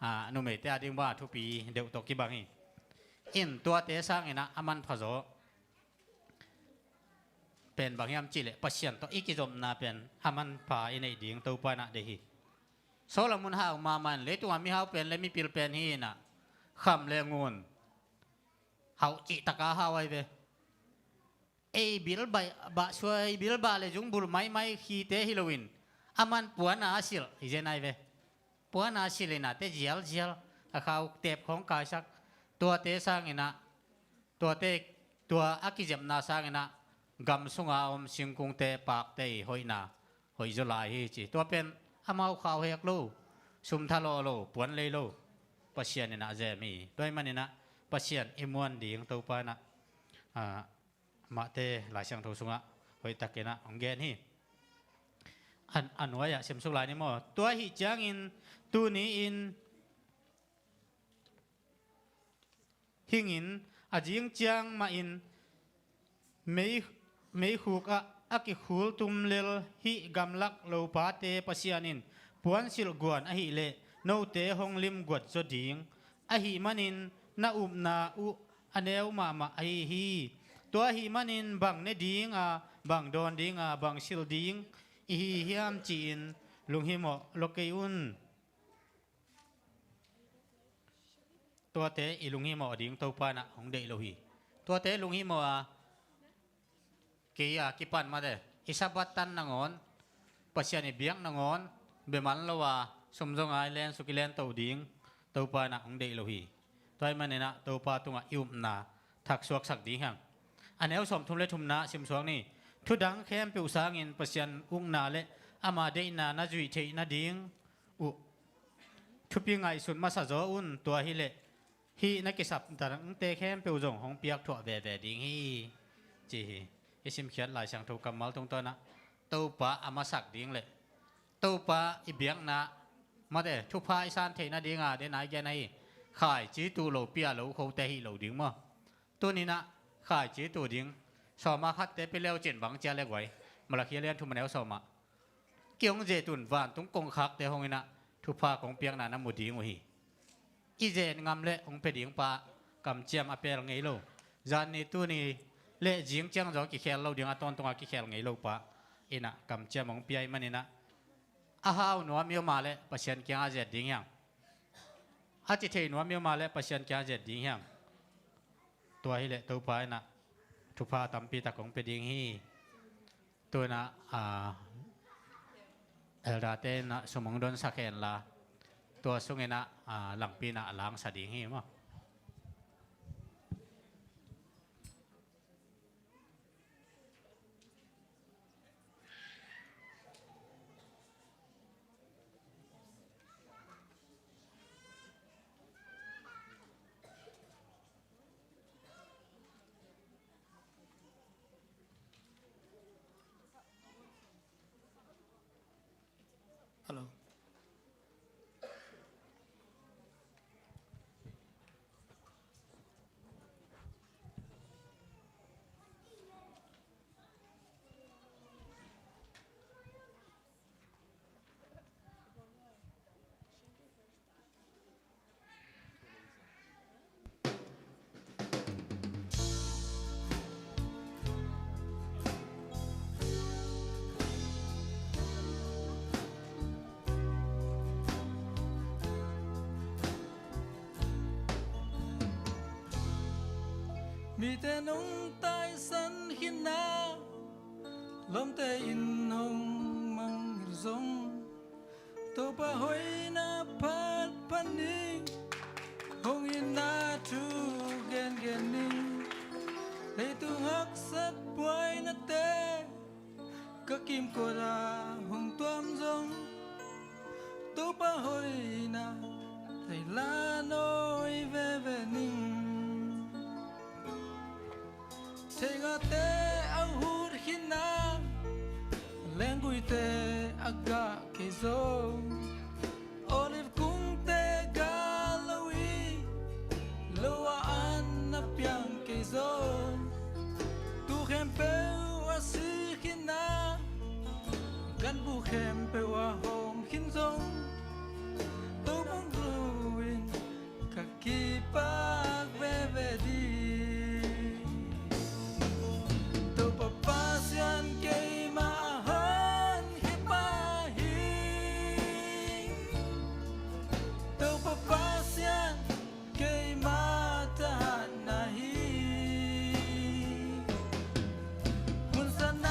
a, numeite ading bang a thupi deuh tawh kibang hi. In tuate sangin ah a manpha zaw pen bang hiam cihleh Pasian tawh i kizopna pen a manpha i neih ding Topa in ah deih hi. Solomon hau mahmah in, leitungah mihau pen le mipil pen hi in ah, kham le ngun hauh cih takah hau ahi ve. Ei bilbah, bah suai bilbah le zungbulh maimai khite hi loin, aman puana a silh hi zen ai ve. Puana a silh in a te zialzial, a khau teep khawng kaisak, tuate sangin ah, tuate, tua a kizepna sangin ah, gam sunga a om singkungte, pakte i hoihna hoih zaw lai hi ci. Tua pen amau khau hek lo, sum thalawh lo, puan lei lo, Pasian in ah zem hi. Tua ahih manin ah Pasian i muan ding Topa in ah, ah, Matthai Lai Siangtho sungah hoihtakin ah hong gen hi. A, a nuai-ah simsuk lai ni maw. Tua ahih ciangin tuni-in hingin, a zing ciang mahin mei, meikhuk ah a kikhul tum lel hih gamlak lopate Pasian in puansilh guan ahih leh note hong limguat zaw ding. Ahih manin na upna uh a neu mahmah ahi hi. Tua ahih manin bang ne ding a, bang dawn ding a, bang silh ding i hi hiam ci-in lunghimawh lo kei un. Tuate i lunghimawh ding Topa in ah hong deih lo hi. Tuate lunghimawh a, kei a kipan mate, i Sabbath tan nangawn, Pasian i biak nangawn bia man lo a, sum zong a i len suk i len to ding Topa in ah hong deih lo hi. Tua ahih manin ah Topa tungah i upna thaksuaksak ding hi hang. A neu sawmthum le thumna simsuak ni. Thudang khempeuh sangin Pasian ukna le ama deihna na zuih theih nading uh thupi ngaihsut masa zaw un. Tua hileh hih na kisap dangte khempeuh zong hong piakthuah veve ding hi, ci hi. I simkhiat Lai Siangtho kammal tungtawn ah Topa a masak ding le Topa i biakna mate, thupha i san theih nading a, den a i gen ahi, khaici tuh lo, pia lo khote hih lo ding maw. Tuni-in ah khaici tuh ding, sawm a khatte pia le uh cin bang ci a le guai. Malakhi a lian thum a neu sawm ah, kei hong zet un, vantung kongkhakte hong in ah thupha kong piakna na mu ding uh hi. I zet ngam leh hong pia ding pa, kamciam a pel ngei lo. Zan ni, tuni le zing ciang zong kikhel lo ding, a tawntung a kikhel ngei lo pa in ah kamciam hong pia ahih manin ah, a hau nuam i om a leh Pasian kiangah zet ding hi hang. A ci thei nuam i om a leh Pasian kiangah zet ding hi hang. Tua hileh Topa in ah thupha tampi tak hong pia ding hi. Tu-in ah, ah, elder-te in ah sum hong donsak hen la, tua sungin ah, ah, langpi in ah a langsa ding hi maw. Hello. Mite nong taisan khin a, lawmte in hong mangngilh zong, Topa hoihna phat phat ning, hong itna thu gengen ning. Leitung haksat buainate ka kimkot ah hong tuam zong, Topa hoihna zai la nawi veve ning. Theigate a hut khin a, lengguite a gah kei zong, Olive kungte gal lo i, lo a an na piang kei zong, tu khempeuh a si khin a, ganbu khempeuh a hawm khin zong, Topa hong lu in ka kipak veve ding. Topa Pasian keima a honkhia pa hi. Topa Pasian keima thahatna hi. Mun sang a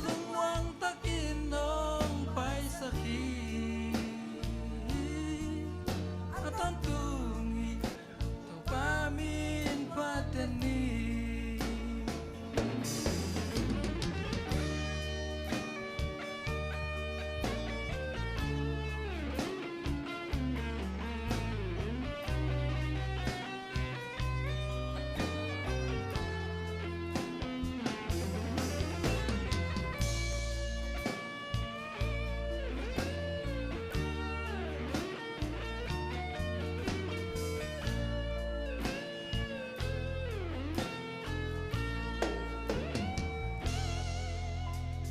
lungmuang takin hong paisak hi. A tawntung in Topa min phat den ni.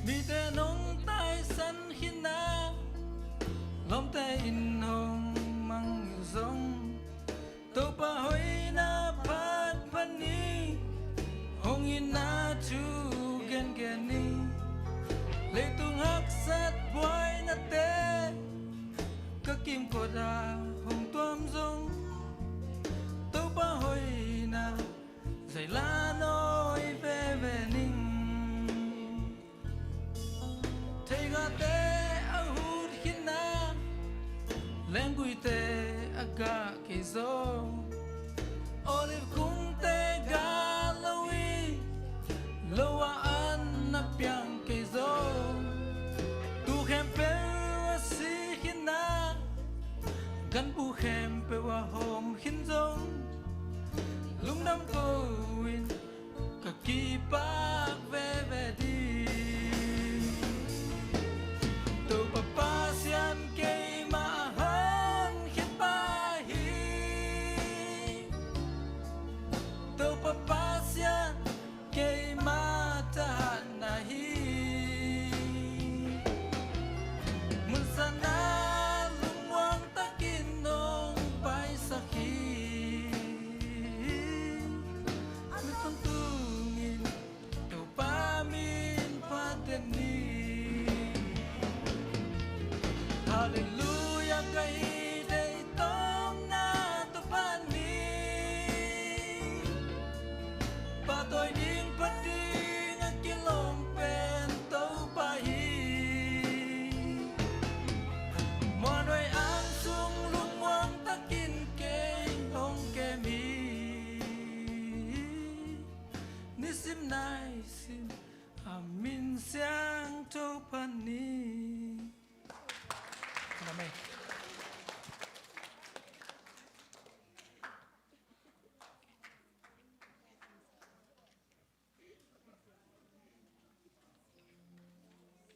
Mite nong taisan khin a, lawmte in hong mangngilh zong, Topa hoihna phat phat ni, hong itna thu gengen ni. Leitung haksat buainate ka kimkot ah hong tuam zong, Topa hoihna zai la nawi veve ning. Theigate a hut khin a, lengguite a gah kei zong, Olive kungte gal lo i, lo a an na piang kei zong, tu khempeuh a si khin a, ganbu khempeuh a hawm khin zong, lungdam ko in ka kipak veve ding. Topa Pasian keima a honkhia pa hi. Topa Pasian keima thahatna hi. Mun sang a lungmuang takin hong paisak hi. A tawntung in Topa min phat den ni. Halleluia, ka it ei tawmna Topa ni. Pahtawi ding, phat ding a kilawm pen Topa hi. Muanhuai ang sung lungmuang takin kei hong kem hi. Nisim naisim a min siangtho phat ni. Amen.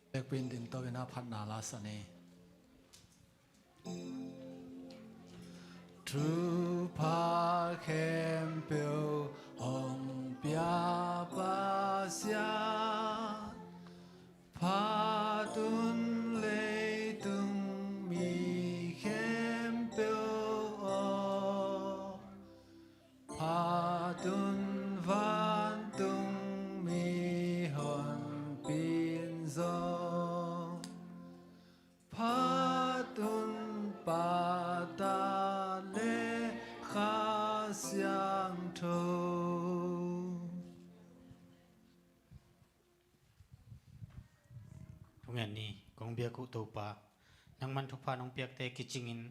Biakpiin dingto in a phatna la sa ni. Thupha khempeuh hong pia Pasian, phat un leitung mi khempeuh aw, phat un vantung mihonpi in zong, phat un Pa, Ta le Kha Siangtho. Kong en ni, kong biak uh Topa, nangman thupha nong piakte kicingin,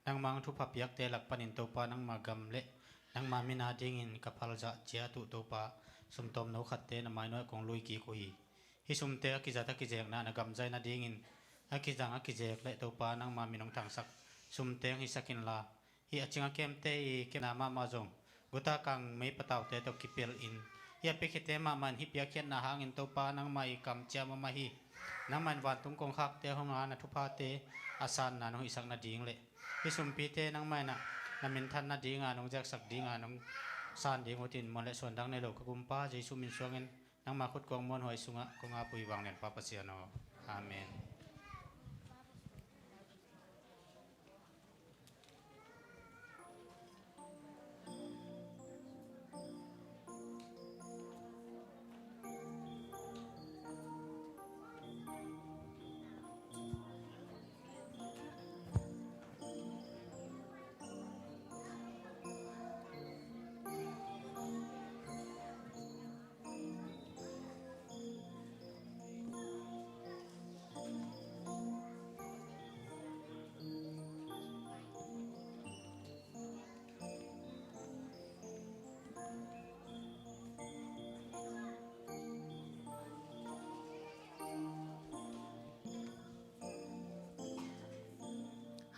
nangmah thupha piakte lak panin Topa nangma gam le nangma min a dingin ka phalzah ciat uh Topa, sumtawm no khatte na mainuai kong lui kik uh hi. Hih sumte a kizat a kizekna na gam zai nadingin a kizang a kizek le Topa nangma min hong thangsak sumte hong hisak inla, hih a cing a kemte i kemna mahmah zong guta kang mei pataute tawh kipelh in, hih a piakhiate mahmah in hih piakkhiatna hangin Topa nangma i kamciam om ahi. Nangma in vantung kongkhakte hong a na thuphate a sanna nong hihsak nading le hih sumpite nangma in ah na minthan nadinga nong zeksak dinga nong san ding uh tin muan le suandang nei lo ka Kumpa Jesu min suangin nangma khutkuang muanhuai sungah kong ap uh hi, vanglianpa Pasian aw. Amen.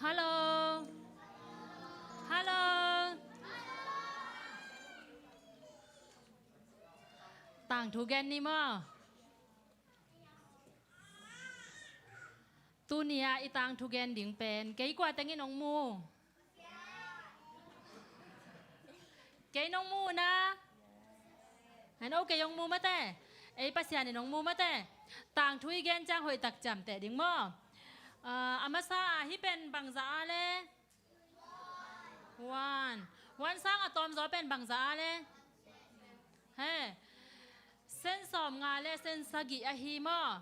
Hello. Hello. Tangthu gen ni maw? Tuni-ah i tangthu gen ding pen kei kua tengin hong mu? Kei nong mu na? Hen o, kei hong mu mate. Ei Pasian in hong mu mate. Tangthu i gen ciang hoih tak ciamteh ding maw? Ah, a masa ah hih pen bangzah a le? One. One sang a tawmzaw pen bangzah a le? He. Sen sawmnga le sen sagih ahi maw?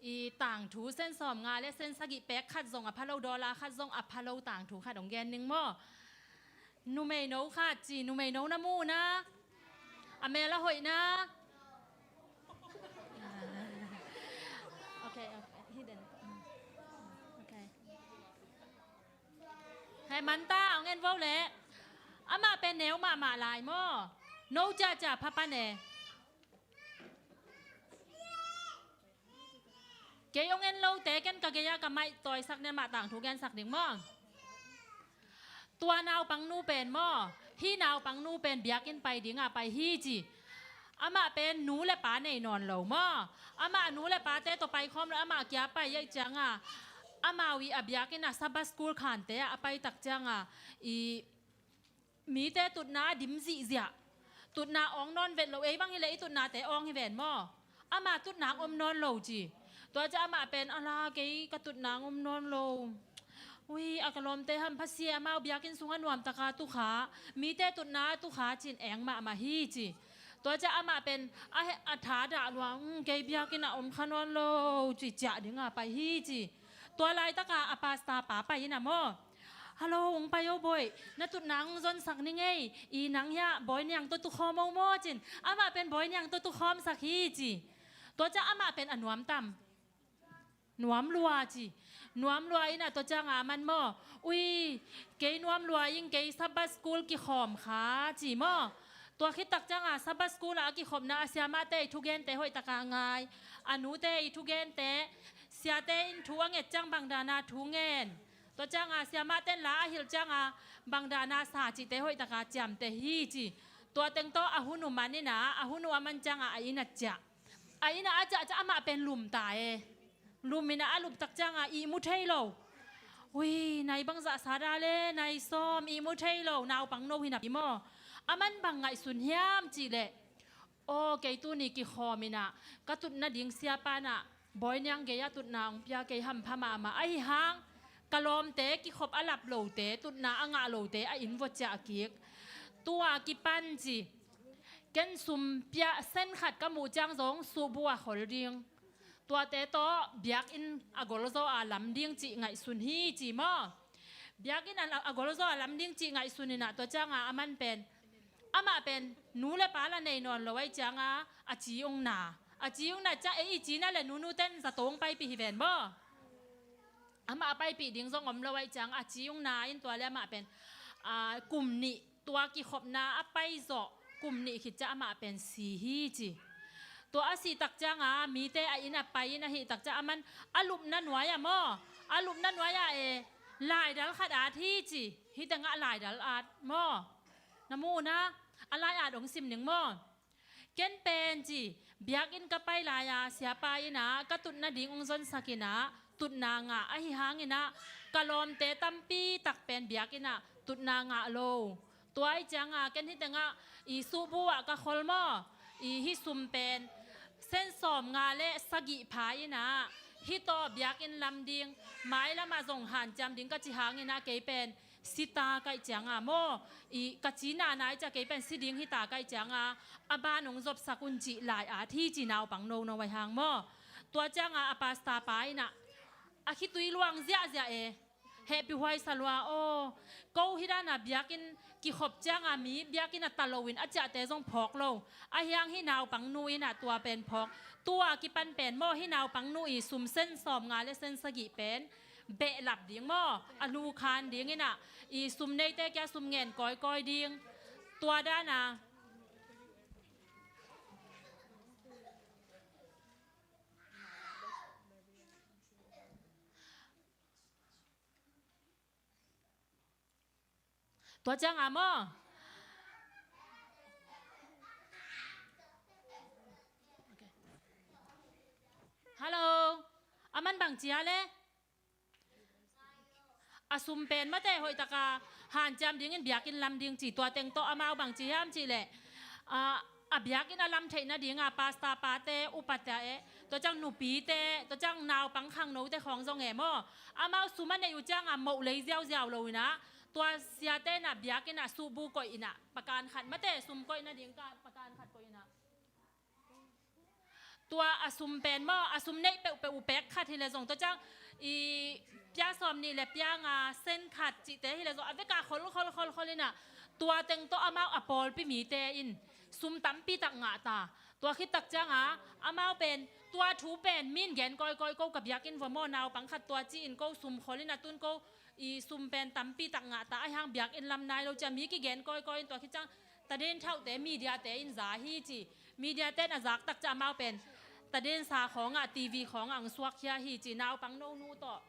I tangthu sen sawmnga le sen sagih pek khat zong a pha lo, dollar khat zong a pha lo tangthu khat hong gen ning maw? Numei no khat ci, numei no na mu na? A mel a hoih na? Okay, okay. Hidden. Okay. Hei, manta, hong en vo leh. Amah pen neu mahmah lai maw? No ciacia pha pan e. Kei hong en lote, ken ka gei-ah ka maih tawisak nen mah tangthu gensak ding maw? Tua naupangnu pen maw? Hih naupangnu pen biakinn pai dingah pai hi ci. Amah pen nu le pa nei nawn lo maw? Amah nu le pate tawh paikhawm lo, amah kia pai aih cianga, amau i a biakinn a Sabbath school khante ah a pai tak cianga, i mite tutna a dim zihziah. Tutna awng nawn vet lo, ei bang hileh i tutnate awng hi ven maw? Ama tutna ang om nawn lo ci. Tua ciah amah pen, ala, kei ka tutna ang om nawn lo. Ui, a ka lawmte hampha si e, amau biakinn sungah nuamtaka tukha, mite tutna a tukha cin eng mahmah hi ci. Tua ciah amah pen a, a thadah lua, um, kei biakinn a om kha nawn lo ci, ciah dinga pai hi ci. Tua laitaka a pastor pa pai ina maw? Hello, hong pai o bawi, na tutna ang zonsak ning ei, i nang hiah bawi niang tawh tukhawm o maw cin. Amah pen bawi niang tawh tukhawmsak hi ci. Tua ciah amah pen a nuamtam. Nuam lua ci. Nuam lua ina tua cianga aman maw? Ui, kei nuam lua ing, kei Sabbath school kikhawm kha ci maw? Tua khit tak cianga Sabbath school ah a kikhopna a siamahte i thugente hoihtaka ngai. A nute i thugente, siate in thu a nget ciang bangdana thu ngen. Tua cianga siamahte in la a hilh cianga bangdana sa cihte hoihtaka ciamteh hi ci. Tua teng tawh a hun uh man ina, a hun uh a man cianga a inn a ciah. A inn ah a ciah ciah amah pen lum ta e. Lum ina a lum tak cianga ihmu thei lo. Ui, nai bangzah sa da le, nai sawm ihmu thei lo, naupang no hi napi maw? Aman bang ngaihsun hiam cihleh, aw, kei tuni kikhawm ina ka tutna ding siapa inah bawi niang gei-ah tutna hong pia kei hampha mahmah. Ahi hang ka lawmte kikhop a lap lote, tutna a ngah lote a inn vua ciah kik. Tua kipan ci, ken sum pia sen khat ka muh ciang zong suhbu a khol ding. Tuate tawh biakinn a golzaw a lam ding cih ngaihsun hi ci maw? Biakinn a, a golzaw a lam ding cih ngaihsun inah tua cianga aman pen, amah pen nu le pa la nei nawn lo aih cianga a ci hong na. A ci ung na ciang, ei i ci na le nunu ten zato ong paipih hi ven maw. Amah a paipih ding zong om lo ahih ciang a ci ung na in tua le amah pen, a, kum nih, tua kikhopna a paizawh kum nih khit ciang amah pen si hi ci. Tua a sih tak cianga mite a inn a pai in ahih tak ciang aman a lupna nuai ah maw, a lupna nuai ah e, laidal khat at hi ci. Hih tengah laidal at maw. Na mu uh na, a lai at ong sim ning maw. Ken pen ci, biakinn ka pai lai-a siapa innah ka tutna ding ong zonsak innah tutna ngah ahi hanginah ka lawmte tampi tak pen biakinn ah tutna ngah lo. Tua ahi cianga ken hih tengah i suhbu ah ka khol maw, i hih sum pen sen sawm nga le sagih pha innah hih tawh biakinn lam ding mailamah zong hanciam ding ka ci hanginah kei pen si ta kaih cianga maw, i ka ci nana i cia kei pen si ding hi ta kaih cianga a ban ong zopsak un cih lai at hi ci naupang nono ahi hang maw. Tua cianga a pasta pa innah a khitui luang ziahziah e, hehpih huai sa lua aw. Ko hih dana biakinn kikhop cianga mi biakinn a ta loin a ciahte zong phawk lo. Ahi hang hih naupang nu innah tua pen phawk. Tua kipan pen maw hih naupang nu i sum sen sawm nga le sen sagih pen behlap ding maw, a lu khan ding innah i sum neite kia sum ngen kawikawi ding. Tua dana tua cianga maw. Hallo. Aman bang cia le? A sum pen mate hoihtaka hanciam dingin biakinn lam ding ci, tua teng tawh amau bang ci hiam cihleh, a, a biakinn a lam theih nadinga pasta pate, upate e, tua ciang nupite, tua ciang naupang khangnote khawng zong e maw, amau sum a neih uh cianga moh lei ziauziau lo innah tua siate innah biakinn ah suhbu koih innah pakan khat mate, sum koih nading ka pakan khat koih innah. Tua a sum pen maw, a sum neih peuhpeuh uh pek khat hileh zong tua ciang i pia sawm nih le pia nga sen khat cihte hileh zong a veka khol khol khol khol innah tua teng tawh amau a pawlpi mite in sum tampi tak ngah ta. Tua khit tak cianga amau pen tua thu pen min gen kawikawi, ko ka biakinn vua maw naupang khat tua ci-in ko sum khol innah tun ko i sum pen tampi tak ngah ta ahi hang biakinn lam nai lo cia mi kigen kawikawi in tua khit ciang taden thauhte mediate in za hi ci. Mediate in a zak tak ciang amau pen tadensa khawngah TV khawngah ang suakkhia hi ci. Naupang nonu tawh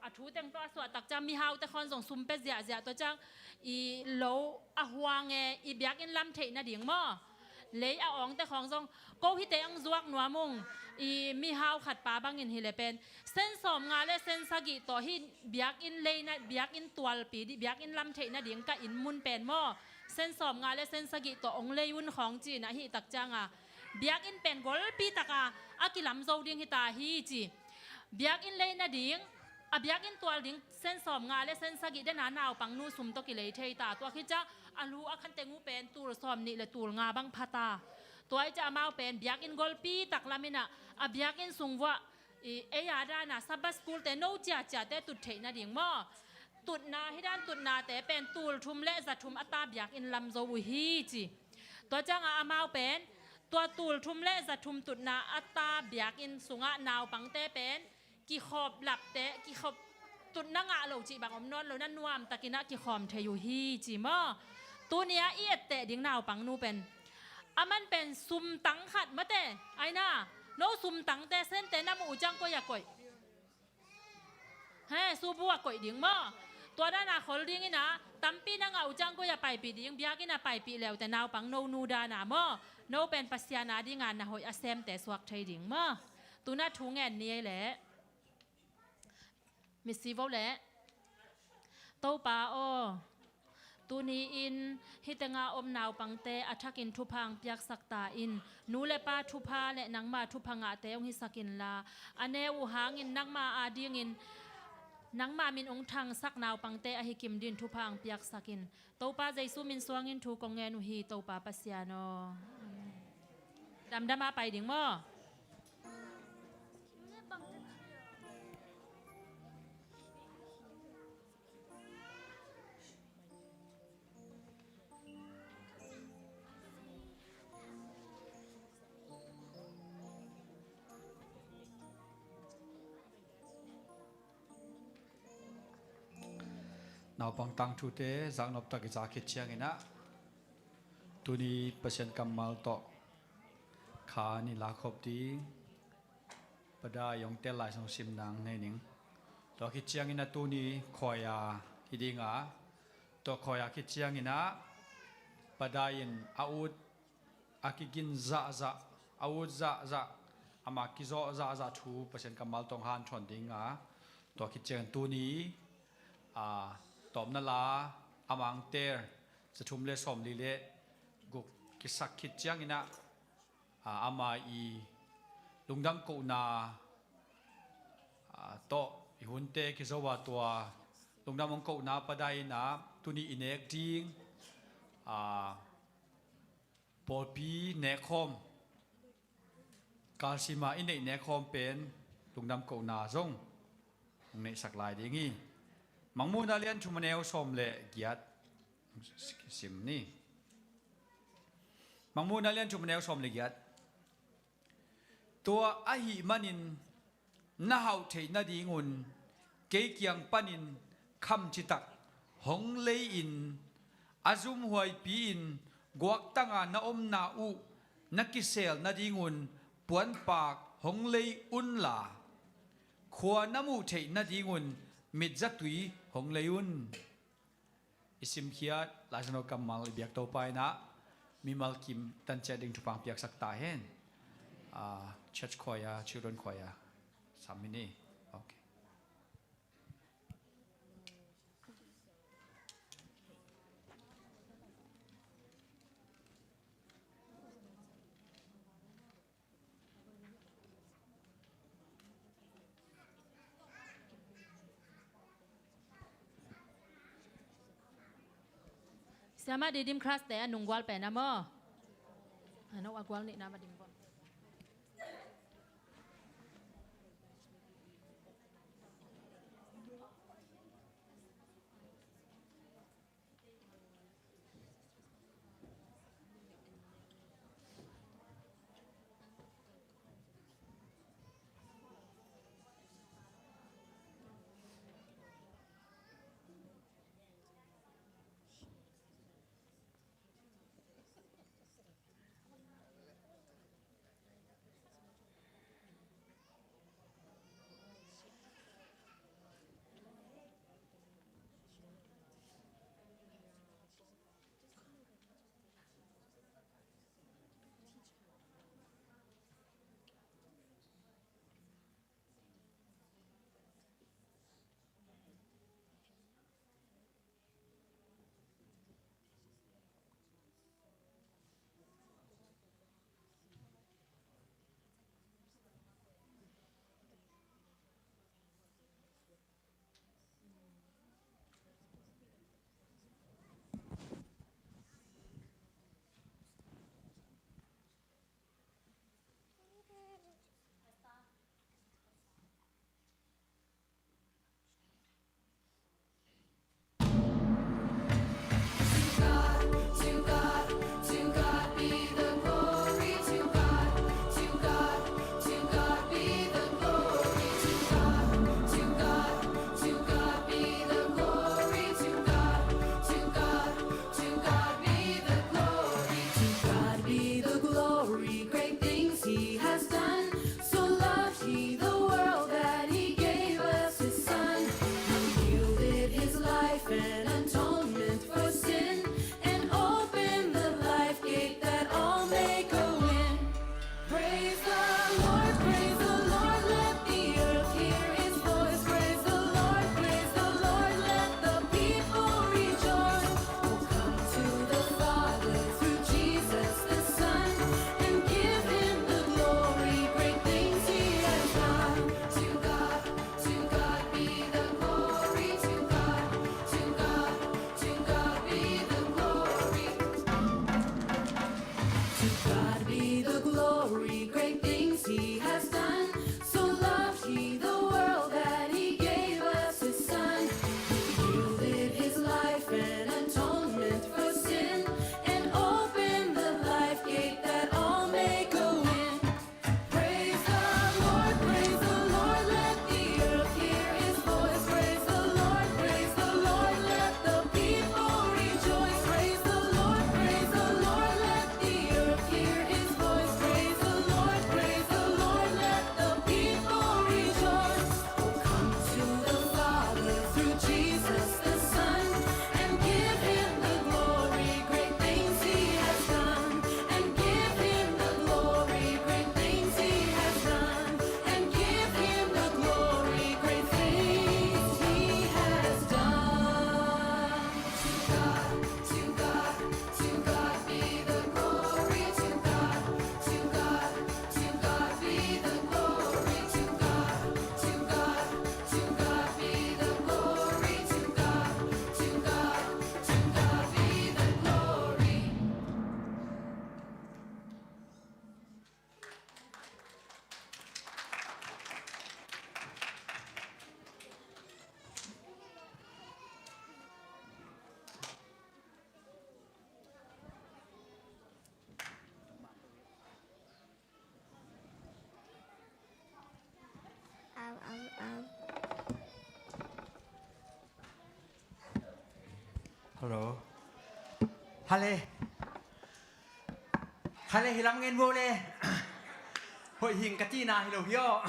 a thu teng tawh a suah tak ciang mihaute khawng zong sum pia ziahziah tua ciang i lo a huang e, i biakinn lam theih nading maw. Lei a awngte khawng zong ko hihte ang zuak nuam ung. I mihau khat pa bangin hileh pen sen sawm nga le sen sagih tawh hih biakinn leina, biakinn tualpi dih, biakinn lam theih nading ka inn mun pen maw sen sawm nga le sen sagih tawh ong lei un khawng ci-in ahih tak cianga biakinn pen golpi taka a kilam zo ding hi ta hi ci. Biakinn lei nading, a biakinn tual ding sen sawm nga le sen sagih dena naupang nu sum tawh kilei thei ta. Tua khit ciang a lu a khan teng uh pen tul sawm nih le tul nga bang pha ta. Tua i ciah amau pen biakinn golpi tak lam innah a biakinn sung vuah i ei a dana Sabbath school te no ciaciate tut theih nading maw. Tutna, hih dan tutnate pen tul thum le za thum a ta biakinn lam zo uh hi ci. Tua cianga amau pen tua tul thum le za thum tutna a ta biakinn sungah naupangte pen kikhop lapte, kikhop tutna ngah lo cih bang om nawn lo, na nuamtakinah kikhawm thei uh hi ci maw. Tuni-ah i etteh ding naupang nu pen aman pen sum tang khat mate, aina no sum tangte sente na muh uh ciang koi a koih. He, subu a koih ding maw. Tua dana khol ding innah tampi na ngah uh ciang koi a paipih ding, biakinn a paipih leute naupang no nu dana maw. No pen Pasian a dinga na hoih a semte suak thei ding maw. Tuna thu ngen ni ei leh. Misi vo leh. Topa aw, tuni-in hih tenga om naupangte a thakin thupha ang piaksak ta in. Nu le pa thupha le nangma thupha ngahte hong hisak inla, a neu uh hangin nangma adingin nangma min hong thangsak naupangte ahi kim din thupha ang piaksak in. Topa Jesu min suangin thu kong ngen uh hi, Topa Pasian aw. Damdama pai ding maw? Naupang tangthute zaknop tak i zak khit ciangin ah, tuni Pasian kammal tawh kha i lakhop ding Pa Dai i hong tel Lai Siangtho sim nang nei ning. Tua khit ciangin ah tuni khuaia hi ding a, tua khuaia khit ciangin ah Pa Dai in a ut a kigin zahzah, a ut zahzah, ama kizawh zahzah thu Pasian kammal tawh hong hanthawn ding a, tua khit ciangin tuni, a, tawpna la a mangter za thum le sawmli le guk kisak khit ciangin ah, a, ama i lungdam kohna, a, tawh i hunte kizo a, tua lungdam hong kohna Pa Dai in ah tuni i nek ding, a, pawlpi nekkhawm, kalsima i neih nekkhawm pen lungdam kohna zong hong neihsak lai ding hi. Mangmuhna lian thum a neu sawm le giat sim ni. Mangmuhna lian thum a neu sawm le giat. Tua ahih manin na hauh theih nadingun kei kiang panin kham citak hong lei-in, a zumhuaipi-in guaktanga na omna uh na kisel nadingun puanpak hong lei unla, khua na muh theih nadingun mitzatui hong lei un. I simkhiat Lai Siangtho kammal i biak Topa in ah mimal kim tan ciat ding thupha piaksak ta hen. Ah, church choir, children choir, sam hi ni. Okay. Siamah Didim Christ te a nunggual pen a maw? A no a gual nih na ma dim bawm. To God be the glory, great things he has done. So loved he the world that he gave us his son, who yielded his life an atonement for sin, and opened the life gate that all may go in. Praise the Lord, praise the Lord, let the earth hear his voice. Praise the Lord, praise the Lord, let the people rejoice. Oh, come to the Father through Jesus the Son, and give him the glory, great things he has done. To God, to God be the glory, to God, to God, to God be the glory. To God be the glory, great things he has done. So loved he the world that he gave us his son. He yielded his life an atonement for sin, and opened the life gate that all may go in. Praise the Lord, praise the Lord, let the earth hear his voice. Praise the Lord, praise the Lord, let Hale. Hale, hi lam ngen vo le. Hoih hing ka tina hi lo hi aw.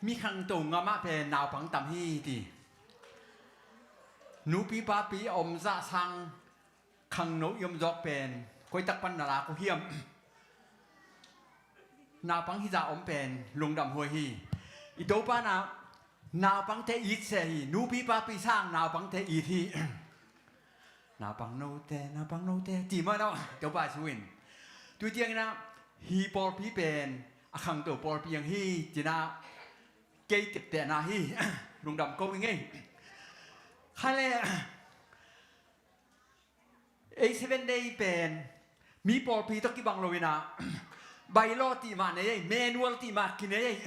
Mi khangto ngam ah pen naupang tam hi ti. Nupi papi a om zah sang khangno i om zawk pen koi tak pan na lak uh hiam? Naupang hi zah om pen lungdam huai hi. I Topa na naupangte it se hi. Nupi papi sang naupangte it hi. Naupang note, naupang note ti mah no, Topa suin. Tu ciangin ah hi pawlpi pen a khangto pawlpi ang hi, ci-in ah kei teptehna hi. Lungdam ko ing ei. Khale, ei Seven Day pen mi pawlpi tawh kibang lo-in ah, bylaw tih mah nei ei, manual tih mah kinei ei.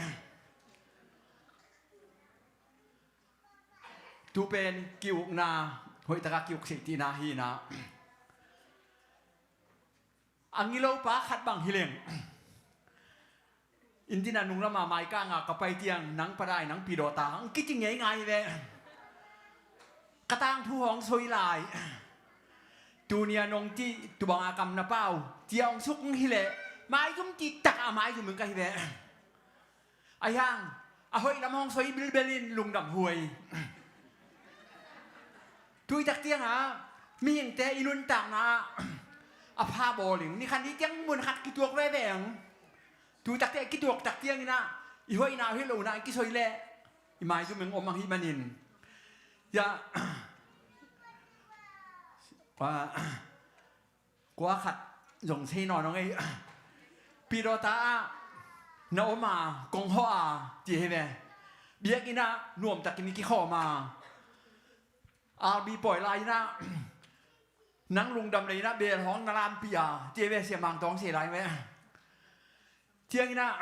Tu pen ki-ukna, hoih taka ki-uk sih tihna hi-in ah, a ngilopa khat bang hi leng, inn tin a nung lama maika nga ka pai ciang, nang Pa Dai, nang Pi Dawta hong kici ngeingai ve. Ka tangthu hong soi lai. Tuni-a nong cih tubang a kam na pau, ci-a hong suk hi leh, maizum cih tak a maizum in ka hi ve. Ahi hang a hoih lam hong soi bilbel in lungdam huai. Tui tak ciangah mihingte i nuntakna ah a pha bawl ing. Ni khat ni ciang mun khat kituak veve ang. Tui tak ciang kituak tak ciangin ah i hoihna, hoih lohna i kisoi leh i maizum in om ahih manin, ya, kua khat zong sei nawn hong ei. Pi Dawta ah na om a, kong hawh a, ci hi ve. Biakinn ah nuamtakin i kikhawm a, albi pawi lai-in ah, nang lungdam lei-in ah bel hong na lampih a, ci hi ve, Sia Mang Tawng sei lai ve. Ciangin ah,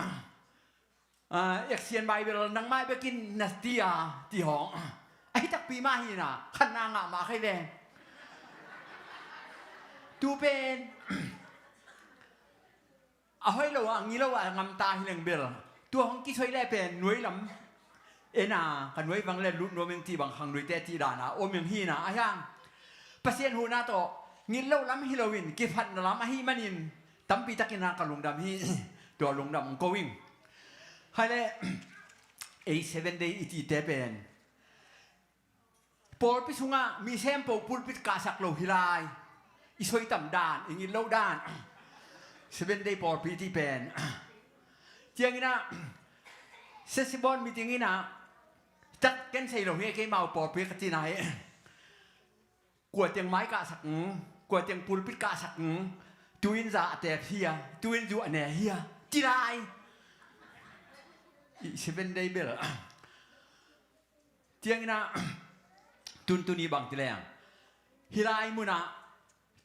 ah, Action Bible nangmah bekin na ti a, ti hong. Ahi takpi mah hi-in ah, khatna ngah mah kha hi ve. Tu pen a hoih lo a, a ngilo a, a ngamta hi leng bel, tua hong kisoi leh pen nuai lam en a, ka nuai bang leh lut nuam ing cih bang khangnoite cih dan a om ing hi-in ah, ahi hang Pasian huhna tawh ngit loh lam hi lo-in kiphatna lam ahih manin tampi takin ah ka lungdam hi. Tua lungdam ko ing. Hai leh, ei Seven Day i cihte pen pawlpi sungah mi sempo pulpit kahsak lo hi lai. I soitam dan, i ngit loh dan, Seven Day pawlpi cih pen. Ciangin ah, Sesibon meeting in ah, tak ken sei lo hi, keimau pawlpi ka cihna hi. Kua teng mai kahsak, kua teng pulpit kahsak, tu-in za a tep hia, tu-in zu a ne hia, ci lai. I Seven Day bel. Ciangin ah, tuntuni bang ci leng, hih lai munah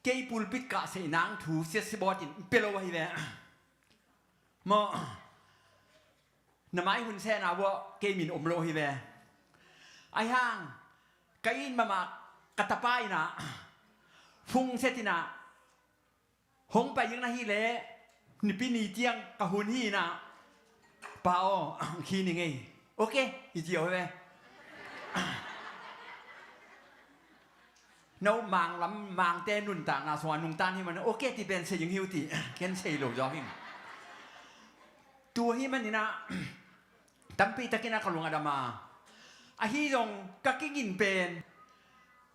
kei pulpit kahsei nang thu Sia Sibot in pia lo ahi ve. Maw, na mai hun sena uah kei min om lo ahi ve. Ahi hang ka it mahmah ka tapa in ah, phone set in ah, hong pai ding na hih leh, Nipi ni ciang ka hun hi-in ah, Pa aw, khi ni ngei. Ok, i ci aw ve. No Mang lam, Mangte nuntakna sungah nungta hi manin, ok, ti pen sei ding hi uh ti, ken sei lo zaw hing. Tua ahih manin ah, tampi takin ah ka lung a dam a. Ahi zong ka kigin pen,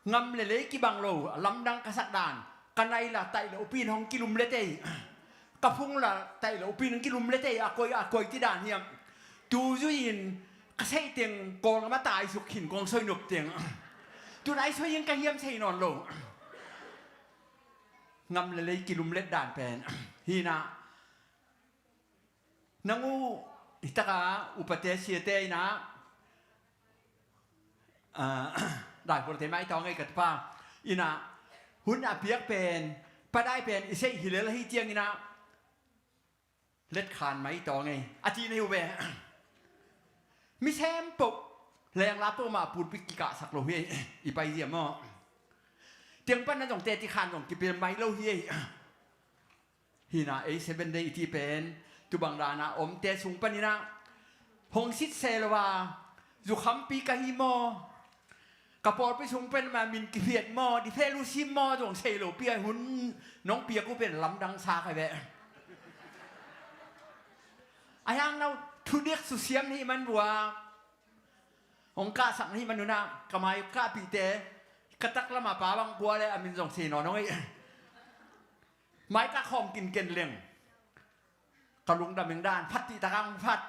ngam le lei kibang lo, a lamdang ka sak dan, ka nai la taih le upin hong kilum le tei, ka phung la taih le upin hong kilum le tei, a koi, a koi ti dan hiam? Tu zui-in ka seih teng Kawlgam a taisuk khin kong soi nop teng, tu nai soi in ka hiam sei nawn lo. Ngam le lei kilum let dan pen hi-in ah, nang uh, hi taka upate siate in ah, ah, Dai Pulte mai tawng ei ka tapa in ah, hun a piak pen, Pa Dai pen i seih hi lel ahi ciangin ah, let khan mai tawng ei a ci na hi uh ve. Mi sempoh, lengla poh mah pulpit kikahsak lo hi ei, i pai zia maw? Tiang pan na zong teti khan zong kipil mai lo hi ei. Hi-in ah ei Seven Day i cih pen, tu bang dan a omte sung panin ah, hong sit se lo a, zukhampi ka hi maw? Ka pawlpi sung pen mah min kiphiat maw, di fellowship maw zong sei lo pi a, hun nong piak uh pen lamdang sa kha ve. A hiang no thudik susiam hi man vua. Hong kahsak hi man un ah, ka mai kahpihte, ka taklam a pa bang kua le a min zong sei nawn hong ei. Mai kah khawm kinken leng. Ka lungdam ing dan, phat cih tak hong phat.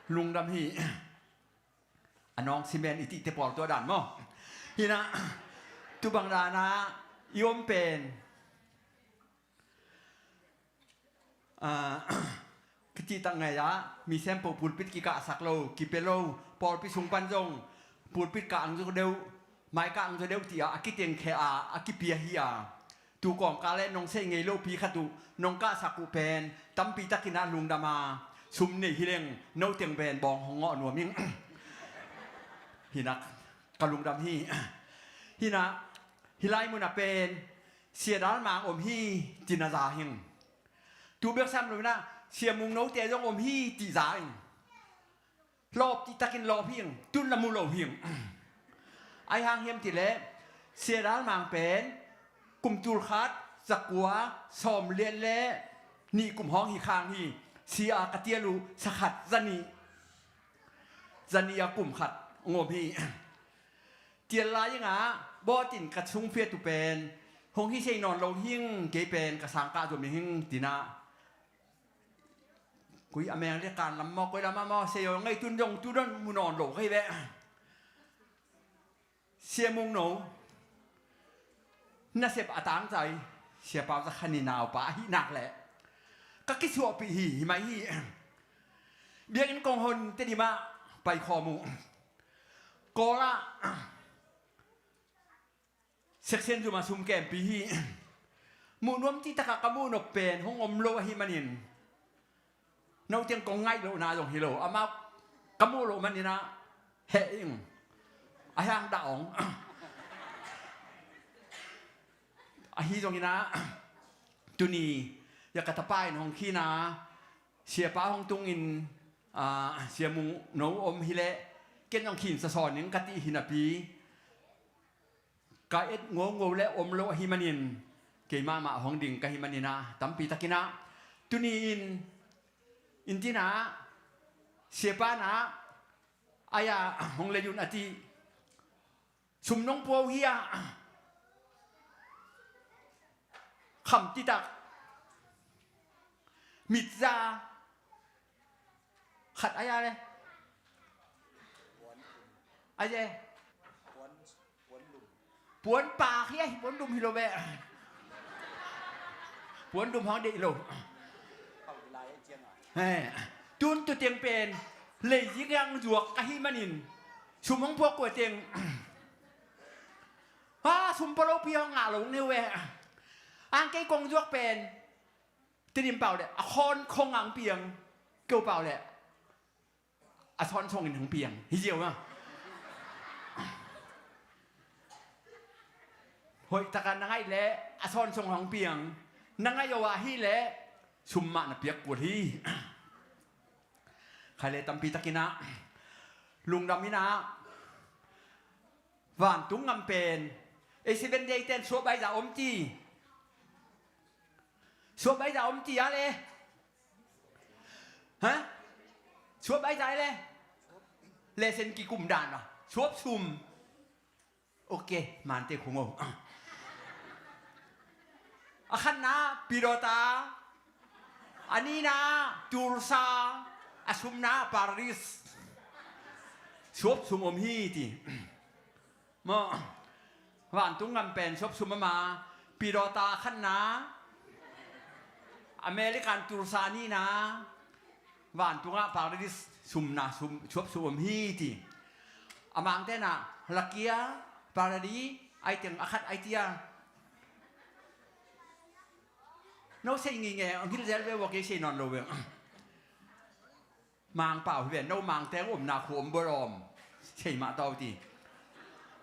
Lungdam hi. A nawng simen i cihte pawl tua dan maw? Hi na, tu bang dan a i om pen, ah, ka cih tak ngei a, mi sem po pulpit kikahsak lo, kipia lo, pawlpi sung pan zong pulpit kah ang zaw deuh, mai kah ang zaw deuh cih a, a kitengkhia a, a kipia hi a. Tu kawmkal le nong sei ngei lopi khat uh nong kahsak uh pen tampi takin ah lungdam a, sum nei hi leng no teng pen bawng hong ngawh nuam ing. Hi na, ka lungdam hi. Hi na, hih lai mun ah pen Sia Dal Mang om hi ci-in ah za hing. Tu bek sam lo in ah Sia Mung Note zong om hi ci-in za hing. Lawp cih takin lawp hing, tun la mu lo hing. Ai hang hiam cih leh Sia Dal Mang pen kum tul khat zakua sawmliat le nih kum hawng hi khang hi. Sia ka tial uh sa khat za nih, za nih a kum khat ngawm hi. Tial lai ing ah bawtin ka sungfiat uh pen hong hi sei nawn lo hing, kei pen ka sang kah zom hing ci-in ah. Koi a meng le kan lam maw, koi lam ah maw, sei aw ngei tun dong tu don mu nawn lo kei ve. Sia Mung No nasep a tangcai, Sia Pau Za Khan i naupa ahih nak leh ka kisuahpih hi, hi mai hi. Biakinn kong hon Tedim ah pai khawm uh. Kawl ah section zum a sum kempi hi. Muh nuam cih takah ka muh nop pen hong om lo ahih manin, no teng kong ngaih lohna zong hi lo, amau ka muh loh manin ah heh ing. A hiang dah ong. Ahi zongin ah tuni ya ka tapa in hong khin a, siapa hong tungin, ah, Sia Mung No om hi leh ken zong khin sasawn ing ka cih hi napi, ka et ngongo le om lo ahih manin, keimah mah hong ding ka hih manin ah tampi takin ah tuni in, in tin ah, siapa in ah, ai-a hong lei un a cih, sum nong pua uh hi a, kham cih tak, mit za, khat ai-a le, ai le, puan pak hi a, hi puan dum hi lo ve. Puan dum hong deih lo. He. Tun tu teng pen lei zik yang zuak ka hih manin, sum hong pua kua teng, ha, sum pua lopi hong ngah lo neu ve. Ang kei kong zuak pen Tedim pau le a khawn khong ang piang, keu pau le a sawn song in hong piang hi ziau a. Hoih takin na ngaih leh a sawn song hong piang, na ngaih uh ahih leh sum mah na piak kul hi. Khai le tampi takin ah lungdam in ah, vantung ngam pen, ei Seven Day ten suah baih zah om ci. Suah baih zah om ci a le. Ha? Suah baih zah le. Lesen kikum dan a suap sum. Ok, mante khung o. A khatna Pidawta, a nihna Tulsa, a sumna Paradis. Suap sum om hi ci. Maw, vantung ngam pen suap sum a ma, Pidawta a khatna, American Tulsa nihna, vantungah Paradis sumna sum, suap sum om hi ci. A Mangte na, lakia, Paradis, ai teng a khat ai tia. No sei ngingei, ang hilzel ve ua kei sei nawn lo ve. Mangpau hi ve, no Mangte omna khu om bawlawm. Sei mah tau ti.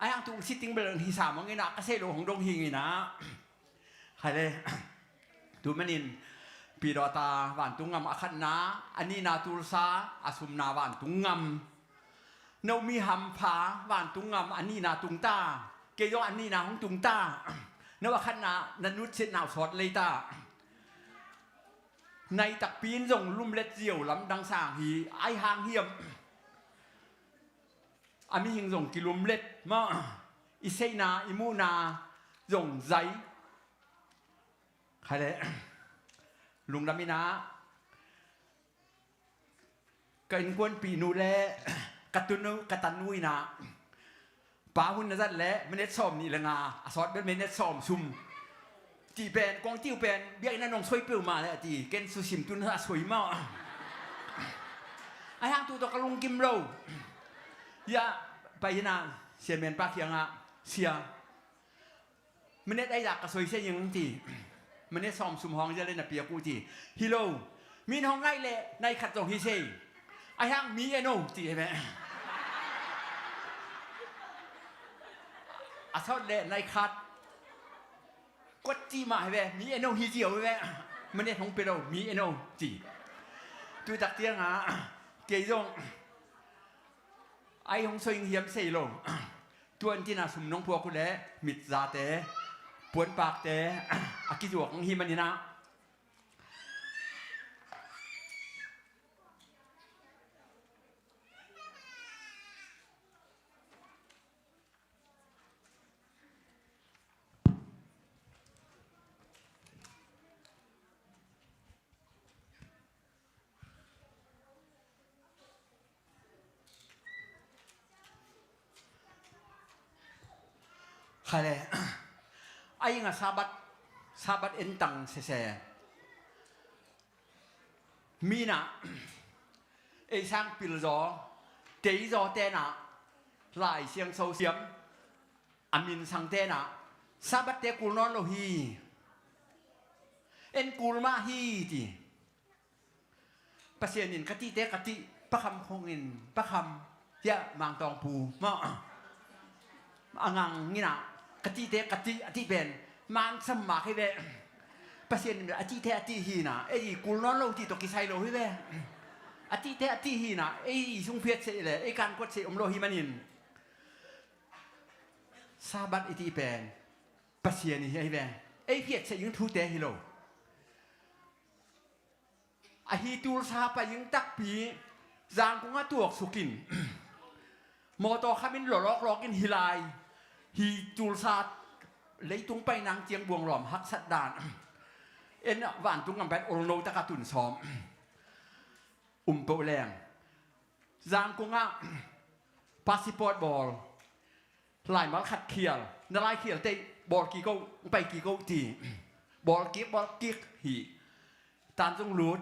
Ai ang tu siting bel hi sa mong ina, ka sei lo hong dong hi ngina. Khai le. Tu manin Pidawta vantung ngam a khatna, a nihna Tulsa, a sumna vantung ngam. No mi hampha vantung gam a nihna tung ta. Kei zong a nihna hong tung ta. No a khatna na nutsiatna uh sawt lei ta. Nai takpi in zong lumlet ziau lamdang sang hi. Ai hang hiam? A mihing zong kilumlet mah. I seihna i muhna zong zai. Khai le lungdam in ah ka innkuanpihnu le ka tunu, ka tanu in ah, pa hun na zat le minute sawm nih le nga, a sawt bel minute sawm sum. Cih pen kong cih uh pen biakinn ah nong soi peuhmah le a ci, ken susim tun a soi mah. Ai hang tu tawh ka lungkim lo. Ya, pai in ah Sia Mianpa kiangah, Sia, minute ai zak ka soi se ing ci. Minute sawm sum hawng zia le na piak uh ci. Hi lo. Mi in hong ngaih leh nai khat zong hi se. Ai hang mi en o ci hi ve. A sawt leh nai khat. Kuat cih mah hi ve. Mi en o hi ziau hi ve. Minute hong pia lo, mi en o ci. Tuitak ciangah kei zong ai hong soi ing hiam sei lo. Tua in cin ah sum nong phuak uh leh mitzate, puanpakte a kizuak hong hi manin ah. Khai le, a ing a Sabbath, Sabbath entang sese. Mi in ah ei sang pilzaw, teizaw ten ah, Lai Siangtho siam a minsang ten ah, Sabbath te kul nawn lo hi. En kul mah hi ci. Pasian in ka cihte ka cih, Pa Kham khong in, Pa Kham, hiah Mang Tawng Pu mah, a ngang in ah, ka cihte ka cih a cih pen mansam mah hi ve. Pasian in a cihte a cih hi in ah, ei kul nawn lo cih tawh kisai lo hi ve. A cihte a cih hi in ah, ei sung phiat seih le ei kan kuat seih om lo hi manin, Sabbath i cih pen Pasian i hi ve. Ei phiat seih ing thute hi lo. Ahi Tulsa pai ing takpi, Zangkong ah tuaksuk in, mawtaw kham in lawlawklawk in hi lai. Hi Tulsa leitung pai nang ciang buanglawm haksat dan. En vantung gam pen olno taka tun sawm. Um peuh leng Zangkong ah passport bawl, laimal khat khial, na lai khial teh bawl kik o, pai kik o ci. Bawl kik, bawl kik hi. Tan zong lut.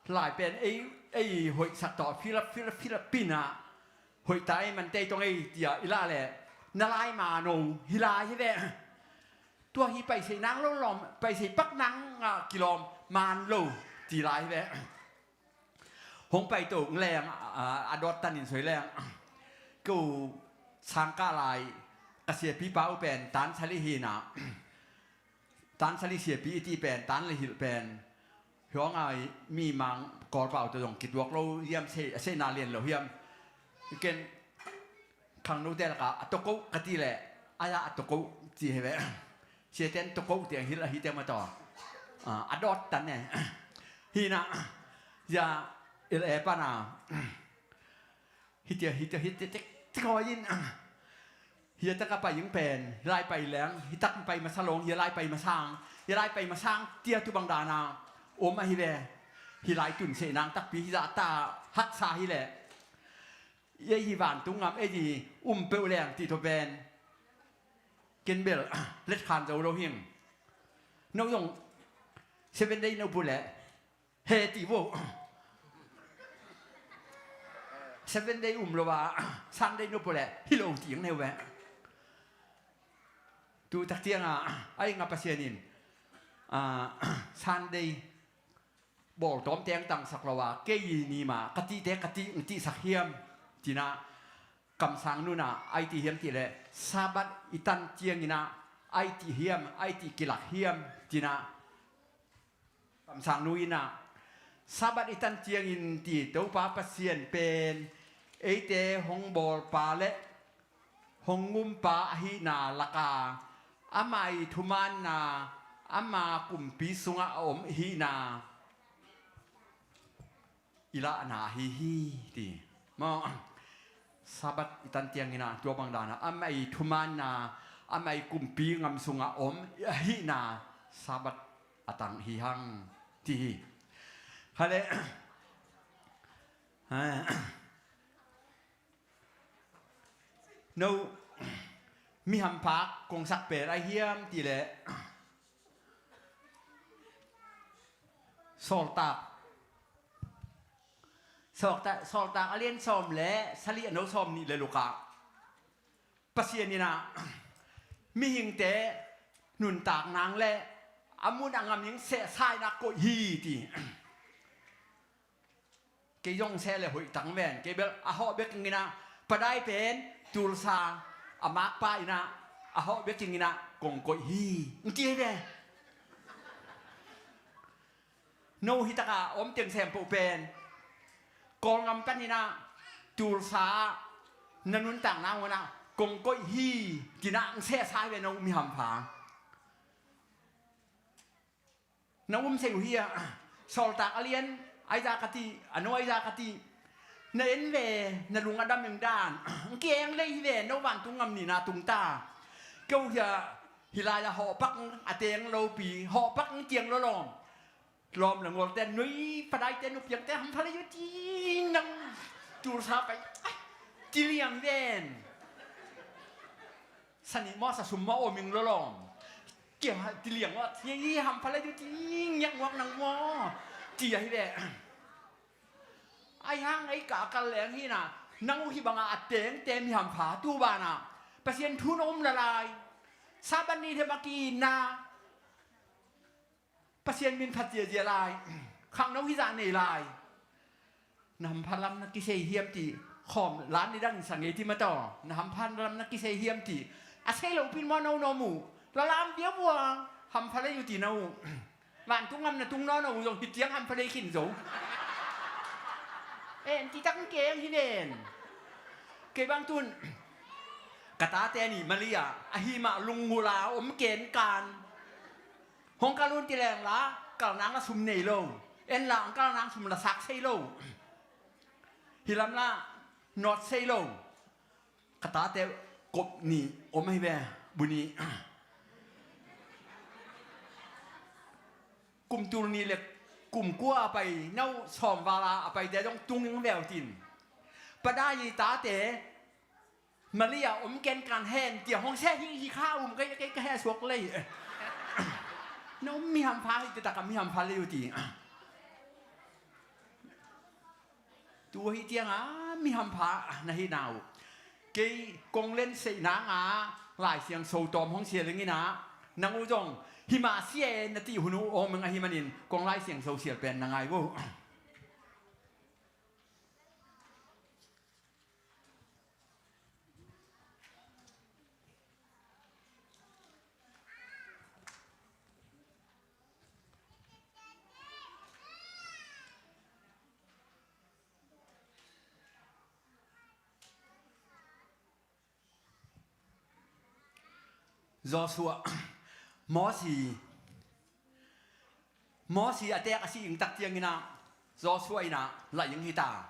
Lai pen ei, ei hoihsak tawh, Philip, Philip, Philip pin ah hoih ta ei man tei tong ei tia i lah leh, na lai man o hi lai hi ve. Tua hi paisei nang lo lawm, paisei pak nang ah kilawm man lo ci lai hi ve. Hong pai to leng, a, a dawt tanin soi leng, ko sangkah lai ka siapipa uh pen Tan Sali hi in ah, Tan Sali siapi i cih pen, Tan le hilh pen, hiawng ai mi mang Kawlpau tawh zong kituak lo hiam, sei, a seihna lian lo hiam. Ken khangnote lakah a tokoh ka cih leh, a ya a tokoh ci hi ve. Siaten tokoh tiang hilh ahi tiang mah tawh, a, a dawt tan e. Hi in ah, ya, il e pan a, hi tia, hi tia, hi tia, tik, tik hawi in, hi a taka pai ing pen, hi lai pai leng, hi tak pai masa long, hi a lai pai masang, hi a lai pai masang tia tu bang dana om ahi ve. Hi lai tun seh nang takpi hi zah ta haksa hi leh. Ei hi vantung gam, ei hi um peuh leng ti tho pen. Ken bel let khan zo lo hing. No zong Seven Day no pu leh he ti vo. Seven Day um lo a, Sunday no pu leh hi lo ti ang neu ve. Tu tak tiang a, ai nga Pasian in, a, Sunday bawl tawm teng tangsak lo a, kei i ni mah ka cihte ka cih, cihsak hiam? Ci in ah, kamsang nu in ah ai ti hiam cih leh, Sabbath i tan ciangin ah ai ti hiam, ai ti kilak hiam? Ci in ah, kamsang nu in ah, Sabbath i tan ciangin ci, Topa Pasian pen eite hong bawlpa le hong ngumpa ahihna laka, amah i thumaanna ama kumpi sungah a om ahihna i lahna ahi hi, ti. Maw, Sabbath i tan ciangin ah tua bang dana amah i thumaanna, amah i kumpi gam sungah om ahihna Sabbath a tang hi hang, ti hi. Hale. No, mi hampha kong sak pen a hiam ti leh, Sawltak, Sawltak, Sawltak a lian sawm le sali a no sawm nih le luk ah Pasian in ah mihingte nuntak nang le a mun a ngam hing sehsa in ah koih hi, ti. Kei zong seh le hoih tang ven. Kei bel a hawh bek ing in ah, padai pen tulsa a makpa in ah a hawh bek ing in ah kong koih hi, ng ci hi ve. No hi taka om teng sem poh pen Kawlgam pan in ah tulsa ah na nuntak nang un ah kong koih hi, ci in ah ng sehsa hi ve, no mi hampha. Na um sei uh hi a, Sawltak a lian, Isaac a ti, a no Isaac a ti. Na en ve, na lung a dam ing dan. Ng kieng lei hi ve, no vantung ngam nihna tung ta. Keu hi a, hi lai a hawhpak a teng lopi, hawhpak ng kieng lo lawm. Lawm le ngol te, nui padaite, nupiangte, hampha lei uh ti nang tulsa pai. Ai, ti liang ven. Sanih maw, sa sum maw, om ing lo lawm. Kia ti liang maw, ti hampha lei uh ti ngiak nguak nang maw. Ti ahi ve. Ai hang ei ka kal leng hi na, nang uh hi banga a tengte mi hampha tu bana. Pasian thu na um la lai. Sabbath ni them a ki-itna. Pasian min phat ziazia lai. Khangno hizah nei lai. Na hampha lam na kisei hiam ti. Khawm lan ni dang sa ngei ti mataw. Na hampha lam na kisei hiam ti. A sei lo pin maw, no no mu. La lam bia bua. Hampha lei uh ti na uh. Vantung ngam na tung nawn uh zong hi tiang hampha lei khin zo. En ti tak keng hi nen. Kei bang tun. Ka tate ni Malia. Ahi mah lunggulh a om ken kan. Hong kal un ti leng la, kal nang a sum nei lo. En la, hong kal nang sum la sak sei lo. Hi lam la, not sei lo. Ka tate kop nih om ahi ve, bu nih. Kum tul nih le kum kua a pai, nau sawm val a a pai te zong tung ing veu tin. Padai i tate, Malia om ken kan hen, tia hong seh hi, hi kha um, kei, kei, ka heh suak lei. Na um mi hampha hi, tia taka mi hampha lei uh ti. Tu hi tiang a, mi hampha na hi nau. Kei kong len sei nang a, Lai Siangtho tawm hong sial ing in a, nang uh zong, hi mah sia e na ti hun uh om ing ahi manin, kong Lai Siangtho sial pen na ngai vo. Joshua, Mosi, Mosi a tek a si ing tak ciangin ah, Joshua in ah laih ing hi ta.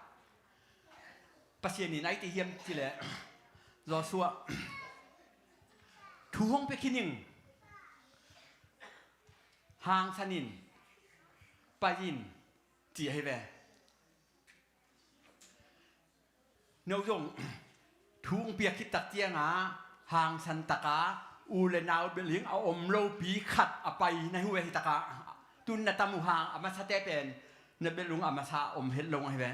Pasian in a i ti hiam ci leh, Joshua, thu hong pia khin ing, hangsan in, pai in, ci ahi ve. No zong thu hong piak khit tak ciangah hangsan taka u le nau belhing a om lopi khat a pai na hi uh ahi takah tun na tam uh hang a masate pen na belhung a masa om het lo ahi ve.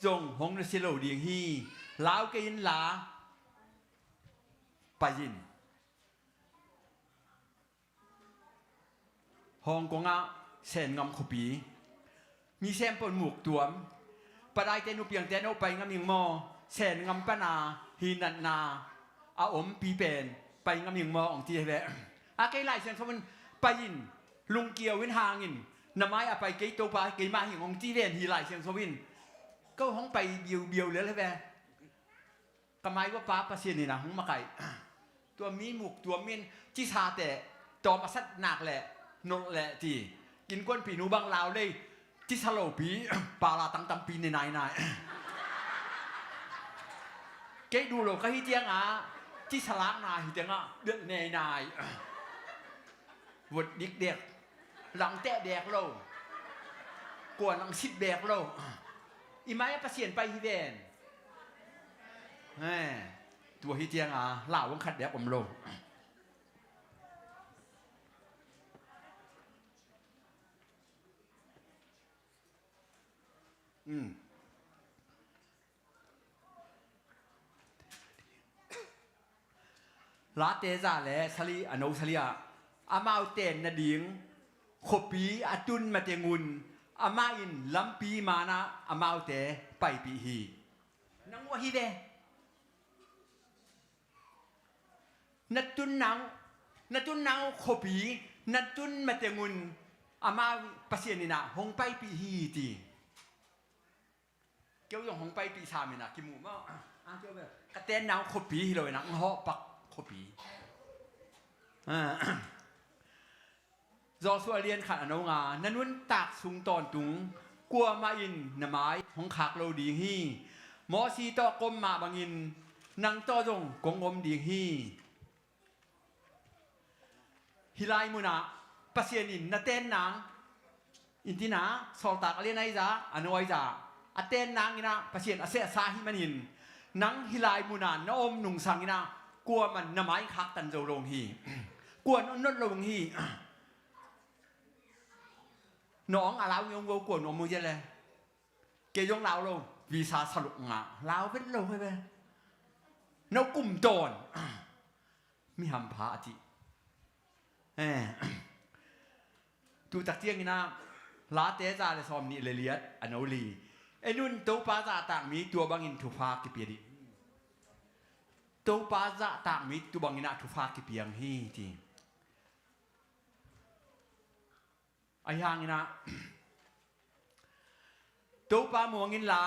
zong hong nusia lo ding hi. Lau kei inla pai in. Hong Kong ah Sen Ngam khuapi, mi sem pon muk tuam, padaite nupiangte no pai ngam ing maw? Sen Ngam pana hi natna a ompi pen pai ngam ing maw hong ci hi ve. A kei Lai Siangtho in pai in, lungkiau in hang in, na mai a pai kei Topa keimah hi ing hong ci ven hi Lai Siangtho in. Ko hong pai biaubiau lel hi ve. Ka mai uapa Pasian in a hong makaih. Tua mi muk tuam in cisate tawm a sat nak leh nolh leh ci. Innkuanpih nu bang lau lei cisa lopi pala tangtangpi ne nainai. Kei duh lo ka hi ciangah cisa lakna hi ciangah belh nainai. Vot dikdek, langteh dek lo, kuan ang sip dek lo. I mai a Pasian pai hi ven. He, tua hi cianga lau ang khat dek om lo. Um. Late za le sali, a no sali ah, amau ten nading khuapi a tun matengun amah in lampi manah amaute paipih hi. Nang uh ahi ve. Na tun nang, na tun nang khuapi na tun matengun amau Pasian inah hong paipih hi ti. Keu zong hong paipih sam inah kimuh maw? Ah, keu ve. Ka ten nang khuapi hi lo inah, hong hawhpak khuapi. Ah. Joshua lian khat a no nga, na nuntak sung tawntung kuamah in na mai hong khak lo ding hi. Mosi tawh ka om mah bangin nang tawh zong kong om ding hi. Hih lai munah Pasian in na ten nang, in tina, Sawltak a lian ahi zah, a no ahi zah, a ten nang inah Pasian a sehsa ahih manin, nang hih lai munah na om nungsang inah kuaman na mai khaktan zo lo hi. Kuan on not lo hi. Nawng a lau ngeungeu kuan om uh zia le. Kei zong lau lo, visa saluk ngah lau vet lo hi ve. No kum tawn. Mi hampha a cih. Eh. Tu tak ciangin ah, Late za le sawm nih le liat, a no li. En un, Topa zahtak mi tua bangin thupha kipia dih. Topa zahtak mi tua bangin ah thupha kipiang hi ti. Ahi hangin ah, Topa muang inla,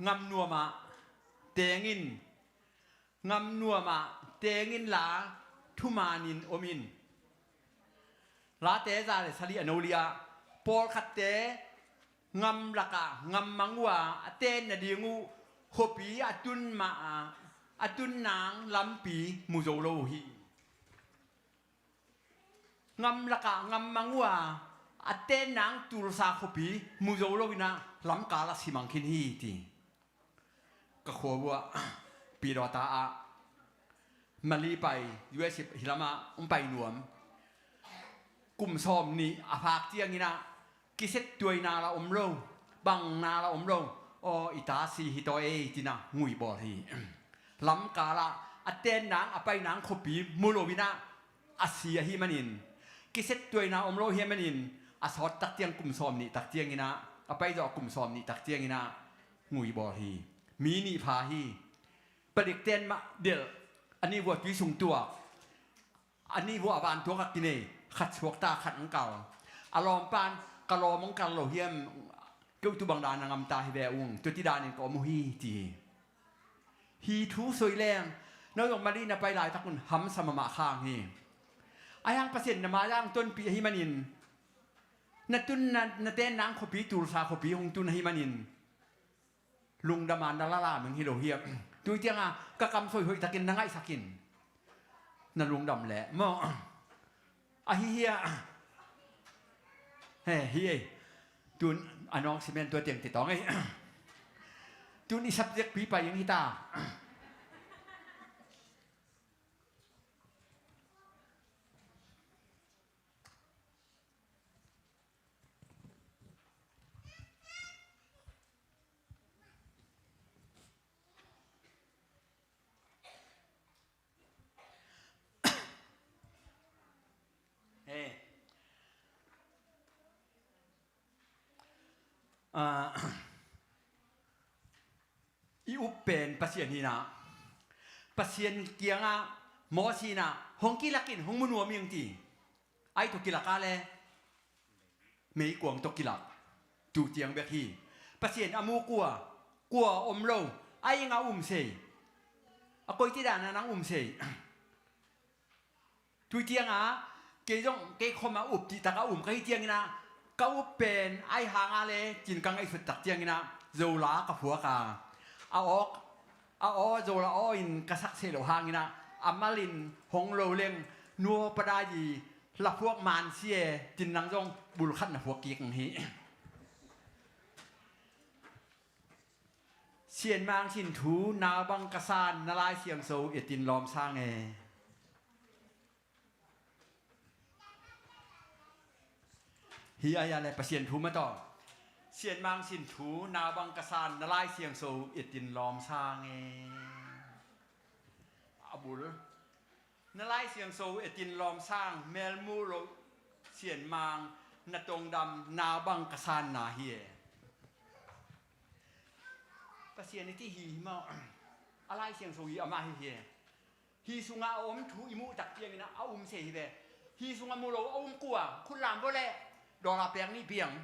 ngam nuamah teng in, ngam nuamah teng inla, thumanin om in. Late za le sali a no li ah, pawlkhatte ngam lakah ngam mang uh a, a ten nading uh khuapi a tun mah a, a tun nang lampi mu zo lo uh hi. Ngam lakah ngam mang uh a, a ten nang tulsa khuapi mu zo lo inah lamkal a si mang khin hi ti. Ka khua uh ah, Pidawta ah, Mali pai, U S A hi lamah hong pai nuam. Kum sawm nih a phak ciangin ah, kiset tuaina la om lo, bangna la om lo. Aw, i ta si hi taw ei, tina ngui bawl hi. Lamkal ah a ten nang, a pai nang khuapi mu lo inah a si ahih manin, kiset tuaina om lo ahih manin, a sawt tak ciang kum sawm nih tak ciangin ah, a pai zawh kum sawm nih tak ciangin ah ngui bawl hi. Mi nih pha hi. Padik ten mah delh, a nih vua tui sung tuak, a nih vua a van tuak a kinei, khat suakta khat ang kal. A lawmpan, ka lawm ang kal lo hiam, keu tu bang dan a ngamta hi ve ung, tu ti danin ka om uh hi ti hi. Hi thu soi leng, no zong Mali na pai laitak un hamsa mahmah khang hi. Ahi hang Pasian na mai-ah ang tonpih ahih manin, na tun na, na ten nang khuapi tulsa khuapi hong tun ahih manin, lungdam a na la lam ing hi lo hiam? Tui tianga ka kam soi hoihtakin na ngaihsak in. Na lungdam leh maw? Ahi hia? He, hi ei. Tun a nawng simen tua tiang ti tawng ei. Tun i subject pi pai ing hita. Ah, i up pen Pasian hi-in ah, Pasian kiangah Moses in ah, "Hong kilak in, hong mu nuam ing," ci. Ahi tawh kilak a leh meikuang tawh kilak. Tu ciang bek hi. Pasian a mu kua, kua om lo, a ing a um sei. A koici dan a nang um sei. Tu ciangah kei zong kei khawm a up cihtak a um ka hi ciangin ah, ka up pen ahi hang a leh cin ka ngaihsut tak ciangin ah, Zola ka phuak a, a awk, a aw, Zola aw in ka sak seh loh hangin ah, a mal in hong lo leng, nuapadai i la phuak man si e, cin nang zong bul khat na phuak kik hi. Sian Mang Sin Thu, "Nau bang ka san, na Lai Siangtho etin lawm sang e." Hi a, hi a leh Pasian thu mah tawh. Sian Mang Sin Thu, "Nau bang ka san, na Lai Siangtho etin lawm sang e." A bul, "Na Lai Siangtho etin lawm sang, mel mu lo Sian Mang, na tongdam, nau bang ka san na hi e." Pasian i cih hi hi maw? A Lai Siangtho hi, amah hi hi e. Hi sungah a om thu i muh tak ciangin ah, a um sei hi ve. Hi sungah mu lo a um kua, khut lam vua leh, dollar pek nih piang.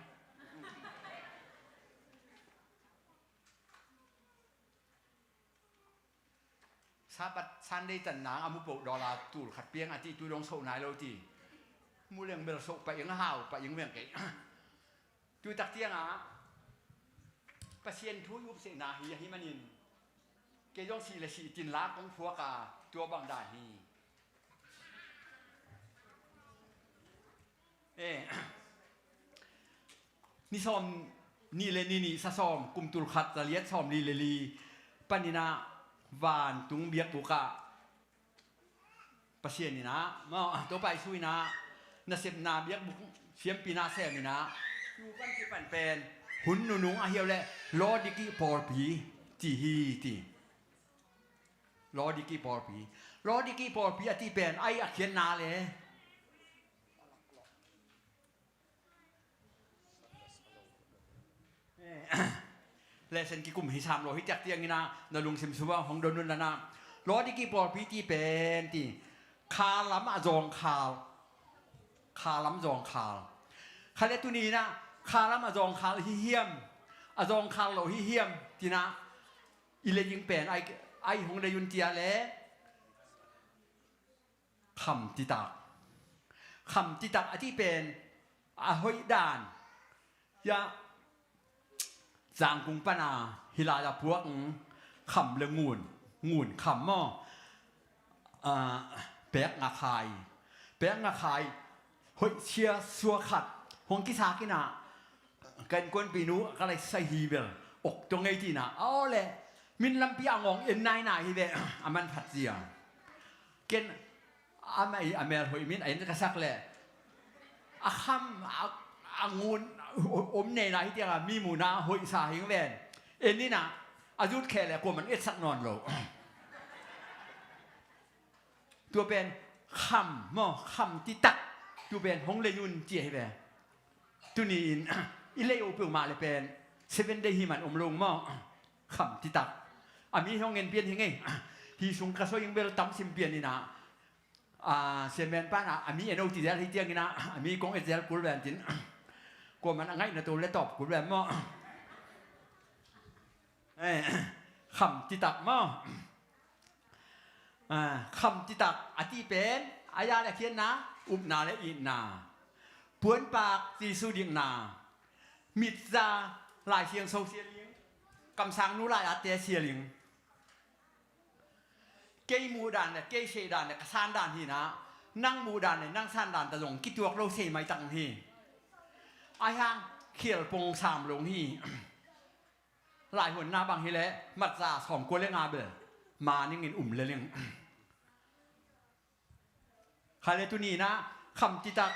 Sabbath Sunday tan nang a mu peuh dollar tul khat piang a cih, tu dong so nai lo ci. Mu leng bel so pah ing, hau pah ing veng kei. Tu tak ciangah Pasian thu i up sehna hi, ahih manin kei zong sih le sih cin la kong phuak a, tua bang dan hi. Eh, ni sawm nih le ni nih, sa sawm, kum tul khat za liat sawm li le li panin ah, vantung biakbuk ah Pasian in ah, maw, Topa Jesu in ah, nasepna biakbuk siampi na sem in ah, tu pan kipan pen hun nunung a hi uh leh Laodiki pawlpi ci hi ci. Laodiki pawlpi. Laodiki pawlpi a cih pen, ahi a khiatna le, lesson kikum hi sam lo hi, tak ciangin ah na lungsim sungah hong don un la na. Laodiki pawlpi cih pen ci, kha lam a zawngkhal, kha lam zawngkhal. Kha le tuni in ah kha lam a zawngkhal hi hiam, a zawngkhal lo hi hiam ci-in ah, i lei ding pen ahi, ahi hong lei un ci a leh, kham citak. Kham citak a cih pen a hoih dan. Ya, Zangkung pan a hi lai a puak, kham le ngun, ngun kham maw? Ah, pek nga khai. Pek nga khai. Hoih sia sua khat hong kisak in ah, ka innkuanpihnu ka lai sai hi bel, ok tong ei ci-in ah, a aw leh, min lampi a ngawng en nai nai hi ve, a manphat zia. Ken amah i a mel hoih min a en ka sak leh, a kham, a, a ngun om nei nai hi ciangah, mi muhna hoihsa hing ven. En in ah, a zut kheh leh kuaman etsak nawn lo. Tua pen kham maw, kham citak. Tua pen hong lei un ci hi ve. Tuni-in i lei uh peuhmah le pen Seven Day hi man om lo maw? Kham citak. A mi hong ngen pian hi ngei. Hi sung ka soi ing bel tam sim pian in ah, a, siamen pan ah, a mi en o ci zel hi ciangin ah, a mi kong et zel kul ven cin. Kuaman a ngaihna to le tawp kul ven maw? Eh, kham citak maw? Ah, kham citak a cih pen, a ya le khiatna, upna le itna, puanpak Jesu dikna, mitza Lai Siangtho sialing, kamsang nu lai-atte sialing. Kei muh dan le, kei seh dan le, ka san dan hi-in ah, nang muh dan le, nang san dan ta zong kituak lo sei maitak hi. Ahi hang khial pong sam lo hi. Laihuanna bang hi leh, matza sawmkua le nga bel ma ning in um le ling. Kha le tuni-in ah, kham citak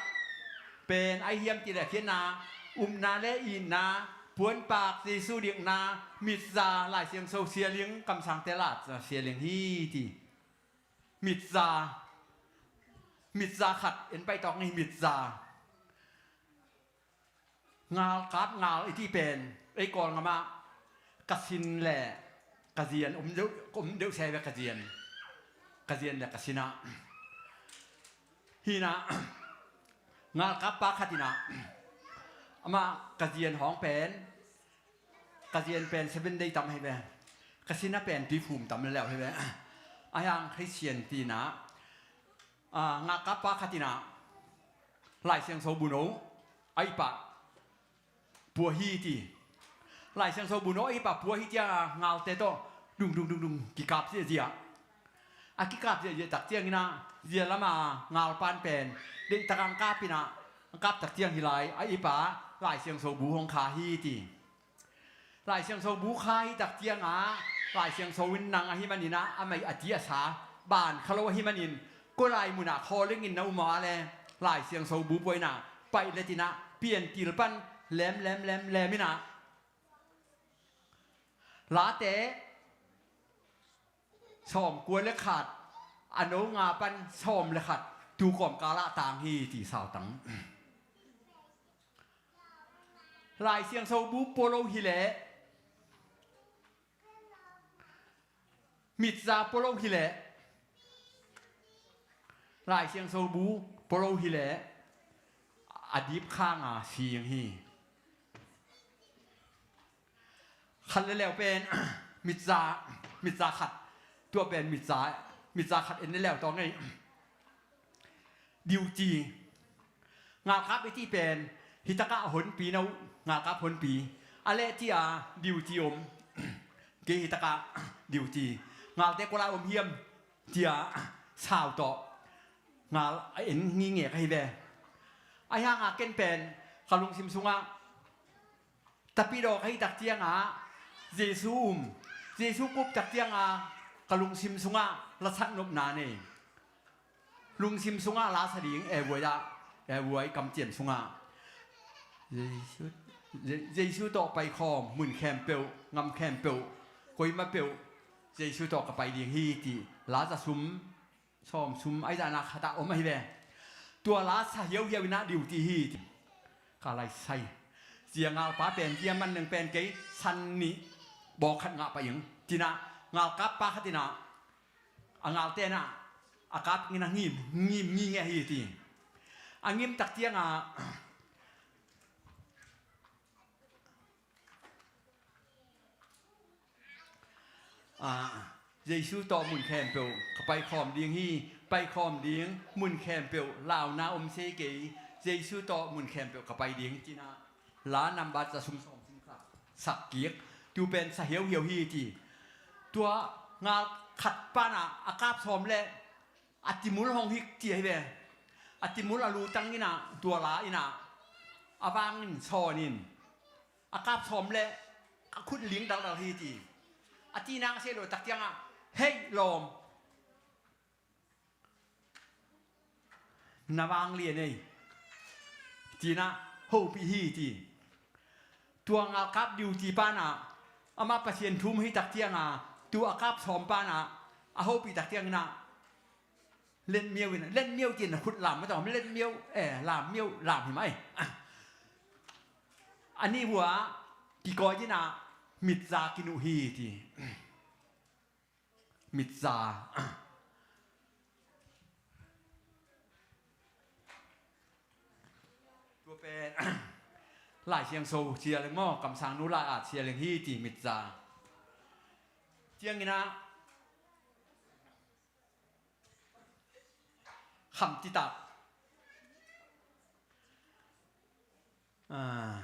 pen ahi hiam cih leh khiatna, upna le itna, puanpak Jesu dikna, mitza Lai Siangtho sialing, kamsangte la sialing hi ci. Mitza, mitza khat en pai tawk ni, mitza. Ngalkap ngal i cih pen ei Kawlngam ah ka sin le ka zian om deuh, om deuh se ve, ka zian, ka zian le ka sin ah. Hi in ah, ngalkap pa khat in ah, amah ka zian hawng pen, ka zian pen Seven Day tam hi ve, ka sin ah pen Tuiphum tam lel hi ve. Ahi hang Christian ci in ah, ah, ngalkap pa khat in ah Lai Siangtho buno a ip ah pua hi ci. Lai Siangtho buno a ip ah pua hi ciang a ngalte tawh dung dung dung dung kikap ziahziah. A kikap ziahziah tak ciangin ah zia lam a ngalpa'n pen deihtak a kap in ah, kap tak ciang hi lai a ip ah Lai Siangtho bu hong kha hi ci. Lai Siangtho bu kha hi tak ciang a Lai Siangtho in nang ahi manin ah a mei a ti a sa ban kha lo ahi manin, kua lai mun ah khaw leng in na um a le Lai Siangtho bu pua in ah paih let in ah piantil pan lem lem lem lem in ah late sawmkua le khat, a no nga pan sawm le khat tu kawmkal ah tang hi ci, sautang. Lai Siangtho bu pua lo hi leh, mitza pua lo hi leh, Lai Siangtho bu pua lo hi leh, a dip khang a si hi. Khat le leu pen mitza, mitza khat. Tua pen mitza, mitza khat en le leu tawh ngei. Diuci. Ngalkap i cih pen hi tak ah a honpi no, ngalkap honpi. A leh ci a diuci om. Kei hi tak ah diuci. Ngalte kua lai om hiam ci a sau tawh ngal a en ngingek ahi ve. Ahi hang a ken pen ka lungsim sungah Tapidaw ka hih tak ciang a Jesu um, Jesu kup tak ciang a ka lungsim sungah lasat nopna nei. Lungsim sungah lasa ding, ebuai ah, ebuai kamciam sungah Jesu, Je-, Jesu tawh paikhawm mun khempeuh, ngam khempeuh, koima peuh Jesu tawh ka pai ding hi ci, lasa sum sawm sum ai zahna khat ah om ahi ve. Tua lasa hiauhiau in ah diuci hi ci. Ka lai sai. Zia ngalpa pen zia man neng pen kei san nih bawk khat ngah pah ing ci in ah ngalkap pa khat in ah a ngalte in ah a kap in ah ngim, ngim ngingek hi ci. A ngim tak ciang a Ah, Jesu tawh mun khempeuh ka paikhawm ding hi, paikhawm ding mun khempeuh launa om se kei, Jesu tawh mun khempeuh ka pai ding ci in ah la nambat za sum sawm sum khat sak kik, tu pen sa hiauhiau hi ci. Tua ngal khat pan ah a kap sawm leh a timul hong hik ci ahi ve. A timul a lutang in ah tua la in ah a vang in sawn in a kap sawm leh a khut ling daldal hi ci. A tinak a seh lo tak ciang ah, "Hei lawm, na vang lian ei," ci in ah hopih hi ci. Tua ngalkap diuci pan ah amah Pasian thu um hi tak ciang a, tua a kap sawm pan ah a hopih tak ciang in ah Letmiau in, letmiau ci in a khut lam mah tawh, letmiau, eh, lammiau, lam hi mai. A nih uh ah kikawi in ah mitza kinuh hi ci. Mitza. Tua pen Lai Siangtho sia leng maw, kamsang nu lai at sia leng hi ci, mitza. Ciangin ah Khamtitak. Ah.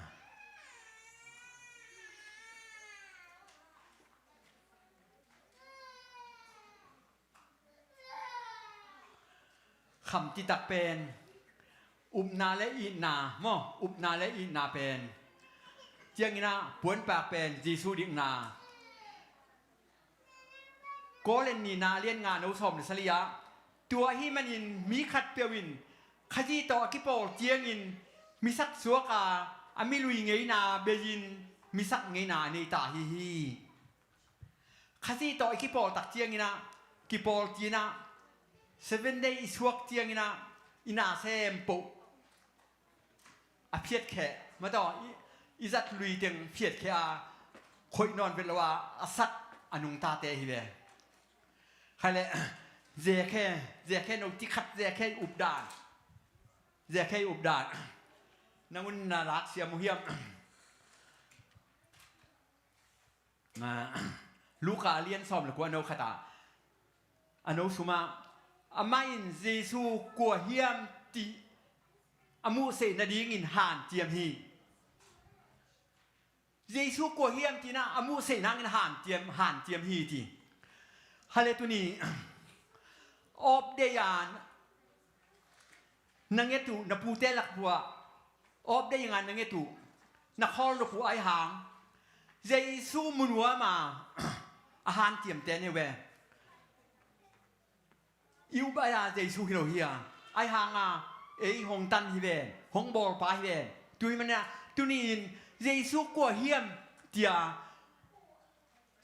Khamtitak pen upna le itna maw, upna le itna pen. Ciangin ah puanpak pen Jesu dikna. Korin nihna lian nga no sawm le sali ah, tua ahih manin mi khatpeuh in Khazih tawh a kipawl ciangin misak suak a, a milui ngeina bei-in misak ngeina a nei ta hi hi. Khazih tawh i kipawl tak ciangin ah, kipawl ci-in ah, Seven Day i suak ciangin ah, i na sem poh a phiatkheh, mataw, i, i zat lui teng phiatkheh a, khoih nawn vet lo a, a sak a nungtate hi ve. Khai le, Zekhe, Zekhe no tikhat, Zekhe updan. Zekhe updan. Nangun na lak siam uh hiam? Ah, Luka lian sawm le kua no khat ah, a no suma, amah in Jesu kua hiam ti a muhseih nadingin hanciam hi. Jesu kua hiam tina a muhseih nangin hanciam, hanciam hi ti. Hale tuni, awpdei a na nget uh, na pute lak uh ah, awpdei nga na nget uh, na khawl nop uh ai hang, Jesu mu nuam a, a hanciamte ne ve. I up ai a Jesu hi lo hi a, ai hang a, ei hong tan hi ve, hong bawlpa hi ve. Tui mana, tuni in Jesu kua hiam tia,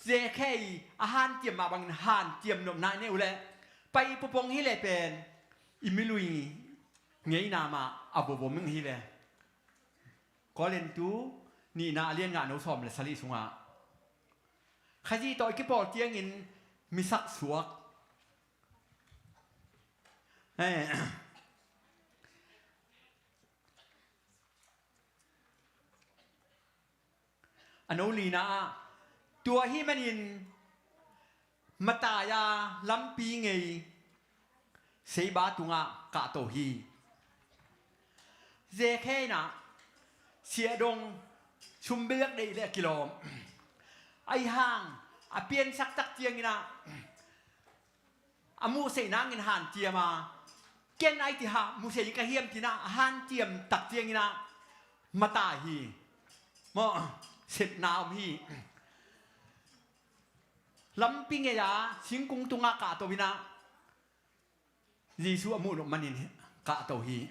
Zekhe i a hanciam mah bangin hanciam nopna i nei uh leh, pai pupong hi leh pen, i milui ngeina mah a vovom ing hi ve. Korintu nihna a lian nga no sawm le sali sungah, Khazih tawh i kipawl tiangin misak suak. Eh. A no lina ah, tua hi manin matai a lampi ngei seiba tungah kahto hi. Zekhe in ah siahdong sumbilak deih le a kilawm. Ai hang a piansak tak ciangin ah a muhseih nangin hanciam a, ken ai ti ha muhseih ka hiam tina a hanciam tak ciangin ah matai hi. Maw, sepna om hi. Lampi ngei a singkung tungah kahto in ah Jesu a muh nop manin kahto hi.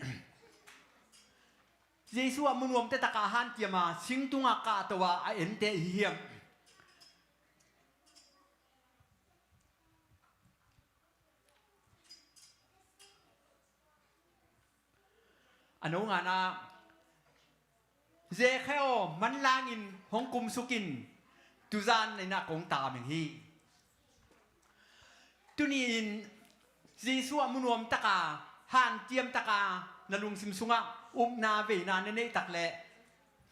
Jesu a mu nuamte takah hanciam a singtungah kahto a a ente hi hiam? A no ngana, Zekhe aw, manlangin hong kumsuk in, tuzan na inn ah kong tam ing hi. Tuni-in Jesu a mu nuam taka, hanciam taka na lungsim sungah upna veina na neih tak leh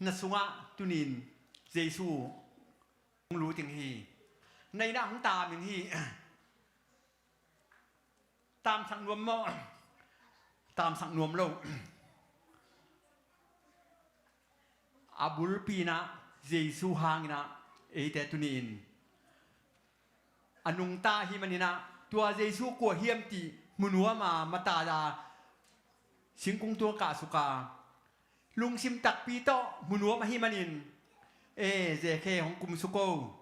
na sungah tuni-in Jesu hong lut ing hi. Na inn ah hong tam ing hi. Tamsak nuam maw? Tamsak nuam lo. A bulpi in ah Jesu hangin ah eite tuni-in a nungta hi manin ah tua Jesu kua hiam ti mu nuam a, matai a singkung tungah kahsuk a, lungsim takpi tawh mu nuam ahi manin, e, Zekhe hong kumsuk o,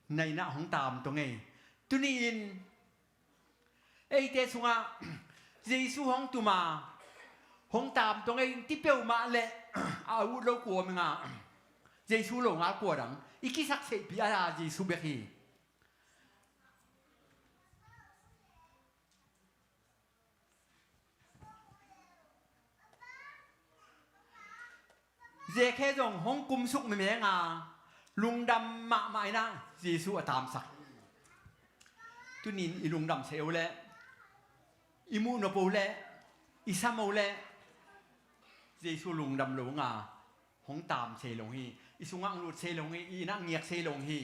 na inn ah hong tam tong ei. Tuni-in eite sungah Jesu hong tum a, hong tam tong ei ti peuhmah leh a ut lo kua om ing a, Jesu lo ngal kua dang i kisakseihpih a, Jesu bek hi. Zekhe zong hong kumsuk mimeng a, lungdam mahmah in ah Jesu a tamsak. Tuni-in i lungdam sei o leh, i muh nop o leh, i sam o leh, Jesu lungdam lo ing a, hong tam sei lo hi. I sungah hong lut sei lo hi. I inn ah ngiak sei lo hi.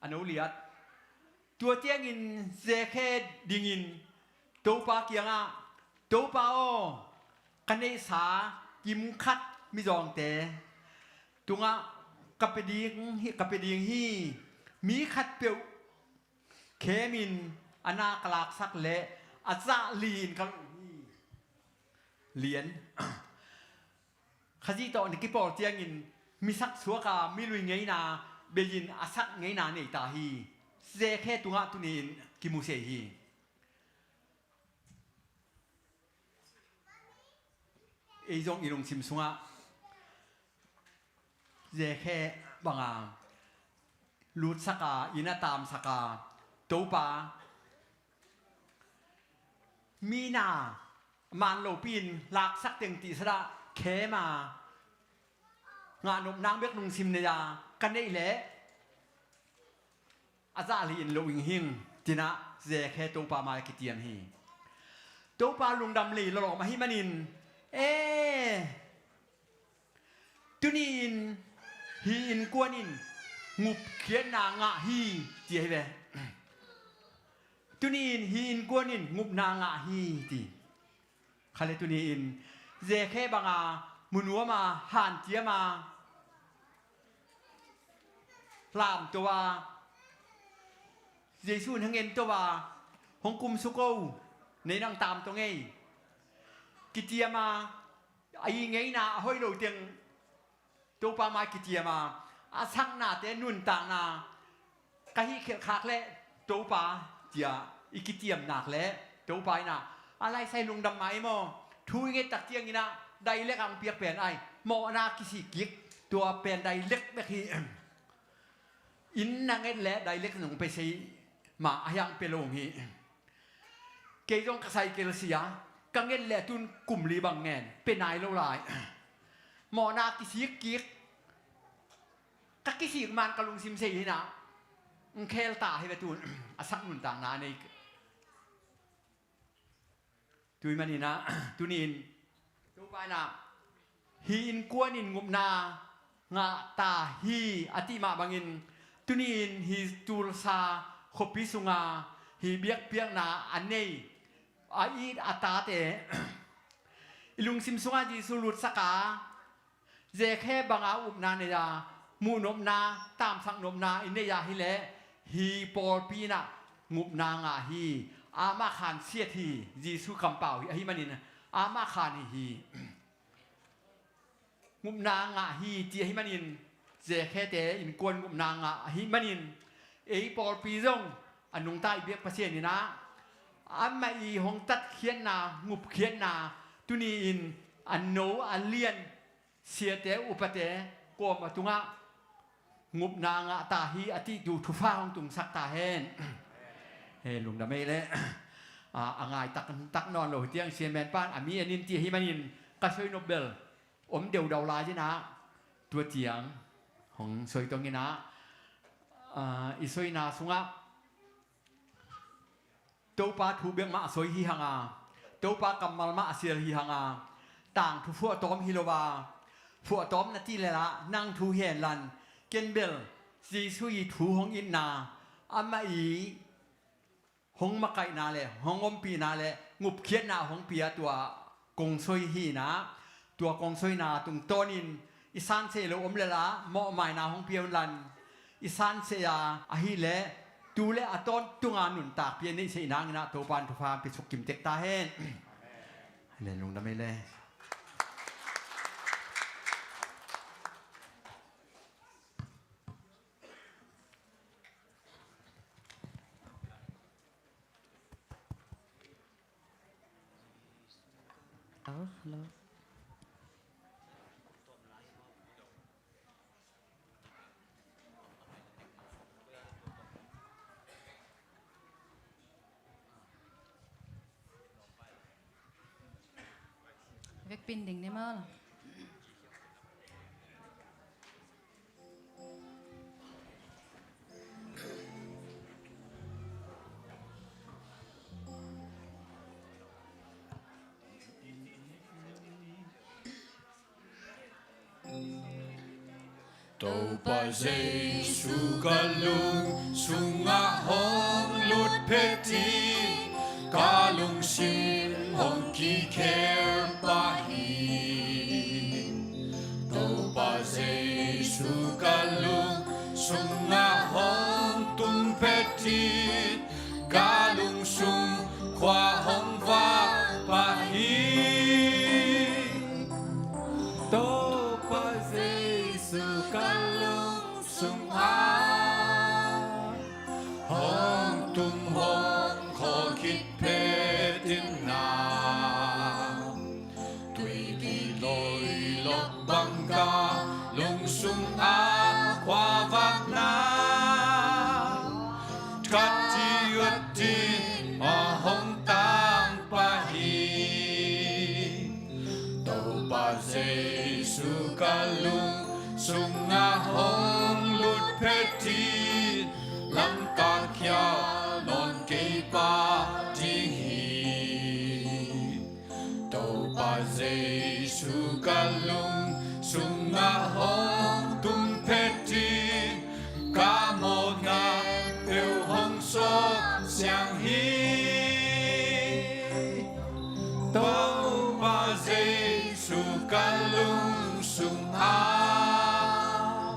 A no liat. Tua ciangin Zekhe dingin Topa kiangah, Topa aw, ka neihsa kim khat mizawngte tungah ka pia ding hi, ka pia ding hi. Mi khatpeuh khemin a na ka laksak leh a zah li-in ka lawh hi. Lian. Khazih tawh na kipawl ciangin misak suak a, milui ngeina bei-in a sak ngeina nei ta hi. Zekhe tungah tuni-in kimu sei hi. Ei zong i lungsim sungah Zekhe banga lutsak a, inn a tamsak a, Topa, mi na man lopi in laksak teng tihsadah khem a, ngah nop nang bek lungsim nei a ka neih leh a zah li in lo ing hing, cinah Zekhe Topa mai kitiam hi. Topa lungdam lei lawlawm ahi manin, e, tuni-in hi innkuan in ngupkhiatna ngah hi, ci ahi ve. Tuni-in hi innkuan in ngupna ngah hi, ti. Kha le tuni-in Zekhe banga munuama hanciama lamto a Jesu in hong ento a, hong kumsuk o, nei nang tamto ngei, kitiama a i ngeina a hoih lo teng Topa mai kitiama a saknate nuntakna ka hih khelhkhak leh Topa cia i kitiam nak leh Topa inah a laisai lungdam mai maw? Thu i nget tak cianginah dailek ang piak pen ai mawhna kisik kik tua pen dailek bek hi. Inn na nget leh dailek nong pe sei mah a hiang pe lo hi. Kei zong ka saikel sia ka nget leh tun kum li bang ngen pe nai lo lai. Mawhna kisik kik ka kisik man ka lungsim sei hinah ng khel ta hi ve tun a sak nuntakna nei. Tui maninah tuni-in Topa inah hi innkuan in ngupna ngah ta hi a tih mah bangin tuni-in hi Tulsa khuapi sunga hi biakpiakna a nei a it a tate i lungsim sungah Jesu lutsak a Zekhe banga upna nei a muhnopna tamsak nopna i nei a hileh hi pawlpi inah ngupna ngah hi. Amah khan siat hi. Jesu kampau hi ahi manin amah khan hi hi. Ngupna ngah hi ti ahi manin Zekhete innkuan ngupna ngah ahi manin ei pawlpi zong a nungta i biak Pasian inah amah i hong tatkhiatna ngupkhiatna tuni-in a no a lian siate upate kuama tungah ngupna ngah ta hi a tihtu thufa hong tungsak ta hen. He lungdam ei leh a, a ngai taktak nawn lo hi tiang siamen pan a mi en in ti ahi manin ka soi nop bel om deudau lai inah tua tiang hong soi tong inah i soina sungah Topa thu bek mah a soi hi hanga Topa kammal mah a sial hi hanga tangthu phuahtawm hi lo a phuahtawm na ti lelah nang thu hi henlan ken bel Jesu i thu hong itna amah i hong makaihna le hong ompihna le ngupkhiatna hong pia tua kong soi hi inah tua kong soina tungtawnin i sanseh lo om lelah mawhmaina hong pia unlan i sanseh a ahileh tu le a tawntunga nuntakpia neihseh nanginah Topan thufa pia suk kimtek ta hen. Lungdam ei le. Hello, hello. Vekpi ding ni maw? Topa Jesu ka lung sungah hong lut phet in ka lungsim hong kikhelpah hi. Topa Jesu ka lung sungah hong tung phet in ka lungsung khua hong vak pah hi. Topa Jesu ka lungsung ah hong tung hong khawl khit phet in na tuipi loilok bang ka lungsung ah khua vakna khat ci uat in a hong tang pah Jesu ka lungsung ah hong lut phet in, lamkal khial nawn kei pah ding hi. Topa Jesu ka lungsung ah hong tung phet in, ka mawhna peuh hong sawp siang hi. Topa Jesu ka lungsung ah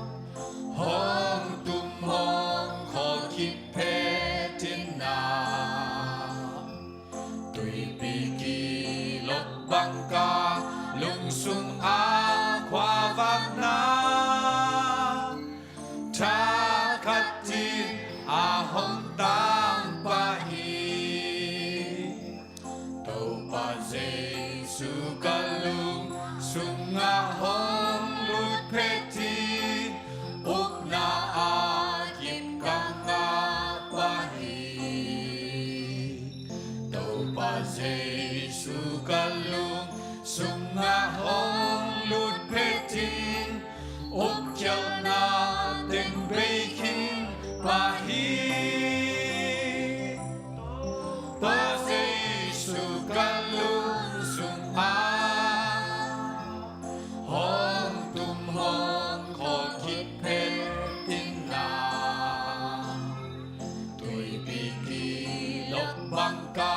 hong tum hong khawl khit phet in ah, tuipi kilawk bang ka lungsung ah khuavakna thakhatin a hong tang pah hi. Topa Jesu ka lungsung ah hong lut phet in, upna a kip ka ngah pah hi. Topa Jesu ka lungsung ah hong lut phet in, upkhialhna teng bei khin pah hi. Topa Jesu ka lungsung ah hong tum hong khawl khit phet in ah, tuipi kilawk bang ka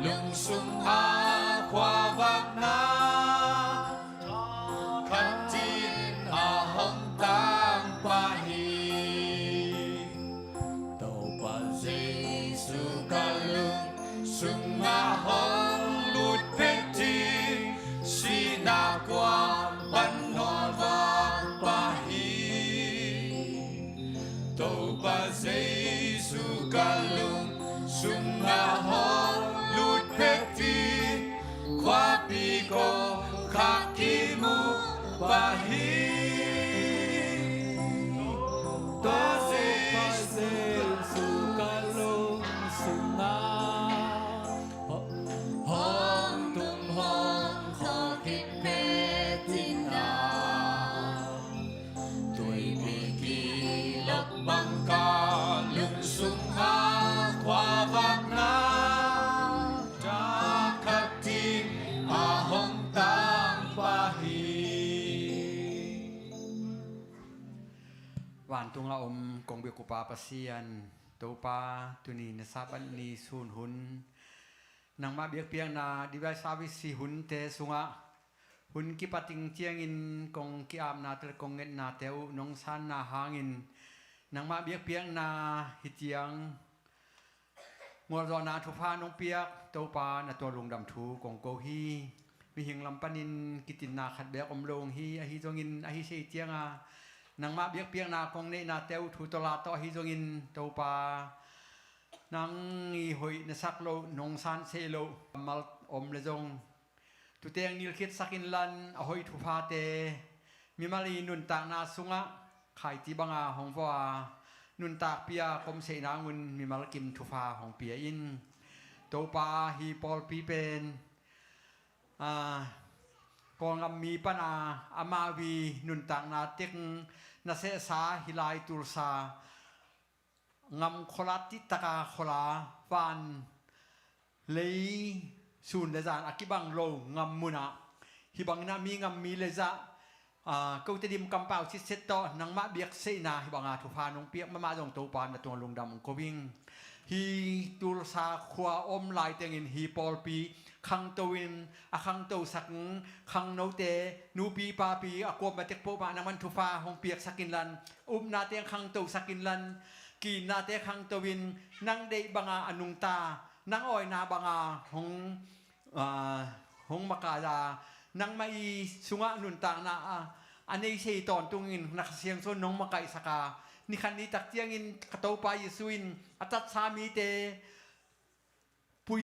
lungsung ah khuavakna thakhatin a hong tang pah hi. Topa Jesu ka lungsung ah hong lut phet in, sihna kuam pan nawlvak pah hi. Topa Jesu ka lungsung ah hong lut phet in, khuapi kongkhak kimu pah hi. Topa Jesu ka lungsung ah hong tum hong khawl khit phet in ah, tuipi kilawk bang ka lungsung ah khuavakna thakhatin a hong tang pah hi. Vantung a om kong biak uh Pa Pasian, Topa, tuni na Sabbath ni sun hun, nangmah biakpiakna divine service hi hunte sungah hun kipat ding ciangin kong ki-apnate le kong ngetnate uh nong sanna hangin, nangmah biakpiakna hi ciang gualzawhna thupha nong piak Topa, na tung ah lungdam thu kong ko hi. Mihing lam panin kitinna khat beek om lo hi, ahi zongin ahi sei cianga nangmah biakpiakna kong neihnate uh thu tawh la tawh ahi zongin Topa, nang i hoih na sak loh, nong san sei loh kammal om le zong, tuteng nilkhitsak inlan a hoih thuphate mimal i nuntakna sungah khaiti banga hong vua nuntakpia komseih nangun mimal kim thupha hong pia in. Topa, hi pawlpi pen, a, Kawlgam mi pana amau i nuntakna tek na sehsa hi lai Tulsa gam khuala, tihtaka khuala, van lei, sun le zan a kibang lo gam munah, hih bangin ah mi gam mi le zah, a, kote dim kampau sitset tawh nangmah biakseihna hih banga thupha nong piak mahmah zong Topa, na tungah lungdam ong ko ing. Hih Tulsa khua om lai tengin hih pawlpi khangto in, a khangtosak khangnote, nupi papi a kuamah tek pohmah nangman thupha hong piaksak inlan, upna teng khangtosak inlan, kiinnate khangto in, nang deih banga a nungta, nang awina banga hong, a, hong makaih a, nangmah i sungah nuntakna a, a nei sei tawntungin na Kha Siangtho in nong makaihsak a, ni khat ni tak ciangin ka Topa Jesu in a tatsa mite pui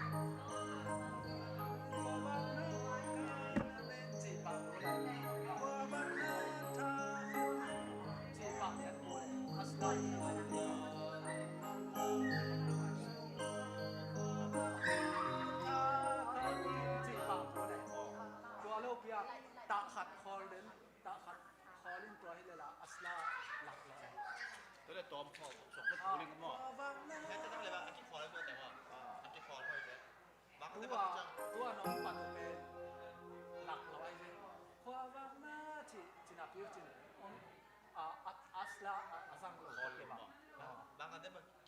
Tua lo piak, tah khat khawl den, tah khat khawl in tua hi le la, asla lak lo. Tua le tawm khawl, sok na tuling maw? Hei, tua le ba, a kikhawl tua te maw? A kikhawl hoi te. Bang te tua, bang cang. Tua nong pan pen lak lo ai ve. Khua vak na ci, cina piu cin. Ong, a, a, asla, a, a zang lo. Khawl lo maw? Bang te bang.